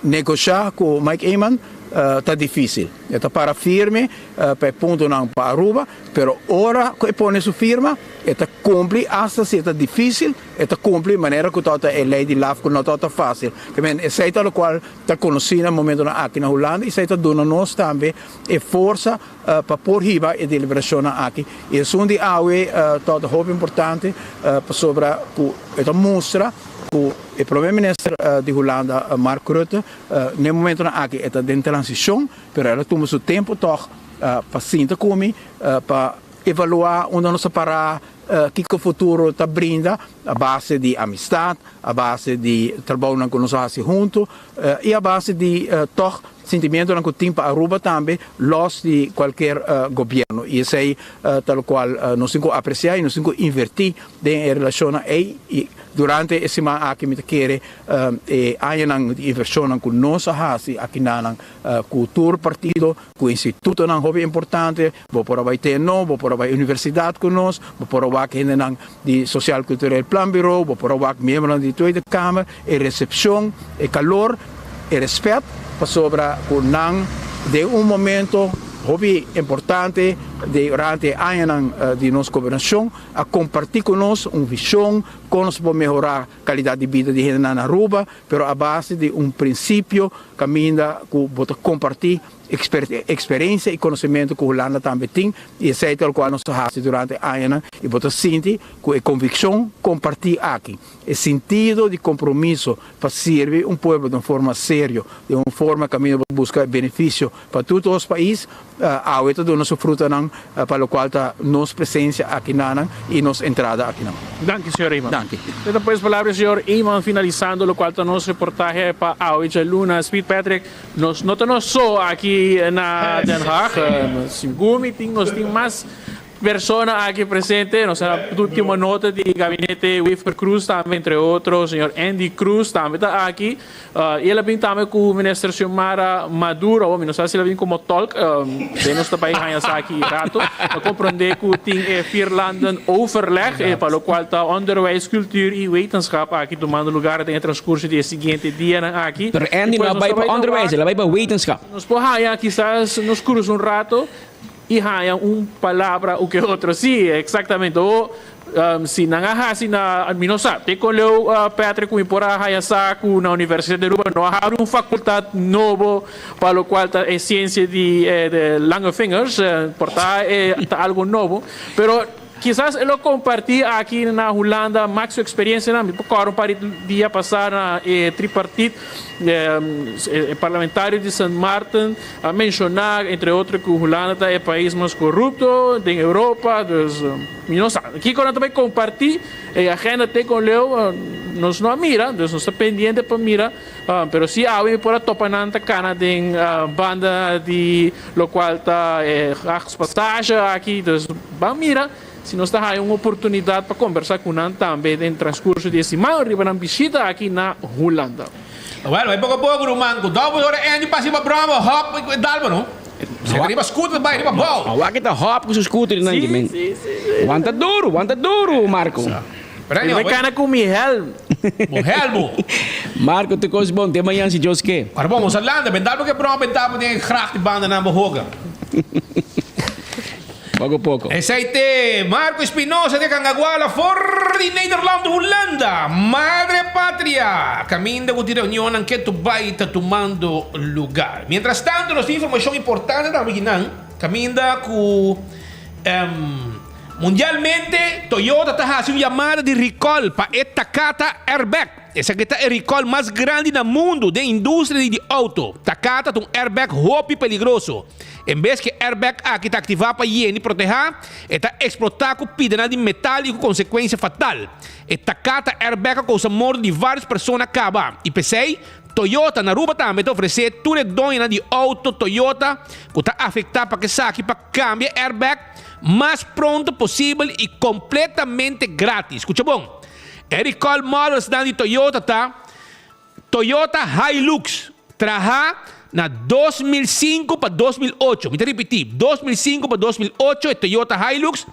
negocia cu Mike Eman ta dificil. E ta para firme pa e puntonan pa Aruba, pero ora cu e pone su firma e ta cumpli hasta si e ta dificil e ta cumpli manera cu tabata e ley di laf cu no tabata facil. Esey ta locual ta conoci na momentonan aki na Hulanda y esey ta duna nos tambe e forsa pa por hiba e deliberashonnan aki. I esun di awe ta hopi importante pasobra ku e ta mustra ku e Prome Minister di Hulanda Mark Rutte na e momentonan aki e ta den transishon pero el a tuma su tempu tòg pa sinta ku mi pa evaluá unda nos ta pará, kiko futuro ta brinda a base di amistat, a base di trabounan ku nos a hasi huntu i a base di tòg Sentimientonan cu tin pa Aruba tambe los di cualkier gobierno y esey ta locual nos tin cu aprecia y nos tin cu inverti den e relacionnan ey y durante e siman aki mi ta kere e añanan di inversionnan cu nos a haci akinanan cu tur partido cu institutonan hopi importante bo por a bay TNO bo por a bay universidad cu nos bo por a wak hendenan di Sociaal Cultureel Planbureau, bo por a wak miembronan di Tweede Kamer, e recepcion, e calor, e respet, pasobra cu nan den un momento hopi importante durante e añanan di nos gobernacion a comparti cu nos un vision con nos por mehora calidad di bida di hendenan na Aruba, pero a base di un principio caminda cu bo ta comparti Experiencia y conocemento cu Hulanda tambe tin y esey ta locual nos ta haci durante e añanan y bo ta sinti cu e conviccion comparti aki, e sintido di compromiso pa sirbi un pueblo den un forma serio, den un forma caminda bo ta busca e beneficio pa tur nos pais, awe ta duna su frutanan pa locual ta nos presencia akinanan y nos entrada akinan. Danki señor Eman. Danki. E ta pues palabra di señor Eman finalisando locual ta nos reportahe pa awe djaluna. Speed Patrick. Nos no ta nos so aki na Den Haag. Sigur mi tin nos tin mas persona aki presente. Nos a ultimo nota di gabinete Wever Croes tambe entre otro señor Endy Croes tambe ta aki. Y el a bin tambe cu minister Xiomara Maduro. Mi no sa si el a bin como tolk. Den nos ta bay haña sa aki rato. A comprende cu tin e vierlanden overleg pa locual ta onderwijs, cultuur y wetenschap aki tumando lugar den e transcurso di e siguiente dianan aki. Pero Andy no a bai pa onderwijs, el a bai pa wetenschap. Nos por haña kisas nos cruza un rato y haña un palabra u ke otro. Sí, exactamente. O si nan a haci na, mi no sa, te con leu Patrick cu mi por a haña sa cu na Universidad di Aruba no a habri un facultad nobo pa locual ta e ciencia di lange vingers, por ta ta algo nobo. Pero Kisas e lo kompartí aki na Hulanda mak su eksperiencianan. Mi por kòrda un par di dia pasá na e tripartit, e parlamentario di Sint Maarten a menshoná entre otro ku Hulanda ta e pais mas korupto den Europa. Dus mi no sa kiko nan ta bai kompartí. E agenda te kon leu nos no a mira, dus nos ta pendiente pa mira. Pero si awe mi por a topa nan ta kana den banda di lokual ta e Haagspassage aki. Dus ban mira si nos ta haya un oportunidat pa kombersá ku nan tambe den transkurso di e siman riba nan bishita aki na Hulanda. Well, bai poko poko ruman, ku dòbel ora Andy pasa riba broma, hòp e dalbo no. Seta riba scooter bai riba bou. Awor ki ta hòp ku su scooter nan ki men. Wanta duru, wanta duru Marco. Mi bai kana ku mi helm. Bo helmu. Marco, tur kos bon. Te mañan si Dios ke. Ora bon, nos a landa. Bendal bo ke broma benta bo den e gracht di banda nan bo hoga. Poko poko. Esei te Marco Espinosa de Cangaguala for di Nederland, Hulanda. Madre Patria! Caminda cu tin reunionnan ketu bay ta tumando lugar. Mientras tanto nos tin informacion importante tambe kinan caminda cu mundialmente Toyota ta haci un yamada di recall pa e Takata Airbag. Esaki ta e recall mas grandi na mundu den industria di auto. Takata ta un airbag hopi peligroso. En bes ku e airbag aki ta aktivá pa yena i protehá, e ta eksplotá ku pidanan di metal i ku konsekuensia fatal. E Takata airbag a kousa morto di vários persona kaba i p'esei Toyota na Aruba tambe ta ofresé tur e doñonan di auto Toyota ku ta afektá pa esaki pa kambia e airbag mas pronto posibel i kompletamente grátis. Skucha bon! E recall modelsnan di Toyota ta Toyota Hilux, traha na 2005 pa 2008, mi ta ripiti, 2005 pa 2008 e Toyota Hilux,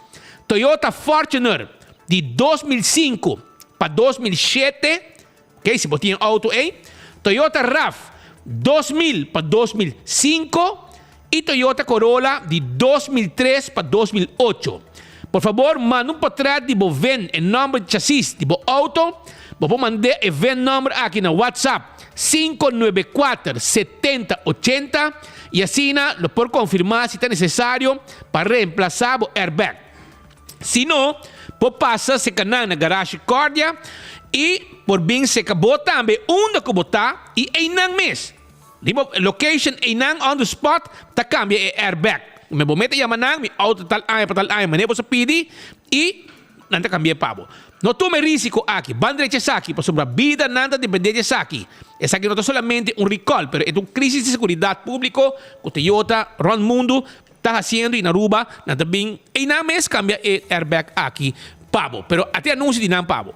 Toyota Fortuner di 2005 pa 2007, ok, si bo tin e auto ei, Toyota Rav 2000 pa 2005 y Toyota Corolla di 2003 pa 2008. Por fabor manda un potret di bo VIN en number di chasis di bo auto. Bo por mand'é e VIN number aki na WhatsApp 594 70 80 y asina lo por confirma si ta necesario pa reemplaza bo airbag. Si no, por pasa seca nan na Garage Cordia y por bin seca bo tambe unda cu bo ta y eynan mes. Riba location eynan on the spot ta cambia e airbag. Me bo mete yama nan, mi auto tal aña pa tal aña manera bo sa pidi y nan ta cambia pa bo. No tuma e risico aki, ban drecha esaki pasobra bida nan ta depende di esaki. Esaki no ta solamente un recall pero e ta un crisis di seguridad publico cu Toyota rond mundo ta haciendo y na Aruba nan ta bin eynan mes cambia e airbag aki pa bo. Pero a tin anuncio di nan pa bo.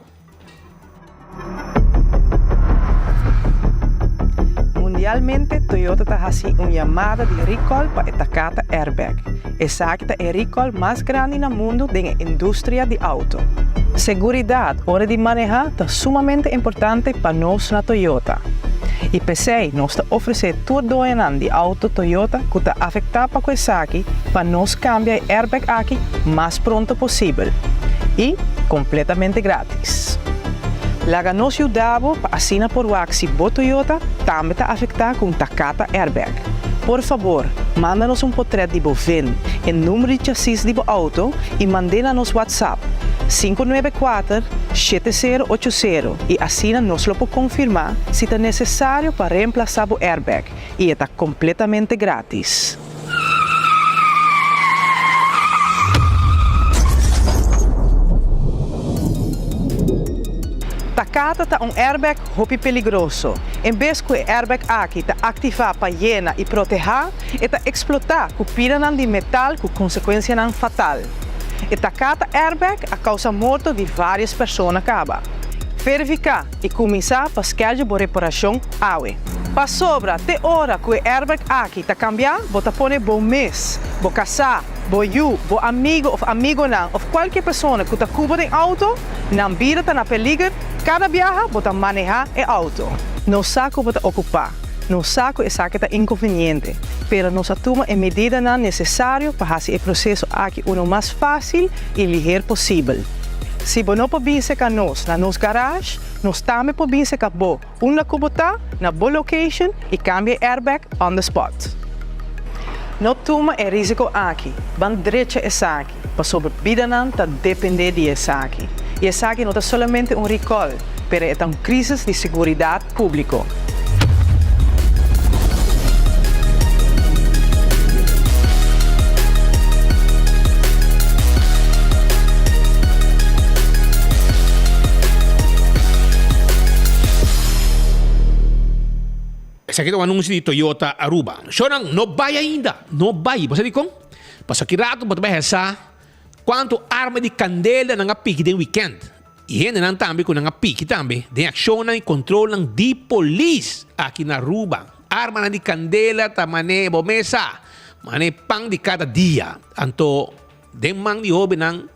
Mundialmente Toyota ta hasi un yamada di recall pa e Takata Airbag. Esaki ta e recall mas grandi na mundu den e industria di auto. Seguridat ora di manehá ta sumamente importante pa nos na Toyota. I p'esei nos ta ofresé tur doñonan di auto Toyota ku ta afektá pa ku esaki pa nos kambia e airbag aki mas pronto posibel i kompletamente gratis. Laga nos yuda bo pa asina por wak si bo Toyota tambe ta afektá ku un Takata airbag. Por fabor, manda nos un potrèt di bo VIN, e number di chasis di bo outo i mand'é na nos WhatsApp, 594 7080 i asina nos lo por konfirmá si ta nesesario pa reemplasá bo airbag i e ta kompletamente gratis. Takata ta un airbag hopi peligroso. En bes ku e airbag aki ta aktivá pa yena i protehá, e ta eksplotá ku pidanan di metal ku konsekuensianan fatal. E Takata airbag a kousa morto di vários persona kaba. Verifiká i kuminsá pa skedje bo reparashon awe. Pasobra te ora ku e airbag aki ta kambiá, bo ta pone bo mes, bo kasá, bo yu, bo amigu òf amigunan òf kualke persona ku ta ku bo den outo, nan bida ta na peliger kada biaha bo ta manehá e outo. Nos sa ku bo ta okupá, nos sa ku esaki ta inkonveniente, pero nos a tuma e medidanan nesesario pa hasi e proseso aki unu mas fásil i liher posibel. Si bo no por bin serka nos na nos garage, nos tambe por bin serka bo. Unda ku bo ta, na bo location i kambia e airbag on the spot. No tuma e risiko aki, ban drecha esaki, pasobra bidanan ta depende di esaki. I esaki no ta solamente un recall, pero e ta un crisis di seguridad publico. Esaki ta un anuncio di Toyota Aruba. Shownan, no bay ainda. No bay. Bo sa dikon? Pasobra ki rato bo ta bay hesa cuanto arma di candela nan a piki den weekend. Y hendenan tambe cu nan a piki tambe den accionnan y controlnan di polis aki na Aruba. Armanan di candela ta mane bo mesa, mane pan di cada dia. Anto den man di hobennan.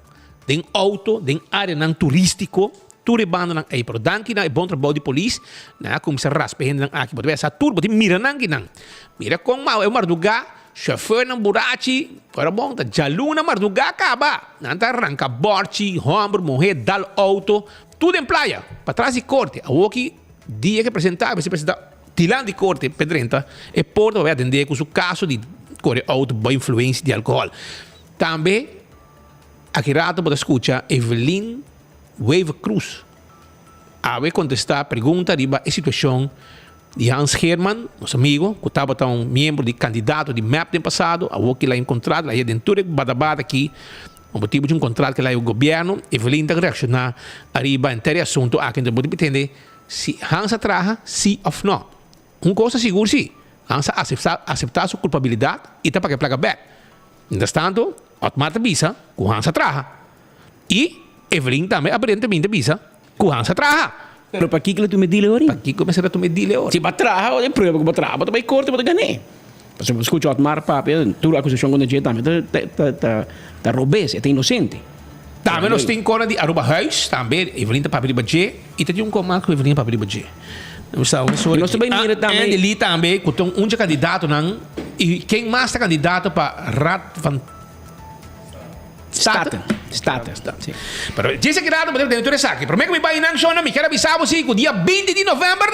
Den auto, den areanan turistico, tur e bandanan ey. Pero danki na e bon trabou di polis, nan a cuminsa raspa e hendenan aki. Bo ta besa tur, bo tin mira nan kinan. Mira con mau e marduga, chauffeurnan burachi, ora bon ta djaluna marduga caba. Nan ta ranca borchi, homber, muher, dal auto, tur den playa, patras di corte. Awoki dia ke presenta, mester presenta dilanti di corte pe drenta e porta pa bay atende cu su caso di core auto bao influencia di alcohol. Tambe. Aki rato bo ta skucha Evelyn Wever Croes awe kontestá pregunta riba e situashon di Hans Geerman, nos amigo ku tabata un miembro di kandidato di mep den pasado, awor ki el a enkontrá, el a haya den tur e badabada aki pa motibu di un kontrat ku el a haya ku gobièrnu. Evelyn ta reakshoná ariba henter e asuntu aki, enton bo ta pretende si Hans a traha si òf nò. Un kos ta sigur si, Hans a aseptá su kulpabilidat i ta paga e plaka bèk. Mientrastanto, Otmar ta bisa ku Hans a traha. I Evelyn tambe aparentemente ta bisa ku Hans a traha. Pero pakiko lo tuma e deal ori? Pakiko mester a tuma e deal ori? Si bo a traha, e prueba ku bo a traha, bo ta bai korte, bo ta gan'é. Pasobra bo skucha Otmar papia, tur akusashon kontra dje tambe ta robes, e ta inosente. Tambe nos tin kona di Aruba Huis, tambe Evelyn ta papia riba dje, i ta tin un kos mas ku Evelyn a papia riba dje. Nos ta un I nos ta bai mira tambe. Andy Lee tambe ku ta un dje kandidatonan i ken mas ta kandidato pa Raad van State? Staten. Staten. Pero dje esaki rato bo debe tene tur esaki. Prome ku mi bai nan shona mi kier a bisa bo si ku dia 20 di november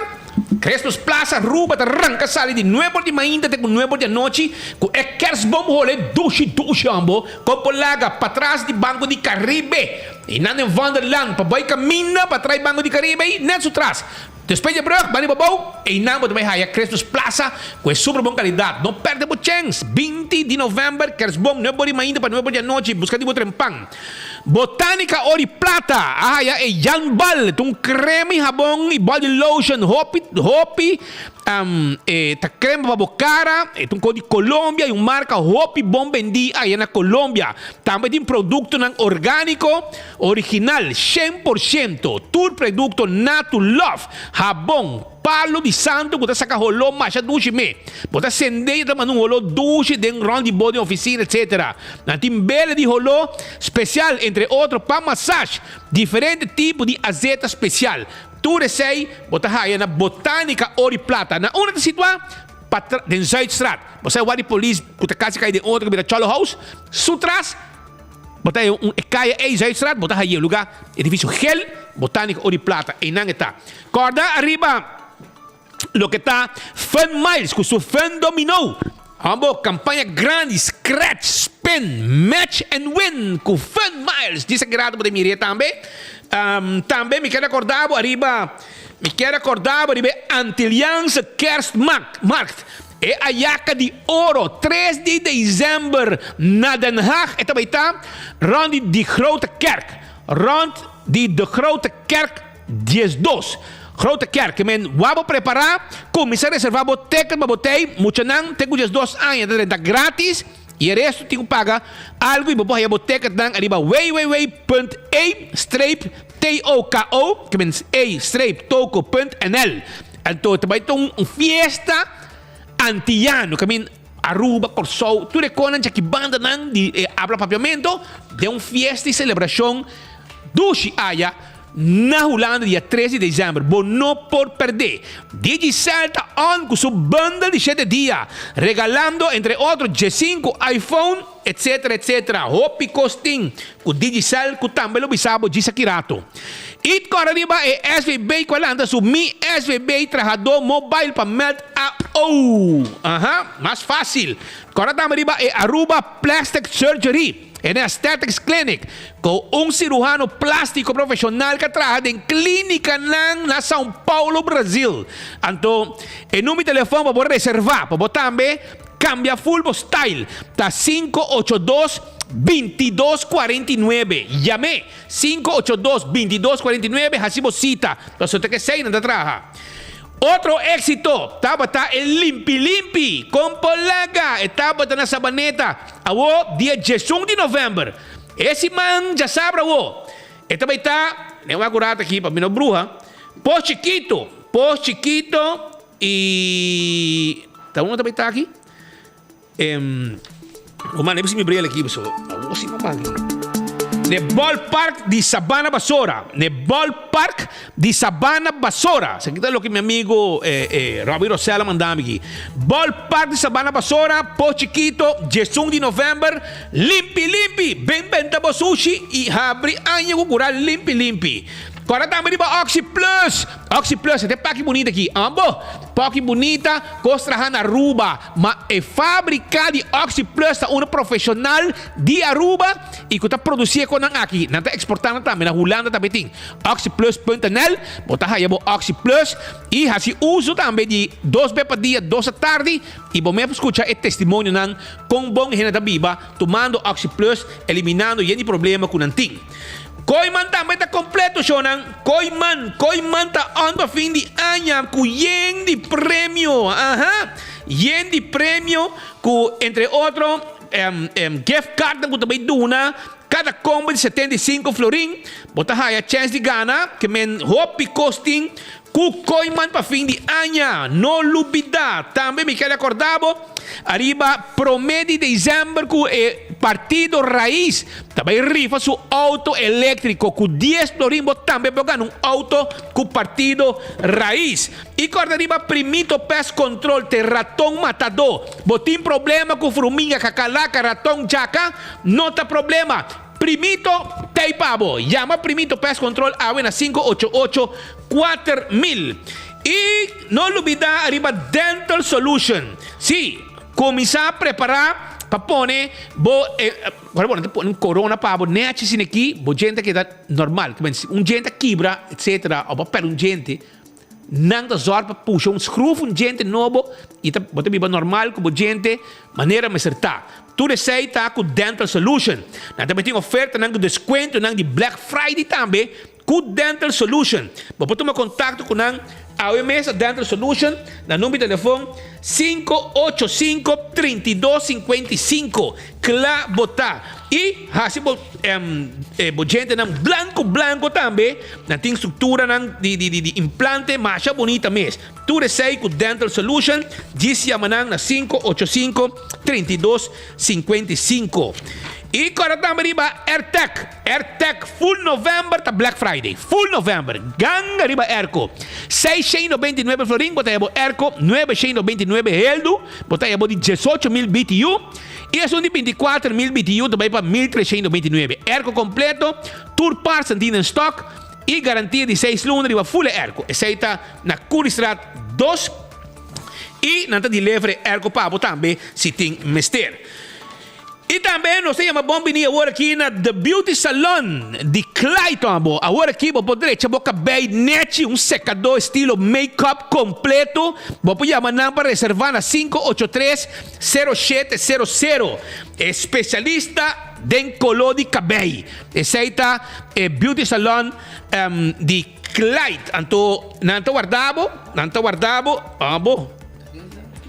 Christmas Plaza Aruba ta ranka sali di nuebe or di mainta te ku nuebe or di anochi ku e kerstboom hole dushi dushi hombo kon por laga patras di Banco di Caribe. I nan den Vondelland pa bai kaminda pa trai Banco di Caribe ei net su tras. Despues di e brug bani babou, einan bo ta bai haya Christmas Plaza ku e super bon kalidat. No perde bo chens! 20 di november, Kerstboom, nuebe or di mainta pa nuebe or di anochi. Buska di bo trempan. Botanica Ori Plata a haya e Jan Bal. Ta un krema i habon i body lotion hopi hopi E ta krema pa bo kara, e ta un kos di Colombia i un marka hopi bon bendí aya na Colombia. Tambe tin produktonan orgániko, original, 100%. Tur produkto Natu Love, habon, palo di santo ku ta saka holó masha dushi me. Bo ta sendé i e ta manda un holó dushi den rònt di bo den ofisina etsetera. Nan tin bela di holó spesial, entre otro pa masash, diferente tipo di azeta spesial. Tur esei bo ta haya na Botanica Ori Plata. Na unda ta situa? Patra den Zuidstraat. Bo sa e wak di polis ku ta kasi kai den otro ku bira Cholo House? Su tras bo ta haya un e kaya ei Zuidstraat bo ta haya e luga edifisio gel Botanica Ori Plata. Einan e ta. Kòrda ariba loke ta Fun Miles ku su Fun Domino. Hombo campaña grandi scratch, spin, match and win cu Fun Miles. Disa ki rato bo ta mira e tambe. Tambe mi kier acorda bo ariba mi kier acorda bo ariba e Antilliaanse Kerstmarkt. E Ayaka di Oro tres di december na Den Haag e ta bay ta rond di De Grote Kerk. Rond di De Grote Kerk. 12. Grote Kerk, ke men wou bo prepará, kuminsá reservá bo teket pa bo tei, muchanan te ku 12 aña ta drenta grátis i e resto tin ku paga algu i bo por haya bo teketnan ariba www.e streep toko, ke men e streep toko punt nl. Anto ta bai ta un fiesta antiano, ke men Aruba, Kòrsou, tur e konan djaki bandanan di e abla papiamento den un fiesta i selebrashon dushi aya. Na Hulanda dia tres di december bo no por perdé. Digicel ta on cu su bundle di shete dia, regalando entre otro djesinku iPhone, etc. Etc. Hopi cos tin cu Digicel cu tambe lo bisa bo djis aki rato. It cora riba e SVB cu a lanta su Mi SVB Trahador Mobile pa meld AO. Aha, mas facil. Cora tambe riba e Aruba Plastic Surgery. En Aesthetics Clinic, ku un siruhano plástiko profeshonal ka traha den klínikanan na São Paulo, Brazil. Anto, e number di telefòn pa bo reservá pa bo tambe kambia ful bo style ta 582 2249. Yam'é 582 2249, hasi bo sita, pasobra ta k'esei nan ta traha. Otro éxito tabata e Limpi Limpi con Polaga, e tabata na Sabaneta awo dia diesun di november. E siman djasabra awo e ta bay ta, den wak un rato aki pa mi no bruha, Pos Chikito, Pos Chikito y ta unda ta bay ta aki? Em, o manda mi bril aki, pasobra awo si mi manda. N'e ballpark di Sabana Basora. N'e ballpark di Sabana Basora. Esaki ta loke mi amigo Robby Rosell a manda mi aki. Ballpark di Sabana Basora, Po Chikito, diesun di november. Limpi limpi! Ben benta bo sushi y habri aña cu cura limpi limpi. Cora tambe riba Oxi Plus! Oxi Plus, e ta e paki bunita aki. Ambo! Paki bunita, cos traha na Aruba. Ma e fabrica di Oxi Plus ta uno profesional di Aruba y cu ta produci e conan aki. Nan ta exporta nan tambe, na Hulanda tambe tin. Oxiplus.nl, bo ta haya bo Oxi Plus y haci uso tambe di dos be pa dia, dos atardi y bo mes por scucha e testimonionan con bon hende ta biba tumando Oxi Plus, eliminando yen di problema cu nan tin. Kooiman tambe ta completo shownan. Kooiman, Kooiman ta on pa fin di aña cu yen di premio. Aha, yen di premio cu entre otro gift cardnan cu ta bay duna cada combo di 75 florin. Bo ta haya chance di gana ke men hopi cos tin cu Kooiman pa fin di aña. No lubida. Tambe mi ker acorda bo ariba prome di december cu e partido Raiz Ta bai rifa su auto eléktriko ku dies florin bo tambe por gana un auto ku partido Raiz. I kòrda riba Primito Pest Control te raton matadó. Bo tin problema ku fruminga, kakalaka, raton, djaka? No ta problema. Primito t'ei pa bo. Yama Primito Pest Control awe na 588 4000. I no lubidá riba Dental Solution. Sí, kuminsá prepará pa pone bo e. Ora bo no ta pone un corona pa bo nechi asina aki, bo djente a keda normal. Un djente a kibra, etcetera, of bo a perde un djente, nan ta zorg pa pusha un schroef un djente nobo y ta bo ta biba normal cu bo djente manera mester ta. Tur esey ta cu Dental Solution. Nan tambe tin ofertanan cu descuentonan di Black Friday tambe Cu Dental Solution. Bo por tuma contacto cu nan awe mes na Dental Solution na number di telefon 585 32 55. Cla bo ta. Y haci bo bo djentenan blanco blanco tambe. Nan tin structuranan di di di implante masha bunita mes. Tur esey cu Dental Solution. Djis yama nan na 585 32 55. Y corda tambe riba Airtec. Airtec full november ta Black Friday. Full november. Ganga riba airco. 699 florin bo ta haya bo airco. 999 heldu bo ta haya bo di 18,000 BTU. Y esun di 24,000 BTU ta bay pa 1,399. Airco completo, tur parts nan tin den stock y garantia di 6 luna riba full e airco. Esey ta na Curiestraat 2 y nan ta deliver e airco pa bo tambe si tin mester. Y tambe nos ta yama bon bini awor aki na The Beauty Salon di Clayton abo. Awor aki bo por drecha bo cabey nechi, un secador estilo make-up completo. Bo por yama nan pa reserva na 583 0700. E specialista den color di cabey. Esey ta e Beauty Salon di Clyde. Anto nan ta warda bo, nan ta warda bo, abo.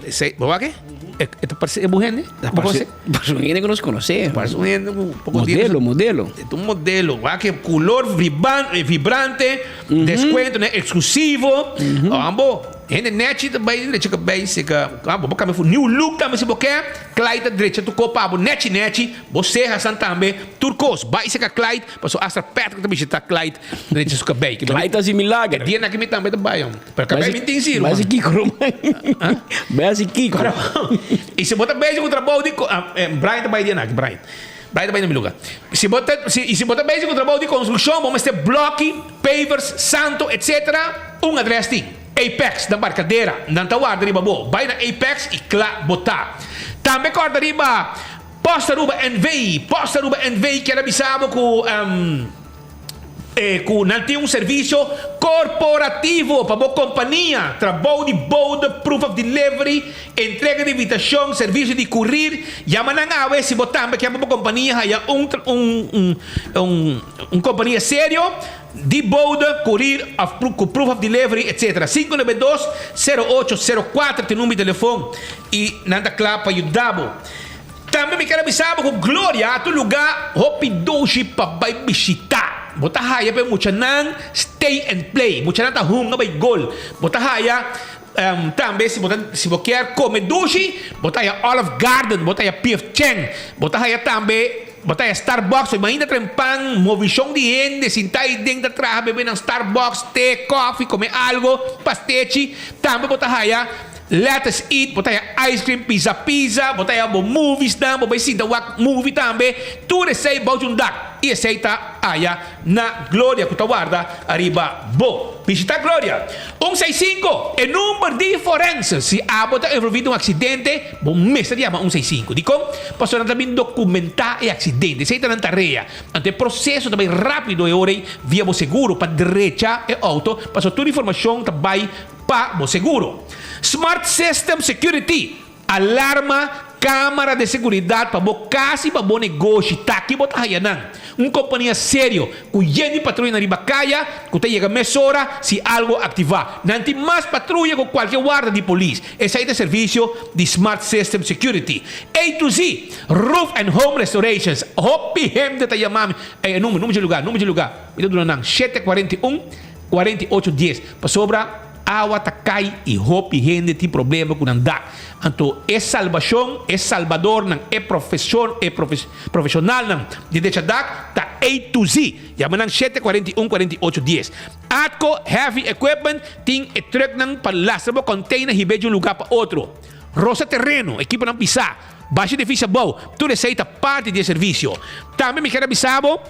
Esey, bo wak e? E ta parse e bo hende? Bo conoce? Parse un hende ku nos conoce. Parse un hende ku poko Modelo, modelo. E ta un modelo. Wak e color vibrante, descuento nan exclusivo. Ambo, hende nechi ta bay drecha kabey seka. Bo por cambia fu new look tambe si bo ke. Clyde ta drecha tur kos pa bo nechi nechi. Bo cehasan tambe, tur kos. Bay seka Clyde, paso hasta Patrick ta bishita Clyde drecha su kabey. Clyde ta haci milager. E dia nan aki mi tambe ta bay. Pero kabei mi tin si, ruman. Bai si Kiko, ruman. Bai si Kiko. I si bo ta bezig ku trabou di Brian ta bai di anaki, Brian. Brian ta bai na mi luga. Si bo ta, si, i si bo ta bezig ku trabou di konstrukshon, bo mester blòki, pavers, santo, etsetera, un adrès tin, Apex, na Barcadera. Nan ta warda riba bo. Bai na Apex i kla bo ta. Tambe kòrda riba Post Aruba NV. Post Aruba NV kier a bisa bo ku. E ku nan tin un servisio korporativo pa bo kompania, trabou di bode, proof of delivery, entrega di invitashon, servisio di kurir. Yama nan awe si bo tambe ke pa bo kompania haya un un un kompania serio di bode, kurir of ku proof of delivery etc. 592 0804 ta e number di telefon i nan ta kla pa yuda bo. Tambe mi ker a bisa bo ku Gloria ta un lugá hopi dushi pa bai bishitá. Bo ta haya pa e muchanan stay and play. Muchanan ta hunga bai gol. Bo ta haya tambe si bo ta si bo kier kome dushi, bo ta haya Olive Garden, bo ta haya P.F. Chang. Bo ta haya tambe. Bo ta haya Starbucks, imagina traen pan, movishon di hende, sinta ahi den ta traha bebe nan Starbucks, te, koffie, kome algo, pastechi. Tambe bo ta haya Let Us Eat, bo ta haya ice cream, pizza pizza, bo ta haya bo movies nan, bo bai sinta wak movie tambe. Tur esei bou di un dak. I esei ta aya na Gloria ku ta warda ariba bo. Bishita Gloria. Un seis sinku, e number di forense. Si abo ta envolvi den un aksidente, bo mester yama un seis sinku. Dikon? Pasobra nan ta bin dokumentá e aksidente. Esei ta nan tarea. Anto e proseso ta bai rápido e ora ei via bo seguro pa drecha e outo, pasobra tur informashon ta bai pa bo seguro. Smart System Security, alarma, camara de seguridad pa bo cas y pa bo negoshi, ta aki bo ta haya nan. Un compania serio, cu yen di patruyanan riba caya, cu ta yega mesora si algo activa. Nan tin mas patruya cu cualke warda di polis. Esey ta servicio di Smart System Security. A to Z, Roof and Home Restorations. Hopi hende ta yama mi. Ey, e number, number dje lugar, number dje lugar. Mi ta duna nan, shete cuarenta y un. 48 dies, pasobra awa ta kai i hopi hende tin problema ku nan dak. Anto e salbashon, e salbadornan, e profeshon, e profeshonalnan di decha dak ta A to Z. Yama nan shete 41 48 dies. Atco Heavy Equipment tin e trucknan pa lastra bo container hib'é di un lugá pa otro. Rosa tereno, ekiponan pisá, basha edifisio abou, tur esei ta parti di e servisio. Tambe mi kier a bisa bo.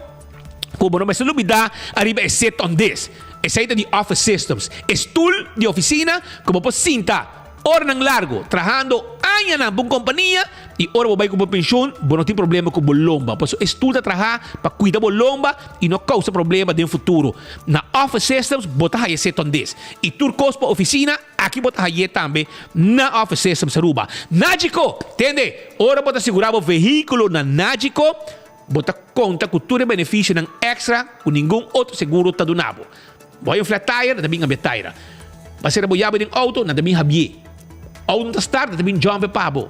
Ku bo no mester lubidá ariba e sit on this. Esei ta di Office Systems, e stul di ofisina ku bo por sinta oranan largu trahando añanan pa un kompania i ora bo bai ku bo penshun bo no tin problema ku bo lomba. Pasobra e stul ta traha pa kuida bo lomba i no kousa problema den futuro. Na Office Systems bo ta haya sit on this i tur kos pa ofisina aki bo ta hay'é tambe na Office Systems Aruba. Nagico! Tende! Ora bo ta sigurá bo vehíkulo na Nagico, Bo ta konta ku tur e benefisionan èkstra ku ningun otro seguro ta duna bo. Bo hay un flat tire, nan ta bin hambia taira. Bo sera bo yabi den outo, nan ta bin habié. Outo no ta start, nan ta bin jump e pa bo.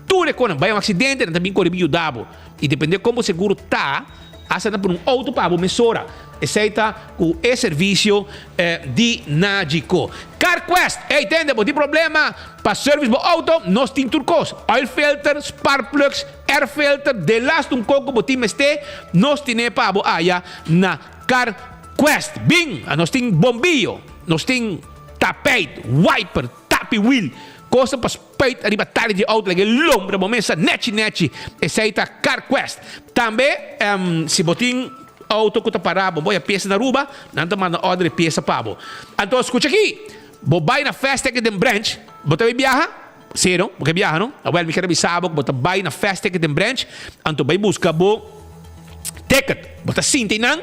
Tur e konan, bai un aksidente, nan ta bin kore bin yuda bo. I depende kon bo seguro ta, hasta nan pone un outo pa bo mesora. Esei ta ku e servisio di Nagico. CarQuest, Ey tende, bo tin problema pa service bo outo? Nos tin tur kos, oil filter, spark plugs, Air filter de last un koko bo tin mester, nos tine pa bo aya na Car Quest. Bin, nos tin bombillo, nos tin tapijt, wiper, tapi wiel, kosa pa spuit ariba tali di auto laga e lombra bo mesa nechi nechi. Esei ta Car Quest. Tambe si bo tin auto ku ta para bo boya piesa na Aruba, nan ta manda order e piesa pa bo. Anto skucha aki, bo bai na Fast Ticket den branch, bo ta bai biaha? Sí no, bo ke biaha no? Awel mi ker a bisa bo ku bo ta bai na Fast Ticket den branch, anto bai buska bo ticket. Bo ta sinti einan,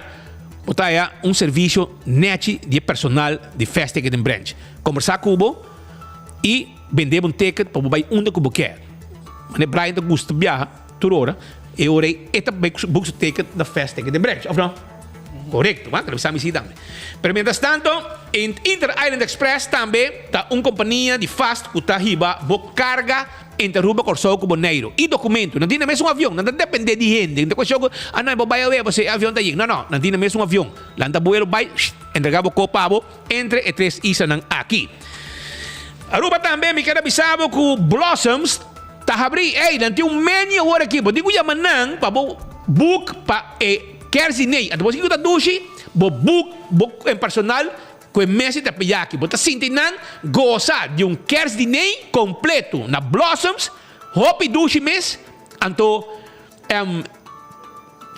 bo ta haya un servisio nechi di e personal di Fast Ticket den branch. Kombersá ku bo i bende bo un ticket pa bo bai unda ku bo ke. Mane Brian ta gusta biaha tur ora, e ora ei e ta bai boek su ticket na Fast Ticket den branch, òf no? Korekto, wak, bisa mi si tambe. Pero mientras tanto, Inter Island Express tambe ta un kompania di fast ku ta hiba bo karga entre Aruba, Kòrsou ku Boneiru. I dokumento. Nan tin na mes un avion, nan ta dependé di hende. Nan ta kuestion ku, ah no, bo bai awe, bo si e avion ta yega. No, no, nan tin na mes un avion. Lanta buelo bai, entregá bo kop pa bo entre e tres islanan aki. Aruba tambe mi ker a bisa bo ku Blossoms ta habrí. Ey, nan tin un menu awor aki. Bo tin ku yama nan pa bo book pa e. Kersi nei, anto bo si ku ta dushi, bo buk bo en personal ku e mesi ta peyaki. Bo ta sinti nan gosa di un kers di nei kompleto na Blossoms, hopi dushi mes, anto em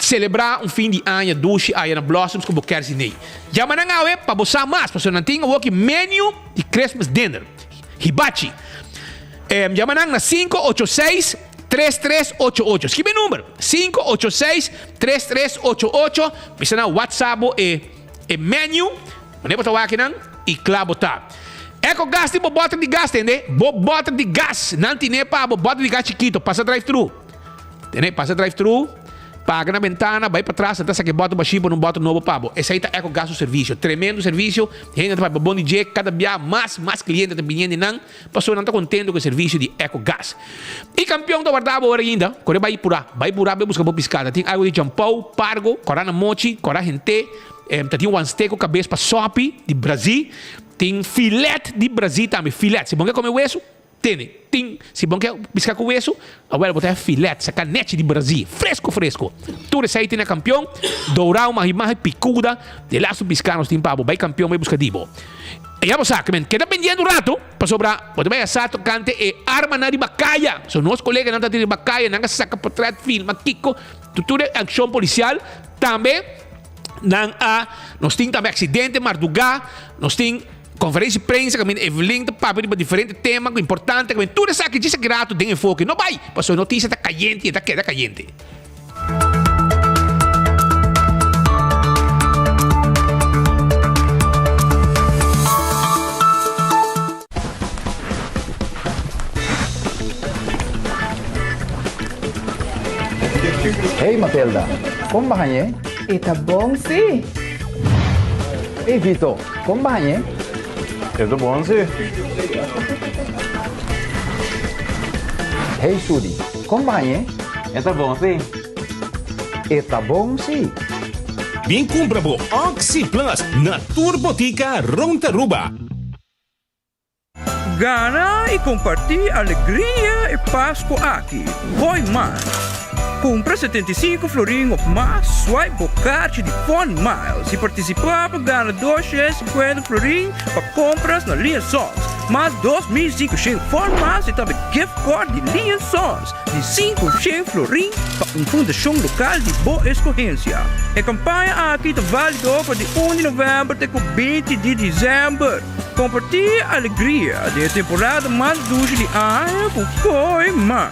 selebrá un fin di aña dushi aya na Blossoms ku bo kers di nei. Yama nan awe pa bo sa mas, pasobra nan tin awoki menu di Christmas dinner, hibachi. Em yama nan na sinku ocho seis. Tres tres ocho ocho. Skibi e number, sinku ocho seis, tres tres ocho ocho. Bisa nan WhatsApp bo e e menu, wanneer bo ta wak nan i kla bo ta. Eco gas tin bo bòter di gas tende, bo bòter di gas nan tine pa bo bòter di gas chikito, pasa drive thru. Tende, pasa drive thru, paga na bentana, bai patras, nan ta saka e bòter bashí pone un bòter nobo pa bo. Esei ta Eco gas su servisio, tremendo servisio, hende ta papia bon di dje, kada bia mas mas kliente ta biniendo di nan. Pasobra nan ta kontento ku e servisio di Ecogas. E kampion ta warda bo ora ainda, kore bai purá, bai purá bai buska bo piská. Ta tin algu di champou, pargo, kòrá na mochi, kòrá hent'é, ta tin wanste ku kabes pa sòpi di Brazil, tin filet di Brazil tambe, filet. Si bo ke kome wesu. Tene, tin, si bon ke piska ku wesu, awel bo ta filet, saka nechi di Brazil, fresco fresco. Tur esei tin na Kampion, dourao, mahi mahi, pikuda, de lastu piska nos tin pa bo. Bai Kampion bai buska di bo. E ya bo sa, ke men keda pendiente un rato, pasobra bo ta bai a sa tokante e armanan riba kaya. So nos koleganan ta riba kaya, nan a saka potret, filma kiko, tur e akshon polisial. Tambe nan a, nos tin tambe aksidente mardugá, nos tin. Conferencia di prensa caminda Evelyn ta papia riba diferente tema cu importante caminda tur esaki djis aki rato den enfoke no bay pasobra e noticia ta cayente y e ta keda cayente. Hey Matilda, kon bañ'e? E ta bon si. Hey Vito, kon bañ'e? E ta bon si. Hey Sudi, kon bañ'e? E ta bon si. E ta bon si. Bin kumpra bo Oxi Plus na tur botika rond Aruba. Gana i kompartí alegria e Pasku aki. Hoi mas! Kumpra 75 florin of mas, swipe bo karchi di Fun Miles i partisipá pa gana 250 florin pa kompras na Lee Sons, mas 2500 Fun Miles i tambe gift card di Lee Sons di 500 florin pa un fundashon lokal di bo eskohensia. E kampaña aki ta válido for di un di novèmber te ku 20 di desèmber. Compartí alegria den e temporada mas dushi di aña cu Koi Man.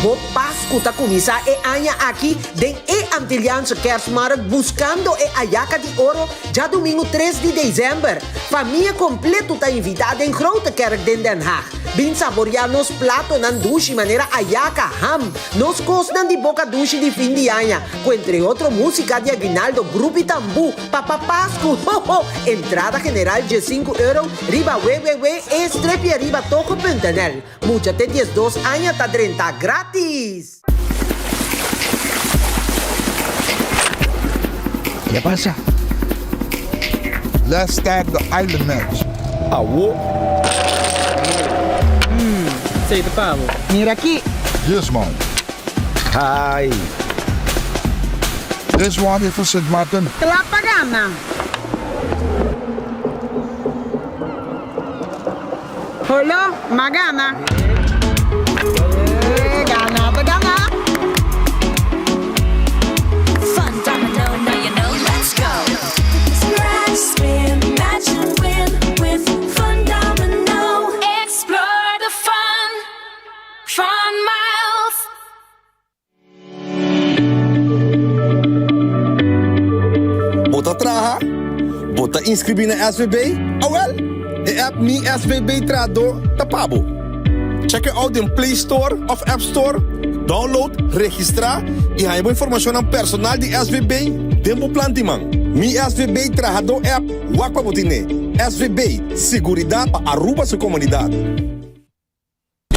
Bo Pascu ta cuminsa e aña aki den e Antilliaanse Kerstmarkt buscando e Ayaka di Oro djadumingu tres di december. Famia completo ta invita den Grote Kerk den Den Haag. Bin saboria nos platonan dushi manera ayaka, ham, nos cosnan di boca dushi di fin di aña, Ku entre otro músika di aguinaldo, grupo i tambú, Papa Pasku, ho ho! Entrada general diesinku euro riba www.e-streepje-riba-togo.nl. Mucha te 12 aña ta drenta gratis! Ke pasa? Let's start the island match. Awo. Hmm, esei ta pa bo. Mira aki. Yes man. Hi. This one is for Sint Maarten. Kla pa gana. Holo, m'a gana. Eh, gana ta gana. Fun domino, now you know, let's go. Scratch, spin, match and win with Fun Domino. Explore the fun. Fun Miles. Bo ta traha? Bo ta inscribi na SVB? Awel, e app Mi SVB Trahador ta pa bo. Check e out den Play Store of App Store, download, registra y haña bo informacionnan personal di SVB den bo plan di man. Mi SVB Trahador app, wak pa bo tine. SVB, siguridad pa Aruba su comunidad.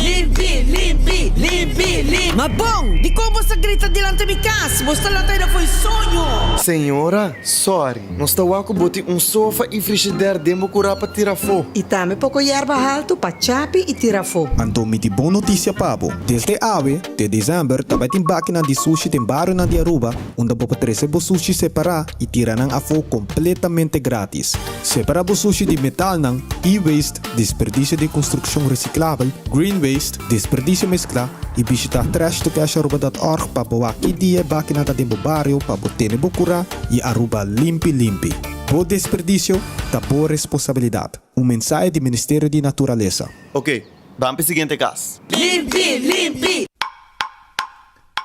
Limpi, limpi, limpi, limpi. Ma bon, dikon bo sa grita dilanti mi kas? Bo sta lanta aida fo'i soño. Señora, sorry, nos ta wak ku bo tin un sofa i frishider den bo kurá pa tira afó. I tambe poko yerba haltu pa chapi i tira afó. Anto mi tin bon notisia pa bo. Desde awe te desèmber ta bai tin bakinan di sushi den barionan di Aruba unda bo por trese bo sushi separá i tira nan afó kompletamente grátis. Separá bo sushi di metalnan, e-waste, Desperdicio di construccion reciclabel, green waste, desperdicio mezcla y bishita trashtocasharuba.org pa bo wak ki dia e bakina ta den bo bario pa bo tene bo cura y Aruba limpi limpi. Bo desperdicio ta bo responsabilidad. Un mensahe di Ministerio di Naturalesa. Ok, ban p'e siguiente cas. Limpi, limpi.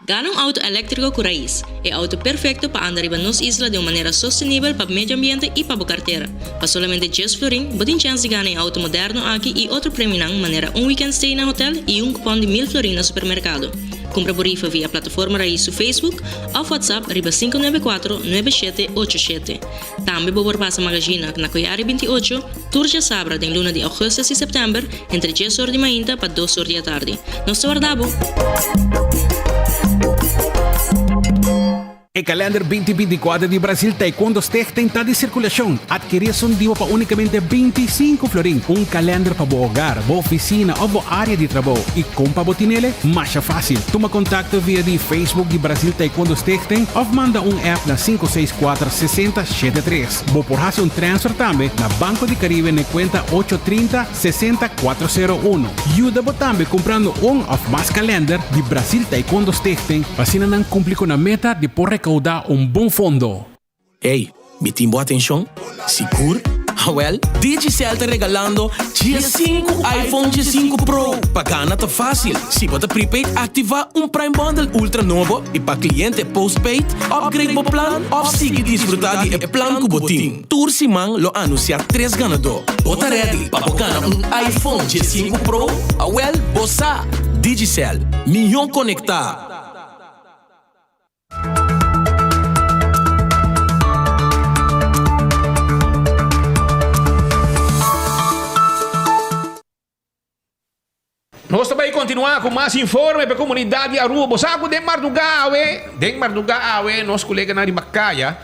Gana un auto eléktriko ku rais, e auto perfekto pa anda riba nos isla den un manera sostenibel pa medio ambiente i pa bo kartera. Pa solamente djes florin, bo tin chèns di gana e auto moderno aki i otro premionan manera un weekend stay na hotel i un kupòn di mil florin na supermerkado. Kumpra bo rifa via Plataforma Rais su Facebook òf WhatsApp riba 594 9787. Tambe bo por pasa Magazina na Koyari 28, tur djasabra den luna di augustus i september entre djes or di mainta pa dos or di atardi. Nos ta warda bo! E kalender 2024 di Brasil Taekwondo Stichting ta di sirkulashon. Adkerí esun di bo pa únikamente 25 florin. Un kalender pa bo hogar, bo ofisina òf bo área di trabou. I kon pa bo tinele? Masha fásil. Tuma kontakto via di Facebook di Brasil Taekwondo Stichting òf manda un app na sinku seis kuater sesenta shete tres. Bo por hasi un transfer tambe na Banco di Caribe na e kuenta ocho trinta sesenta kuater sero uno. Yuda bo tambe kumprando un òf mas kalender di Brasil Taekwondo Stichting pa asina nan kumpli ku nan meta di por rekoudá un bon fondo. Ey, mi tin bo atencion? Sigur? Awel, Digicel ta regalando diesinku iPhone diesinku Pro! Pa gana ta facil, si bo ta prepaid activa un Prime Bundle Ultra nobo y pa cliente postpaid, upgrade bo plan of sigui disfruta di e plan cu bo tin. Tur siman lo anuncia tres ganador. Bo ta ready pa bo gana un iPhone diesinku Pro? Awel, bo sa! Digicel, mihó conecta! Nos ta bai kontinuá ku mas informe pa e komunidat di Aruba. Bo sa ku den mardugá awe, den mardugá awe nos koleganan riba kaya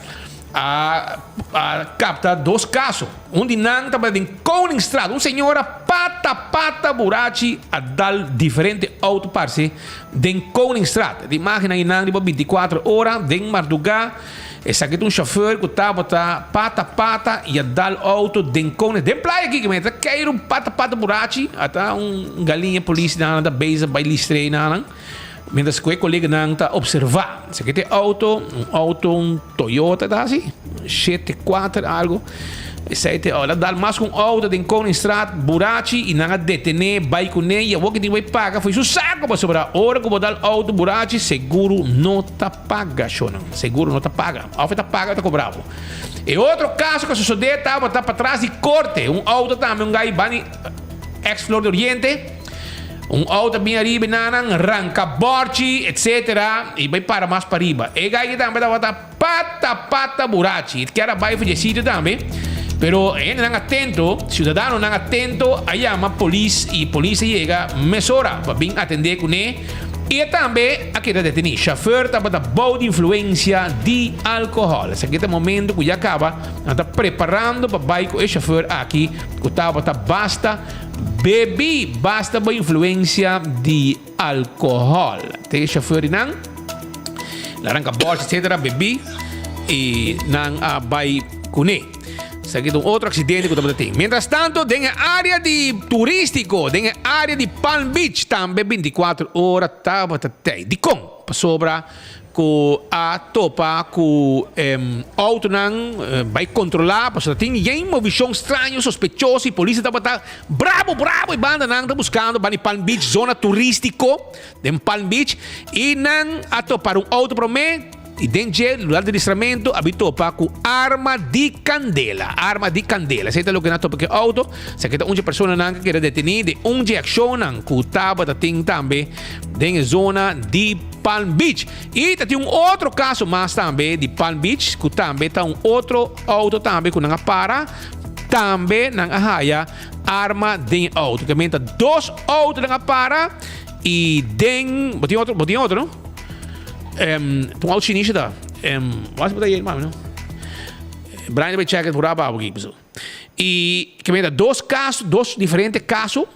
a a kapta dos kaso. Un di nan tabata den Koningstraat. Un señora pata pata burachi a dal diferente outo parse den Koningstraat. E imagennan einan riba bintikuater ora den mardugá. Esaki ta un chauffeur cu tabata pata pata y a dal auto den Koning. Den playa aki men ta keiru pata pata burachi. Ata un galiña police nan ta bezig bay listr'e nan. Mientras cu e coleganan ta observa. Esaki ta e auto, un auto un Toyota ta asi, shete kuater algo. Esei ta e auto. A dal mas cu un auto den Koningstraat burachi y nan a detene bay cune y awor ki tin bay paga fo'i su saco pasobra ora cu bo dal auto burachi seguro no ta. Paga shonan, seguro no ta paga. Of e ta paga o ta cobra bo. E otro caso cu a sosode tabata patras di corte. Un auto tambe, un gai bani ex Flor de Oriente. Un auto a bin ariba y nanan ranca borchi, etc. Y bay para mas pariba. E gai aki tambe tabata pata pata burachi. E kier a bay for dje sitio tambe. Pero e hendenan atento, ciudadanonan atento a yama polis y polis a yega mesora pa bin atende cune. I e tambe a keda detení. Shofèr tabata bou di influensia di alkohòl. Esaki ta e momento ku ya kaba nan ta preparando pa bai ku e shofèr aki ku tabata basta bebí, basta bou influensia di alkohòl. Ta e shofèr di nan, el a ranka bòrchi etsetera, bebí i nan a bai kuné. Esaki ta un otro accidente cu tabata tin. Mientras tanto, den e area di turistico, den e area di Palm Beach, tambe 24 ora tabata tei. Dicon? Pasobra cu a topa cu em, autonan bai controla, pasobra tin yen movicion straño, sospechoso y polis tabata bravo, bravo y bandanan ta buscando banda di Palm Beach, zona turistico den Palm Beach, y nan a topa un auto prome, I den dje lugar di listramentu a bin topa ku arma di kandela. Arma di kandela. Esei ta loke nan a topa ku e outo. Esaki ta un dje personanan ku a keda detení den un dje akshonnan ku tabata tin tambe den e zona di Palm Beach. I ta tin un otro kaso mas tambe di Palm Beach ku tambe ta un otro outo tambe ku nan a para. Tambe nan a haya arma den e outo. Ke men ta dos outo nan a para i den, bo tin otro, bo tin otro no? Um, un auto chinisha ta. Um, wat is het mami, no? Brian bij check het voor Abba zo. Y que mira dos casos, dos diferentes casos,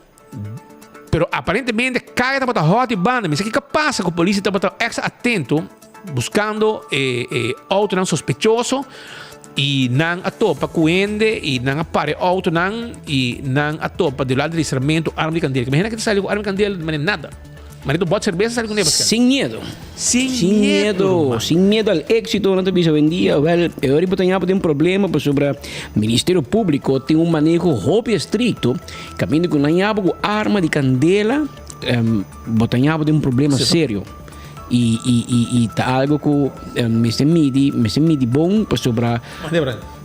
pero aparentemente kaya tabata hot y banda. Mi sé que pasa con policía tabata extra atento buscando eh, eh, auto nan sospechoso y nan a topa cu hende y nan a pare auto nan y nan a topa de lado de listramiento arma de candela. Imagina que te sale con arma de candela, nada. Manito bot cerveza sali ku Nebraska. Sin miedo. Sin, sin miedo. Sin miedo al éxito, nan ta bisa hoy-en-dia. Wel, e ora bo ta ña bo tin un problema pasobra Ministerio Público tin un maneho hopi estricto kaminda ku nan ña bo ku arma di kandela, bo ta ña bo tin un problema serio. I, i, i, i ta algo ku mester midi, mester midi bon pasobra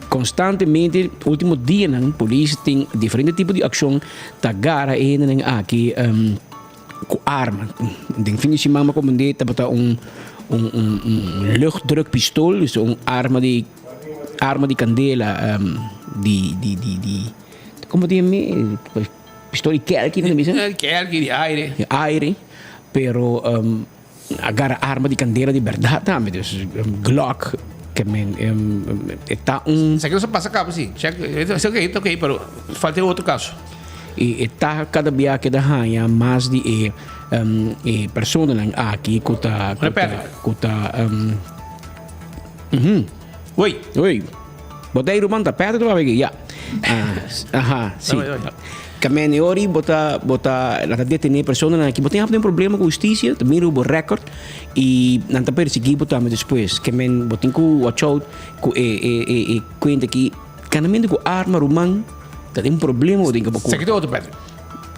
konstantemente último dianan polis tin diferente tipo di akshon ta gara e hendenan aki. Ku arma. Den fin di siman mi a komprendé tabata un un un un luchtdrukpistool, dus un arma di arma di kandela di di di di komo ta yam'é pistol di kèlki nan ta bisa? Di kèlki, di aire. Di aire, pero. A gara arma di candela di berdad tambe, dus Glock, ke men e ta un. Esaki nos a pasa caba si, check, es ok, ta ok, pero falta e otro caso. Y e ta cada bia keda haña mas di e e personanan aki cu ta cu ta cu ta uhm. Oi. Oi. Bo ta e ruman ta Patrick ta papia aki? Ya. Aha, si. Kamen e ori bo ta bo ta nan ta detené personanan aki. Bo tin hap den problema ku hustisia, ta mira bo record i nan ta persiguí bo tambe despues. Kemen bo tin ku watch out ku e e e e kuenta aki. Kanamentu ku arma ruman ta den problema bo tin ku bo Sa ki ta otro Patrick?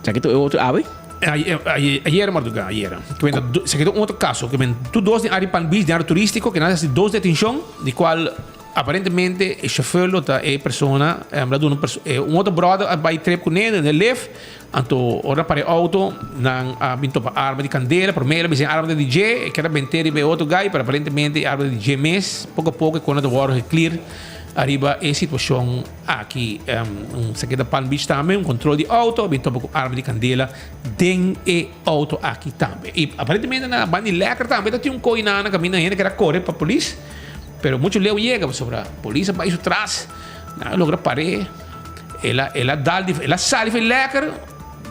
Sa ki ta e otro awe? Ayera mardugá, ayera. Kemen ta sa ki ta un otro kaso. Kemen tur dos den área di Palm Beach, den área turístiko, ke nan a hasi dos detenshon di kual Aparentemente e chauffeur lo ta e persona la duna un otro brother a bay trip cune den e lift anto ora a para e auto nan a bin topa arma di candela prome el a bisa e arma ta di dje e keda bente riba e otro guy pero aparentemente e arma ta di dje mes poco a poco e cona ta wordo geclear ariba e situacion aki un sa keda Palm Beach tambe un control di auto a bin topa cu arma di candela den e auto aki tambe y aparentemente na banda di lekker tambe ta tin un coy nan caminda hende keda core pa polis. Pero mucho leu yega pasobra polis a bai su tras, nan a logra par'é, el a el a dal el a sali for lekker,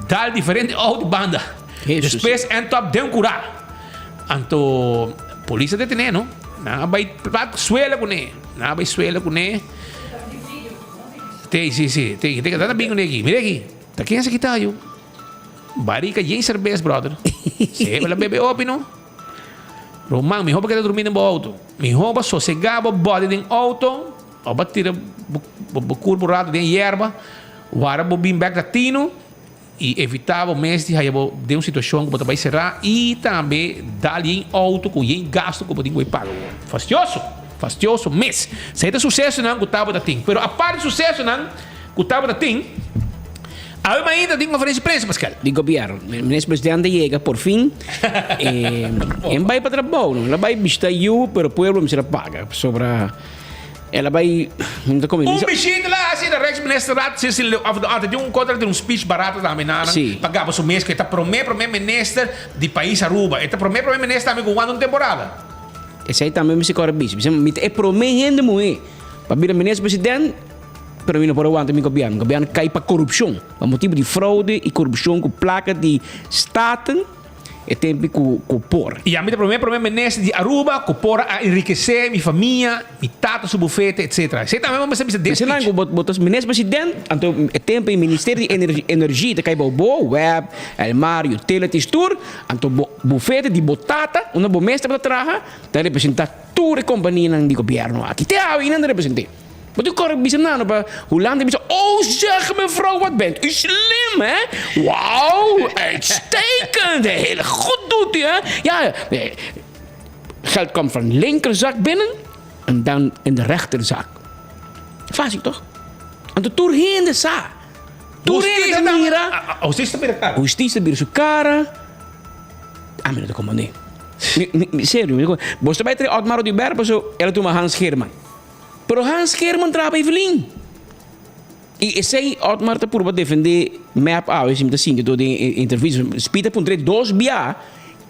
dal diferente auto banda. Despues end up den kurá. Anto polis a detené no, nan a bai plat suela kuné, nan a bai suela kuné. Te si si te te ta bin kuné aki, mira aki, ta ken esaki ta yu? Barika yen serbes brother, si el a bebe hopi no. Ruman, mihó bo keda drumí den bo outo. Mihó bo sosegá bo body den outo òf bo tira bo kurpo un ratu den yerba, wara bo bin bèk na tinu i evitá bo mes di haña bo den un situashon ku bo ta bai será i tambe dal yen outo ku yen gastu ku bo tin ku bai paga awor. Fastioso! Fastioso mes! Esei ta susesonan ku tabata tin. Pero apart di susesonan ku tabata tin, Awe mainta tin conferencia di prensa, Pascal. Di gobierno. Minister presidente yega por fin. Eh, en bai pa trabou, no. El a bai bishita yu, pero pueblo mester a paga. Sobra el a bai, no ta come. Un bishita la hasi de Rijksministerraad, si si of de tin un contra tin un speech barato tambe na nan pa gaba su mes ku e ta prome prome minister di pais Aruba. E ta prome prome minister tambe ku wanta un temporada. Esei tambe mi si kore bisa. Bisa mi ta e prome hende muhe pa bira minister president. Pero mi no por a wanta mi gobierno. Mi gobierno kai pa korupshon, pa motibu di fraude i korupshon ku plaka di Staten e tempu ku ku por. I ami ta prome prome minister di Aruba ku por a enrikesé mi famia, mi tata su bufete etc. Esei tambe bo mester bisa den speech. Bo bo ta minister president, anto e tempu e ministerio di energia ta kai bou bo, web, Elmar, utilities tur, anto bo bufete di bo tata unda bo mes tabata traha ta representa tur e kompanianan di gobierno aki. Te awe nan ta represent'é. Bo tin kore bisa nano pa Hulanda bisa, oh zeg mevrouw wat bent u slim hè, wauw uitstekend, heel goed doet u hè. Ja, geld komt van linkerzak binnen en dan in de rechterzak. Fácil toch? Anto tur hende sa. Tur hende ta mira. Hustisia ta bira kara. Hustisia ta bira su kara. Ami no ta komprendé. Serio, bo ta bai trae Otmar Oduber paso el a tuma Hans Geerman. Pero Hans Geerman traha pa Evelyn. I esei Otmar ta purba defende mep awe, si mi ta sinti tur den e entrevista. Speed a puntr'é dos bia,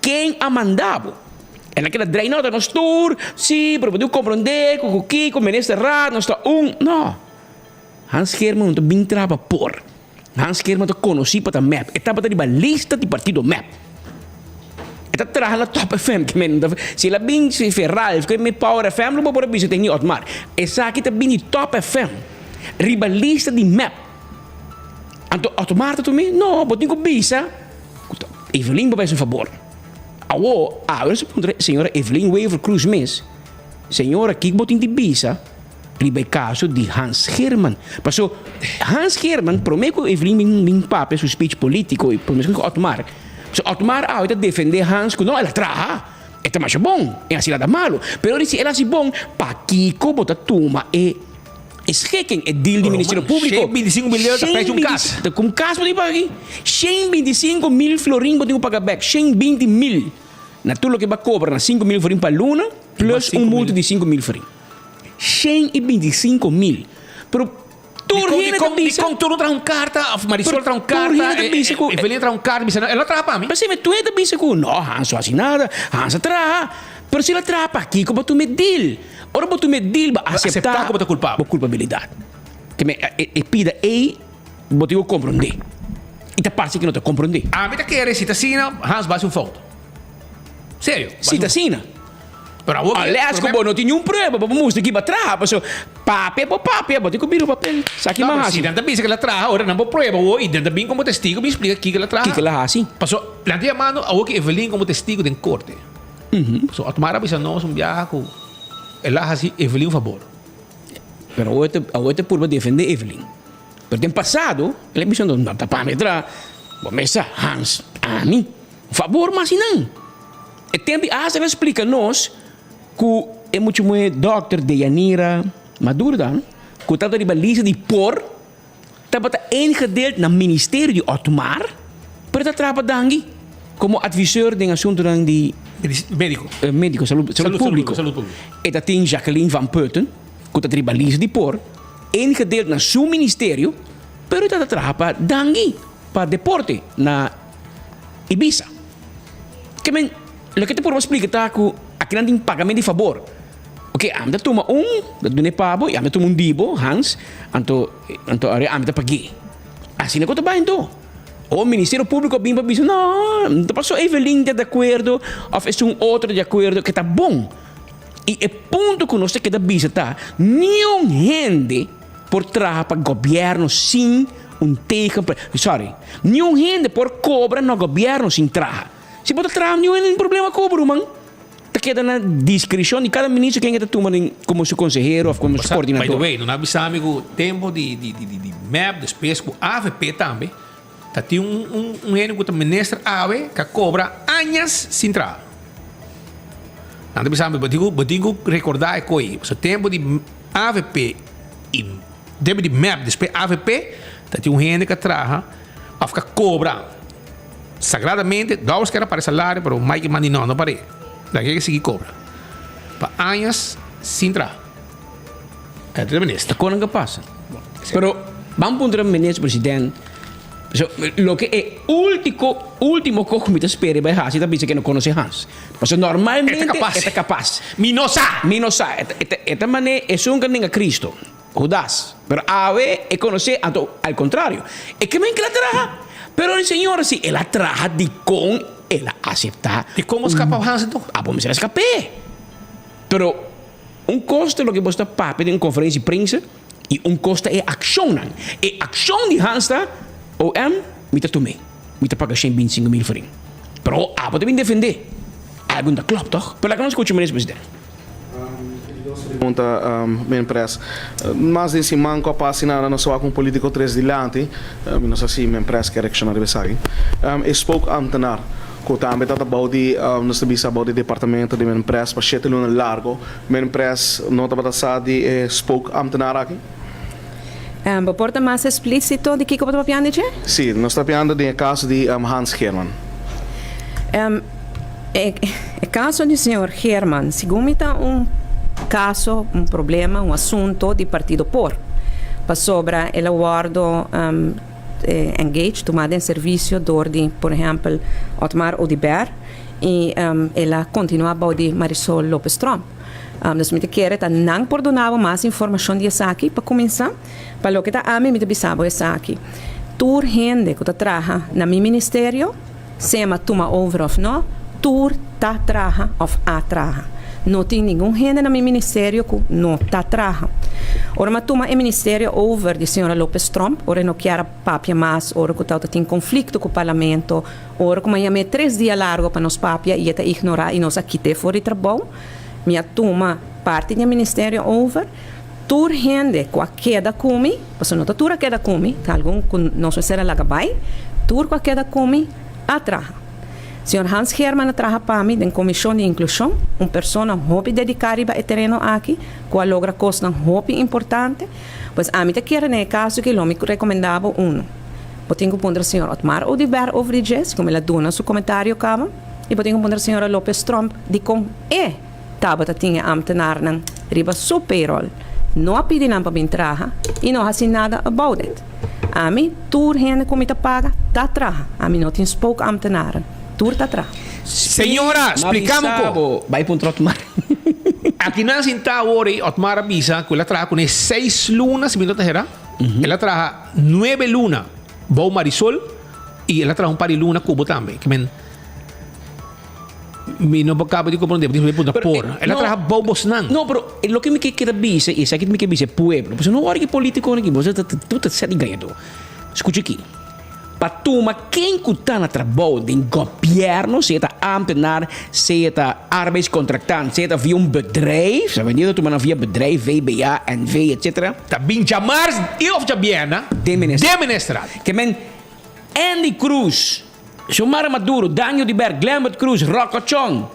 ken a manda bo? El a keda drei, no, ta nos tur, si, pero bo tin ku komprondé ku ku kiko, minister Raad, nos ta un. No. Hans Geerman no ta bin traha pa por. Hans Geerman ta konosí pa ta mep. E tabata riba lista di partido mep. E ta traha na Top FM. Ke men si el a bin si fe Ralph ke me Power FM lo bo por a bisa ten Otmar. Esaki ta bin di Top FM riba lista di mep. Anto Otmar ta tumi? No, bo tin ku bisa ku ta Evelyn bo bai hasi un fabor. Awo awe nos a puntra señora Evelyn Wever Croes mes, señora kiko bo tin di bisa? Riba e kaso di Hans Geerman. Paso Hans Geerman prome ku Evelyn bin bin papia su speech politico i prome ku Otmar. So Otmar awe ta defende Hans ku no el a traha, e ta masha bon, e hasi nada malo. Pero di si el hasi bon, pakiko bo ta tuma e e schikking, e deal di Ministerio Publico? 125 mil euro ta prijs di un kas. Ta ku un kas bo tin paga aki? 125 mil florin bo tin ku paga bek, 120 mil. Na tur loke bo a kobra na 5 mil florin pa luna plus un multa di 5 mil florin. 125 mil. Pero Tur hende ta bisa. Dikon tur no traha un karta of Marisol traha un karta. Tur hende ta bisa ku. Evelyn traha un karta bisa no el no traha pa mi. P'esei mi tur hende ta bisa ku no Hans no hasi nada, Hans a traha. Pero si el a traha pakiko bo tuma e deal? Ora bo tuma e deal bo aseptá ku bo ta kulpabel. Bo kulpabilidat. Ke men e pida ei bo tin ku komprondé. I ta parse ku no ta komprondé. Ami ta kere si ta asina Hans bo hasi un fout. Serio. Si ta asina. Pero awor ki. Unless ku bo no tin niun prueba pa bo mustra ki bo a traha pasobra papia bo papia bo tin ku bira un papel. Sa ki No, mas pero hasi. si nan ta bisa ku el a traha ora nan por prueba awor i nan ta bin komo testigo bin splika kiko el a traha. Kiko el a hasi. Pasobra nan ta yamando awor ki Evelyn komo testigo den korte. Pasobra Otmar a bisa nos un biaha ku el a hasi Evelyn un fabor. Pero awor e ta awor e ta purba defende Evelyn. Pero den pasado el a bisa nos no ta pa mi traha. Bo mester Hans ami un fabor mas nan. E tempu di Asa a splika nos ku e mucha muhé dòkter Deyanira Maduro ku tabata riba lista di por tabata ingedeeld na ministerio di Otmar pero ta traha pa Dangui komo adviseur den asuntunan di Médiko. Médiko, salud públiko. E ta tin Jacqueline van Putten ku ta riba lista di por ingedeeld na su ministerio pero e tabata traha pa Dangui pa deporte na Ibiza. Ke men, loke ta purba splika ta ku akinan tin pagament di fabor. Oke, ami ta tuma un, ta dun'e pa bo, i ami ta tuma un di bo, Hans, anto, anto awe ami ta pag'é. Asina ku ta bai anto. O Ministerio Públiko a bin pa bisa, no, no ta paso Evelyn ta di akuerdo òf esun otro di akuerdo, ke ta bon. I e punto ku nos ta keda bisa ta, niun hende por traha pa gobièrnu sin un teken, sorry, niun hende por kobra na gobièrnu sin traha. Si bo ta traha niun hende tin problema ku bo ruman. Ta keda na diskreshon di kada minister ken ke ta tuma den komo su konsehero òf komo su koordinador. By the way, no na bisa mi ku tempu di di di di mep despues ku avp tambe ta tin un un un hende ku ta minister awe ka kobra añas sin traha. Nan ta bisa mi bo tin ku bo tin ku rekorda e koe pasobra tempu di avp i debe di mep despues avp ta tin un hende ka traha of ka kobra sagradamente dòbers kera para e salario pero Mike mandi no no par'e la ke sigui kobra pa añas sin traha e ta minister. Ta kon nan ka pasa pero ban puntra minister president so loke e ultiko ultimo kos ku mi ta spera e bai hasi ta bisa ke no konosé Hans. Pasobra normalmente e ta kapas. Mi no sa! Mi no sa. E ta manera esun ku a nenga Cristo, Hudas. Pero awe e konosé, anto al kontrario. E ke men ke el a traha. Pero e señora si el a traha dikon el a aseptá. Dikon bo skapa Hans anto? Abo mester a skap'é. Pero un kos ta loke bo sta papia den un konferensia di prensa i un kos ta e akshonnan. E akshon di Hans ta, OM, mi ta tum'é. Mi ta paga shen binti sinku mil forin. Pero abo ta bin defendé. Algu no ta klòp tòg? Pero laga nos skucha Minister President. Pregunta men pres. Mas den siman ku a pasa nada nos a wak un politiko tres dilanti. Mi no sa si men pres ke reakshoná riba esaki. E spookambtenaar ku tambe ta ta bou di nos ta bisa bou di departamento di men pres pa shete luna largo. Men pres no tabata sa di e spookambtenaar aki? Bo por ta mas explícito di kiko bo ta papiando dje? Sí, nos ta papiando den e caso di Hans Geerman. E caso di señor Geerman, segun mi ta un caso, un problema, un asunto di partido por. Pasobra el a wordo engaged, tuma den servicio door di, por ehempel, Otmar Oduber y el a continua bou di Marisol Lopez Tromp. Dus mi ta kere ta nan por duna bo mas informashon di esaki pa kuminsá. Pa loke ta ami mi ta bisa bo esaki. Tur hende ku ta traha na mi ministerio, sea mi a tuma over òf no, tur ta traha òf a traha. No tin ningun hende na mi ministerio ku no ta traha. Ora mi a tuma e ministerio over di señora Lopez Tromp, ora e no kier a papia mas, ora ku tabata tin konflikto ku parlamento, Ora ku mi a yam'é tres dia largo pa nos papia i e ta ignorá i nos a kit'é for di trabou, mi a tuma parti di e ministerio over. Tur hende ku a keda ku mi, pasobra no ta tur a keda ku mi, ta algun ku nos mester a laga bai, tur ku a keda ku mi a traha. Señor Hans Geerman a traha pa mi den Komishon di Inklushon, un persona hopi dediká riba e tereno aki, ku a logra kosnan hopi importante. Pues ami ta kere den e kaso aki lo mi rekomendá bo unu. Bo tin ku puntra señor Otmar Oduber over di dje, segun el a duna su komentario kaba, i bo tin ku puntra señora Lopez Tromp dikon e tabata tin e ámtenarnan riba su payroll. No a pidi nan pa bin traha y no haci nada about it. Ami, tur hende cu mi ta paga, ta traha. Ami no tin spookambtenaren. Tur ta traha. Señora, splica mi un poco. Bai puntra Otmar. Aki nan sinta awor ei, Otmar a bisa cu el a traha cune seis luna, si mi no ta hera. El a traha nuebe luna bou Marisol y el a traha un par di luna cu bo tambe. Ke men. Mi no por caba di comprende, bo tin punta por. El a traha bou bosnan. No, pero loke mi ke keda bisa y esaki mi ke bisa e pueblo. Pasobra no wòrdu ki politiconan aki, bo sa tur ta set di gañadó. Scucha aki, pa tuma ken cu ta na trabou den gobierno, sea ta ambtenaar, sea ta arbeidscontractant, sea ta via un bedrijf, sa vendido ta tuma nan via bedrijf, VBA, NV, etcetera. Ta bin djamars y of djabièrnè Den ministerraad. den ministerraad. Ke men Endy Croes. Xiomara Maduro, Daniel de Berg, Glembert Croes, Rocco Chong,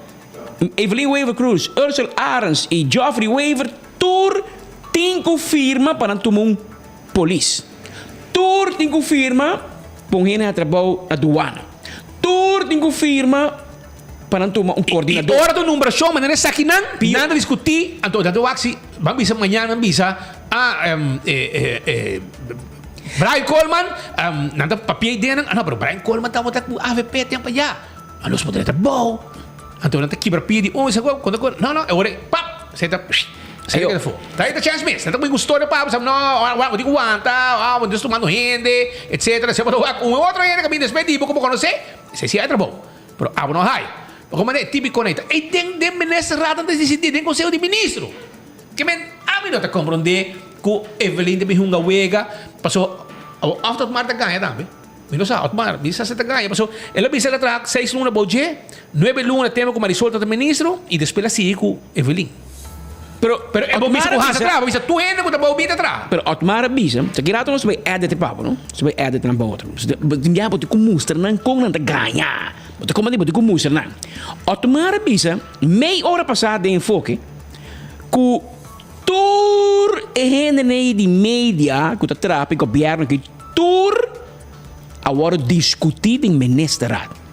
Evelyn Wever Croes, Ursel Arends y Geoffrey Wever tur tin cu firma pa nan tuma un polis. Tur tin cu firma pa un hende haci trabou na duana. Tur tin cu firma pa nan tuma un coordinador. Y ora ta un nombracion manera esaki nan, nan ta discuti, anto nan ta wak si ban bisa mañana nan bisa, ah, e. Brian Coleman, nan ta papia ideanan, ah no, pero Brian Coleman tabata ku avp tempo allá. A nos por ta bou. Anto nan ta kibra pia di un, cuando cu, no, no, e ora, pap, se ta, se ta keda afó. Ta e ta chance mes, nan ta pone un storia pa bo, no, bo tin ku wanta, ah, bo ta tumando hende, etcetera, se bo ta wak un otro hende ku a bin despues di bo ku bo konosé, esei si a e trabou. Pero abo no hay. Por como manera e típico nan ta, ey den den ministerraad nan ta disidí, den conseho di ministro. Ke men ami no ta komprondé ku Evelyn ta bin hunga wega paso òf ta Otmar ta gaña tambe. Mi no sa Otmar, mi sa si ta gaña paso el a bisa el a traha seis luna bou dje, nuebe luna tempo ku Marisol tabata ministro i despues el a sigui ku Evelyn. Pero Pero e bo bisa ku Hans a traha, bo bisa tur hende ku ta bou mi ta traha. Pero Otmar a bisa, ta ki rato nos bai edit e papo no, nos bai edit nan pa otro. Tin biaha bo tin ku mustra nan kon nan ta gaña. Bo ta komprende bo tin ku mustra nan. Otmar a bisa mei ora pasa den enfoke. Ku tur e hendenan di media ku ta traha pa e gobièrnu aki tur a wòrdu diskutí den ministerraad.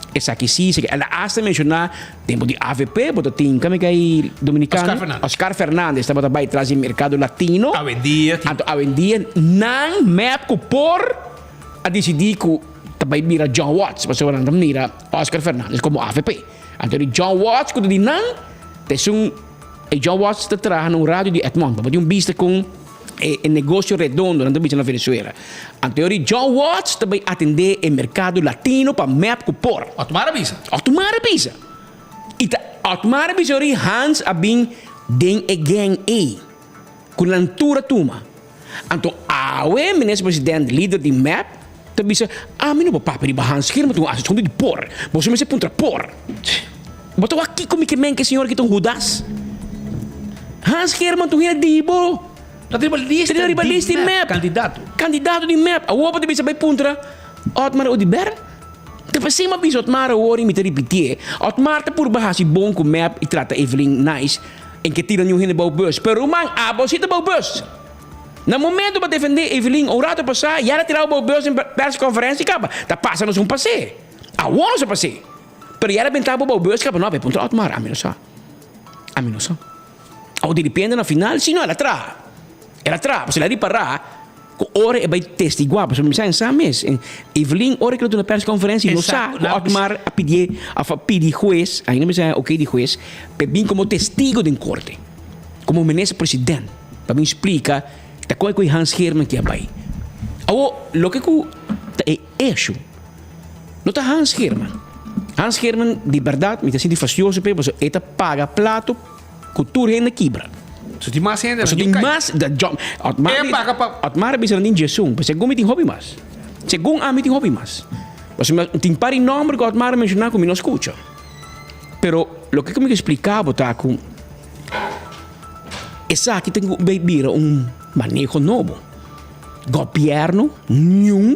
Esaki si, esaki. El a asta menshoná tempu di avp bo ta tin kami kai dominikano? Oscar Fernandez. Oscar Fernandez tabata bai tras di merkado latino. Awendia tin. Anto awendia nan mep ku por a disidí ku ta bai bira John Watts pasobra nan ta mira Oscar Fernandez komo avp. Anto di John Watts ku ta di nan ta esun e John Watts ta traha na un radio di Edmond pa bo tin un bista kon e e negocio redondo nan ta bisa na Venezuela. Anto di John Watts ta bai atende e merkado latino pa mep ku por. Otmar a bisa. Otmar a bisa. I ta Otmar a bisa ori Hans a bin den e gang ei. Ku nan tur a tuma. Anto awe minister president lider di mep ta bisa ami no por papia riba Hans Geer ma tin un asuntu di por. Boso mester puntra por. Bo ta wak kiko mi ke men ke señor aki ta un Judas? Hans Geerman ta un hende di bo. Ta riba lista Ta riba lista di mep. Kandidato. Kandidato di mep. Awor bo ta bisa bai puntra Otmar Oduber? Ta p'esei mi a bisa Otmar awor i mi ta ripitié. Otmar ta purba hasi bon ku mep i trata Evelyn nice. En ke tira niun hende bou bus. Pero ruman, abo si ta bou bus. Na momento pa defendé Evelyn un rato pasá, ya el a tirao bou bus den persconferencia i kaba. Ta pasa nos un pasé. Awor nos a pasé. Pero ya el a bentá bo bou bus kaba. No, a puntra Otmar, ami no sa. Ami no sa. Awor diripiente na final, si no, el a traha. El a traha, pasobra el a ripará ku ora e bai testiguá, pasobra mi sa en sa mes, Evelyn ora ku el a duna persconferencia no sa ku Otmar a pidié òf a pidi hues, ainda mi sa oké di hues, pa e bin komo testigo den korte, komo minister president, pa bin splika ta kon e ku e Hans Geerman ke a bai. Awor, loke ku ta e issue no ta Hans Geerman. Hans Geerman di bèrdat mi ta sinti fastioso p'e pasobra e ta paga plato. Ku tur hende kibra. So tin mas hende So tin mas da John Otmar E paga pa Otmar a bisa nan tin djesun pero segun mi tin hopi mas. Segun ami tin hopi mas. Pasobra mi tin par di nomber ku Otmar a menshoná ku mi no skucha. Pero loke ku mi ke splika bo ta ku esaki tin ku bay bira un maneho nobo. Gobièrnu niun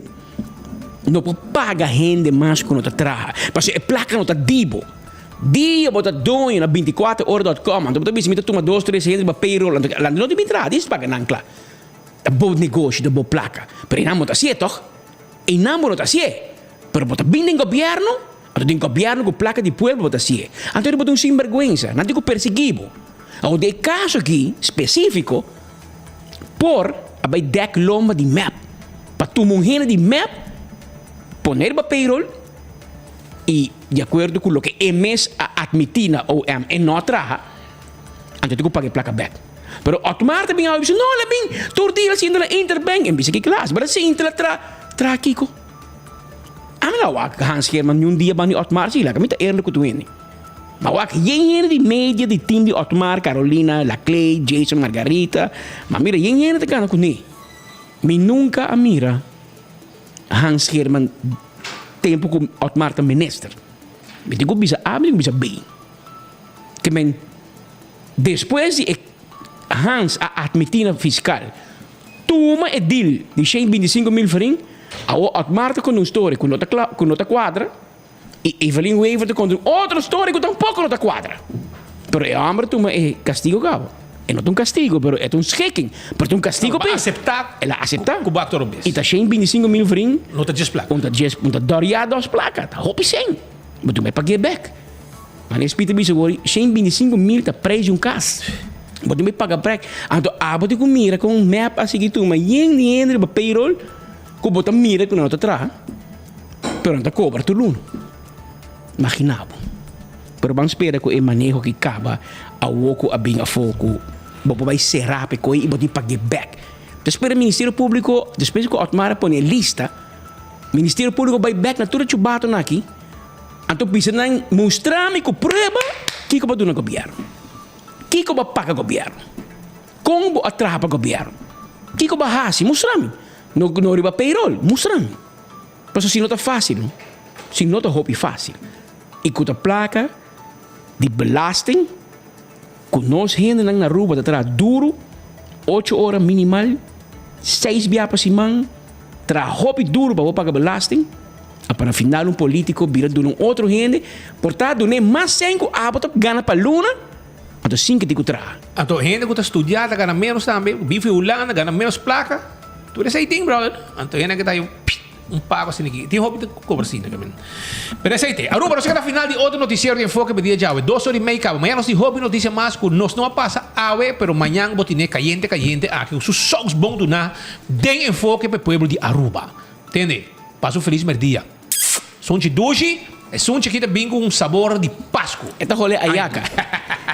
no por paga hende mas ku no ta traha pasobra e plaka no ta di bo. Dia bo ta doño na binticuater ora dot com, anto bo ta bisa mi ta tuma dos tres hende riba payroll, anto nan no tin bin traha, dis paga nan kla. Ta bo negoshi, ta bo plaka. Pero einan bo ta hacié toch? Einan bo no ta hacié. Pero bo ta bin den gobierno, anto den gobierno ku plaka di pueblo bo ta hacié. Anto bo ta un sinberguensa, nan tin ku persigui bo. Awor den e kaso aki spesifiko. Por a bai dek lomba di mep pa tuma un hende di mep pone riba payroll y di acuerdo cu loke e mes a admiti na OM e no a traha anto tin cu paga e placa bek. Pero Otmar ta bin awe bisa no el a bin tur dia el a sinta na Interbank en bisa ki klas but a sinta el a traha traha kico? Ami no a wak Hans Geerman ni un dia banda di Otmar si laga mi ta eerlijk cu tur hende. Ma wak yen hende di media di team di Otmar, Carolina, Laclay, Jason, Margarita, ma mira yen hende ta gana kuné. Mi nunka a mira Hans Geerman tempu ku Otmar ta minister. Mi tin ku bisa A, mi tin ku bisa B. Ke men despues di e Hans a atmití na fiskal tuma e deal di 125 mil florin, awor Otmar ta konta un story ku no ta ku no ta kuadra. I Evelyn Wever ta konta un otro story ku tampoko no ta kuadra. Pero e hòmber tuma e kastigo kaba. E no ta un kastigo, pero e ta un schikking. Pero ta un kastigo p'e. Aseptá. El a aseptá. Ku bo aktua robes. I ta shen bintisinko mil vrin. No ta djes plaka. Un ta djes, un ta dòriá dòs plaka. Ta hopi shen. Bo tuma e pag'é bèk. Mane Speed ta bisa wor, shen bintisinko mil ta preis di un kas. Bo tin bai paga bèk. Anto abo tin ku mira kon mep a sigui tuma yen di hende riba payroll ku bo ta mira ku nan no ta traha. Pero nan ta cobra tur luna. Imagina bo. Pero ban spera cu e maneho aki caba awo cu a bin afo cu bo por bay cera pa e coy y bo tin pag'e bek. Ta spera Ministerio Publico despues cu Otmar a pone e lista, Ministerio Publico bay bek na tur e chubatonan aki anto bisa nan mustra mi cu prueba kico bo a duna gobierno. Kico bo a paga gobierno. Con bo a traha pa gobierno. Kico bo a haci. Mustra mi. No no riba payroll. Mustra mi. Pasobra si no ta fácil no, si no ta hopi fácil. I ku ta plaka di belasting ku nos hendenan na Aruba ta traha duru, ocho ora minimal, seis bia pa siman, traha hopi duru pa bo paga belasting, a pa na final un politico bira duna un otro hende por ta dun'é mas sèn ku abo ta gana pa luna, anto sin ke tin ku traha. Anto hende ku ta studia ta gana ménos tambe, biba for Hulanda gana ménos plaka. Tur esei tin brother. Anto hende ke ta haña un pago asina aki. Tin hopi ta cobra asina tambe. Pero esei te. Aruba, nos a keda final di otro noticiero di Enfoke pa dia djawe. Dos ora y mei caba. Mañana nos tin hopi noticia mas cu nos no a pasa awe, pero mañan bo tine cayente cayente aki cu su saus bon duna den Enfoke pa e pueblo di Aruba. Tende? Pasa un feliz merdia. Sunchi dushi, e sunchi aki ta bin ku un sabor di Pasku. E ta hole ayaka.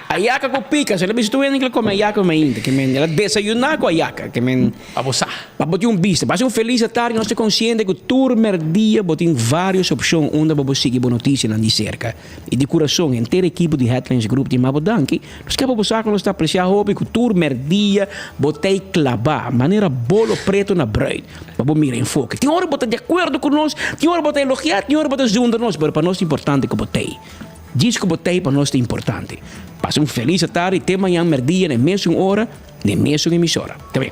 Ayaka ku pika. Si el a bisa tur hende ku el a kome ayaka mainta. Ke men el a desayuná ku ayaka. Ke men. Pa bo sa. Pa bo tin un bista. Pasa un felis atardi. Nos ta konsiente ku tur merdia bo tin vários opshon unda bo por sigui bo notisianan di serka. I di kurason henter ekipo di Headlines Group tin mabo danki. Nos ke pa bo sa ku nos ta apresiá hopi ku tur merdia bo ta ei klabá manera bolo preto na bruid. Pa bo mira enfoke. Tin ora bo ta di akuerdo ku nos, tin ora bo ta elogiá, tin ora bo ta zunda nos, pero pa nos ta importante ku bo ta ei. Djis ku bo ta ei pa nos ta importante. Pasa un felis atardi te mañan merdia na e mesun ora, na e mesun emisora. Ta bien.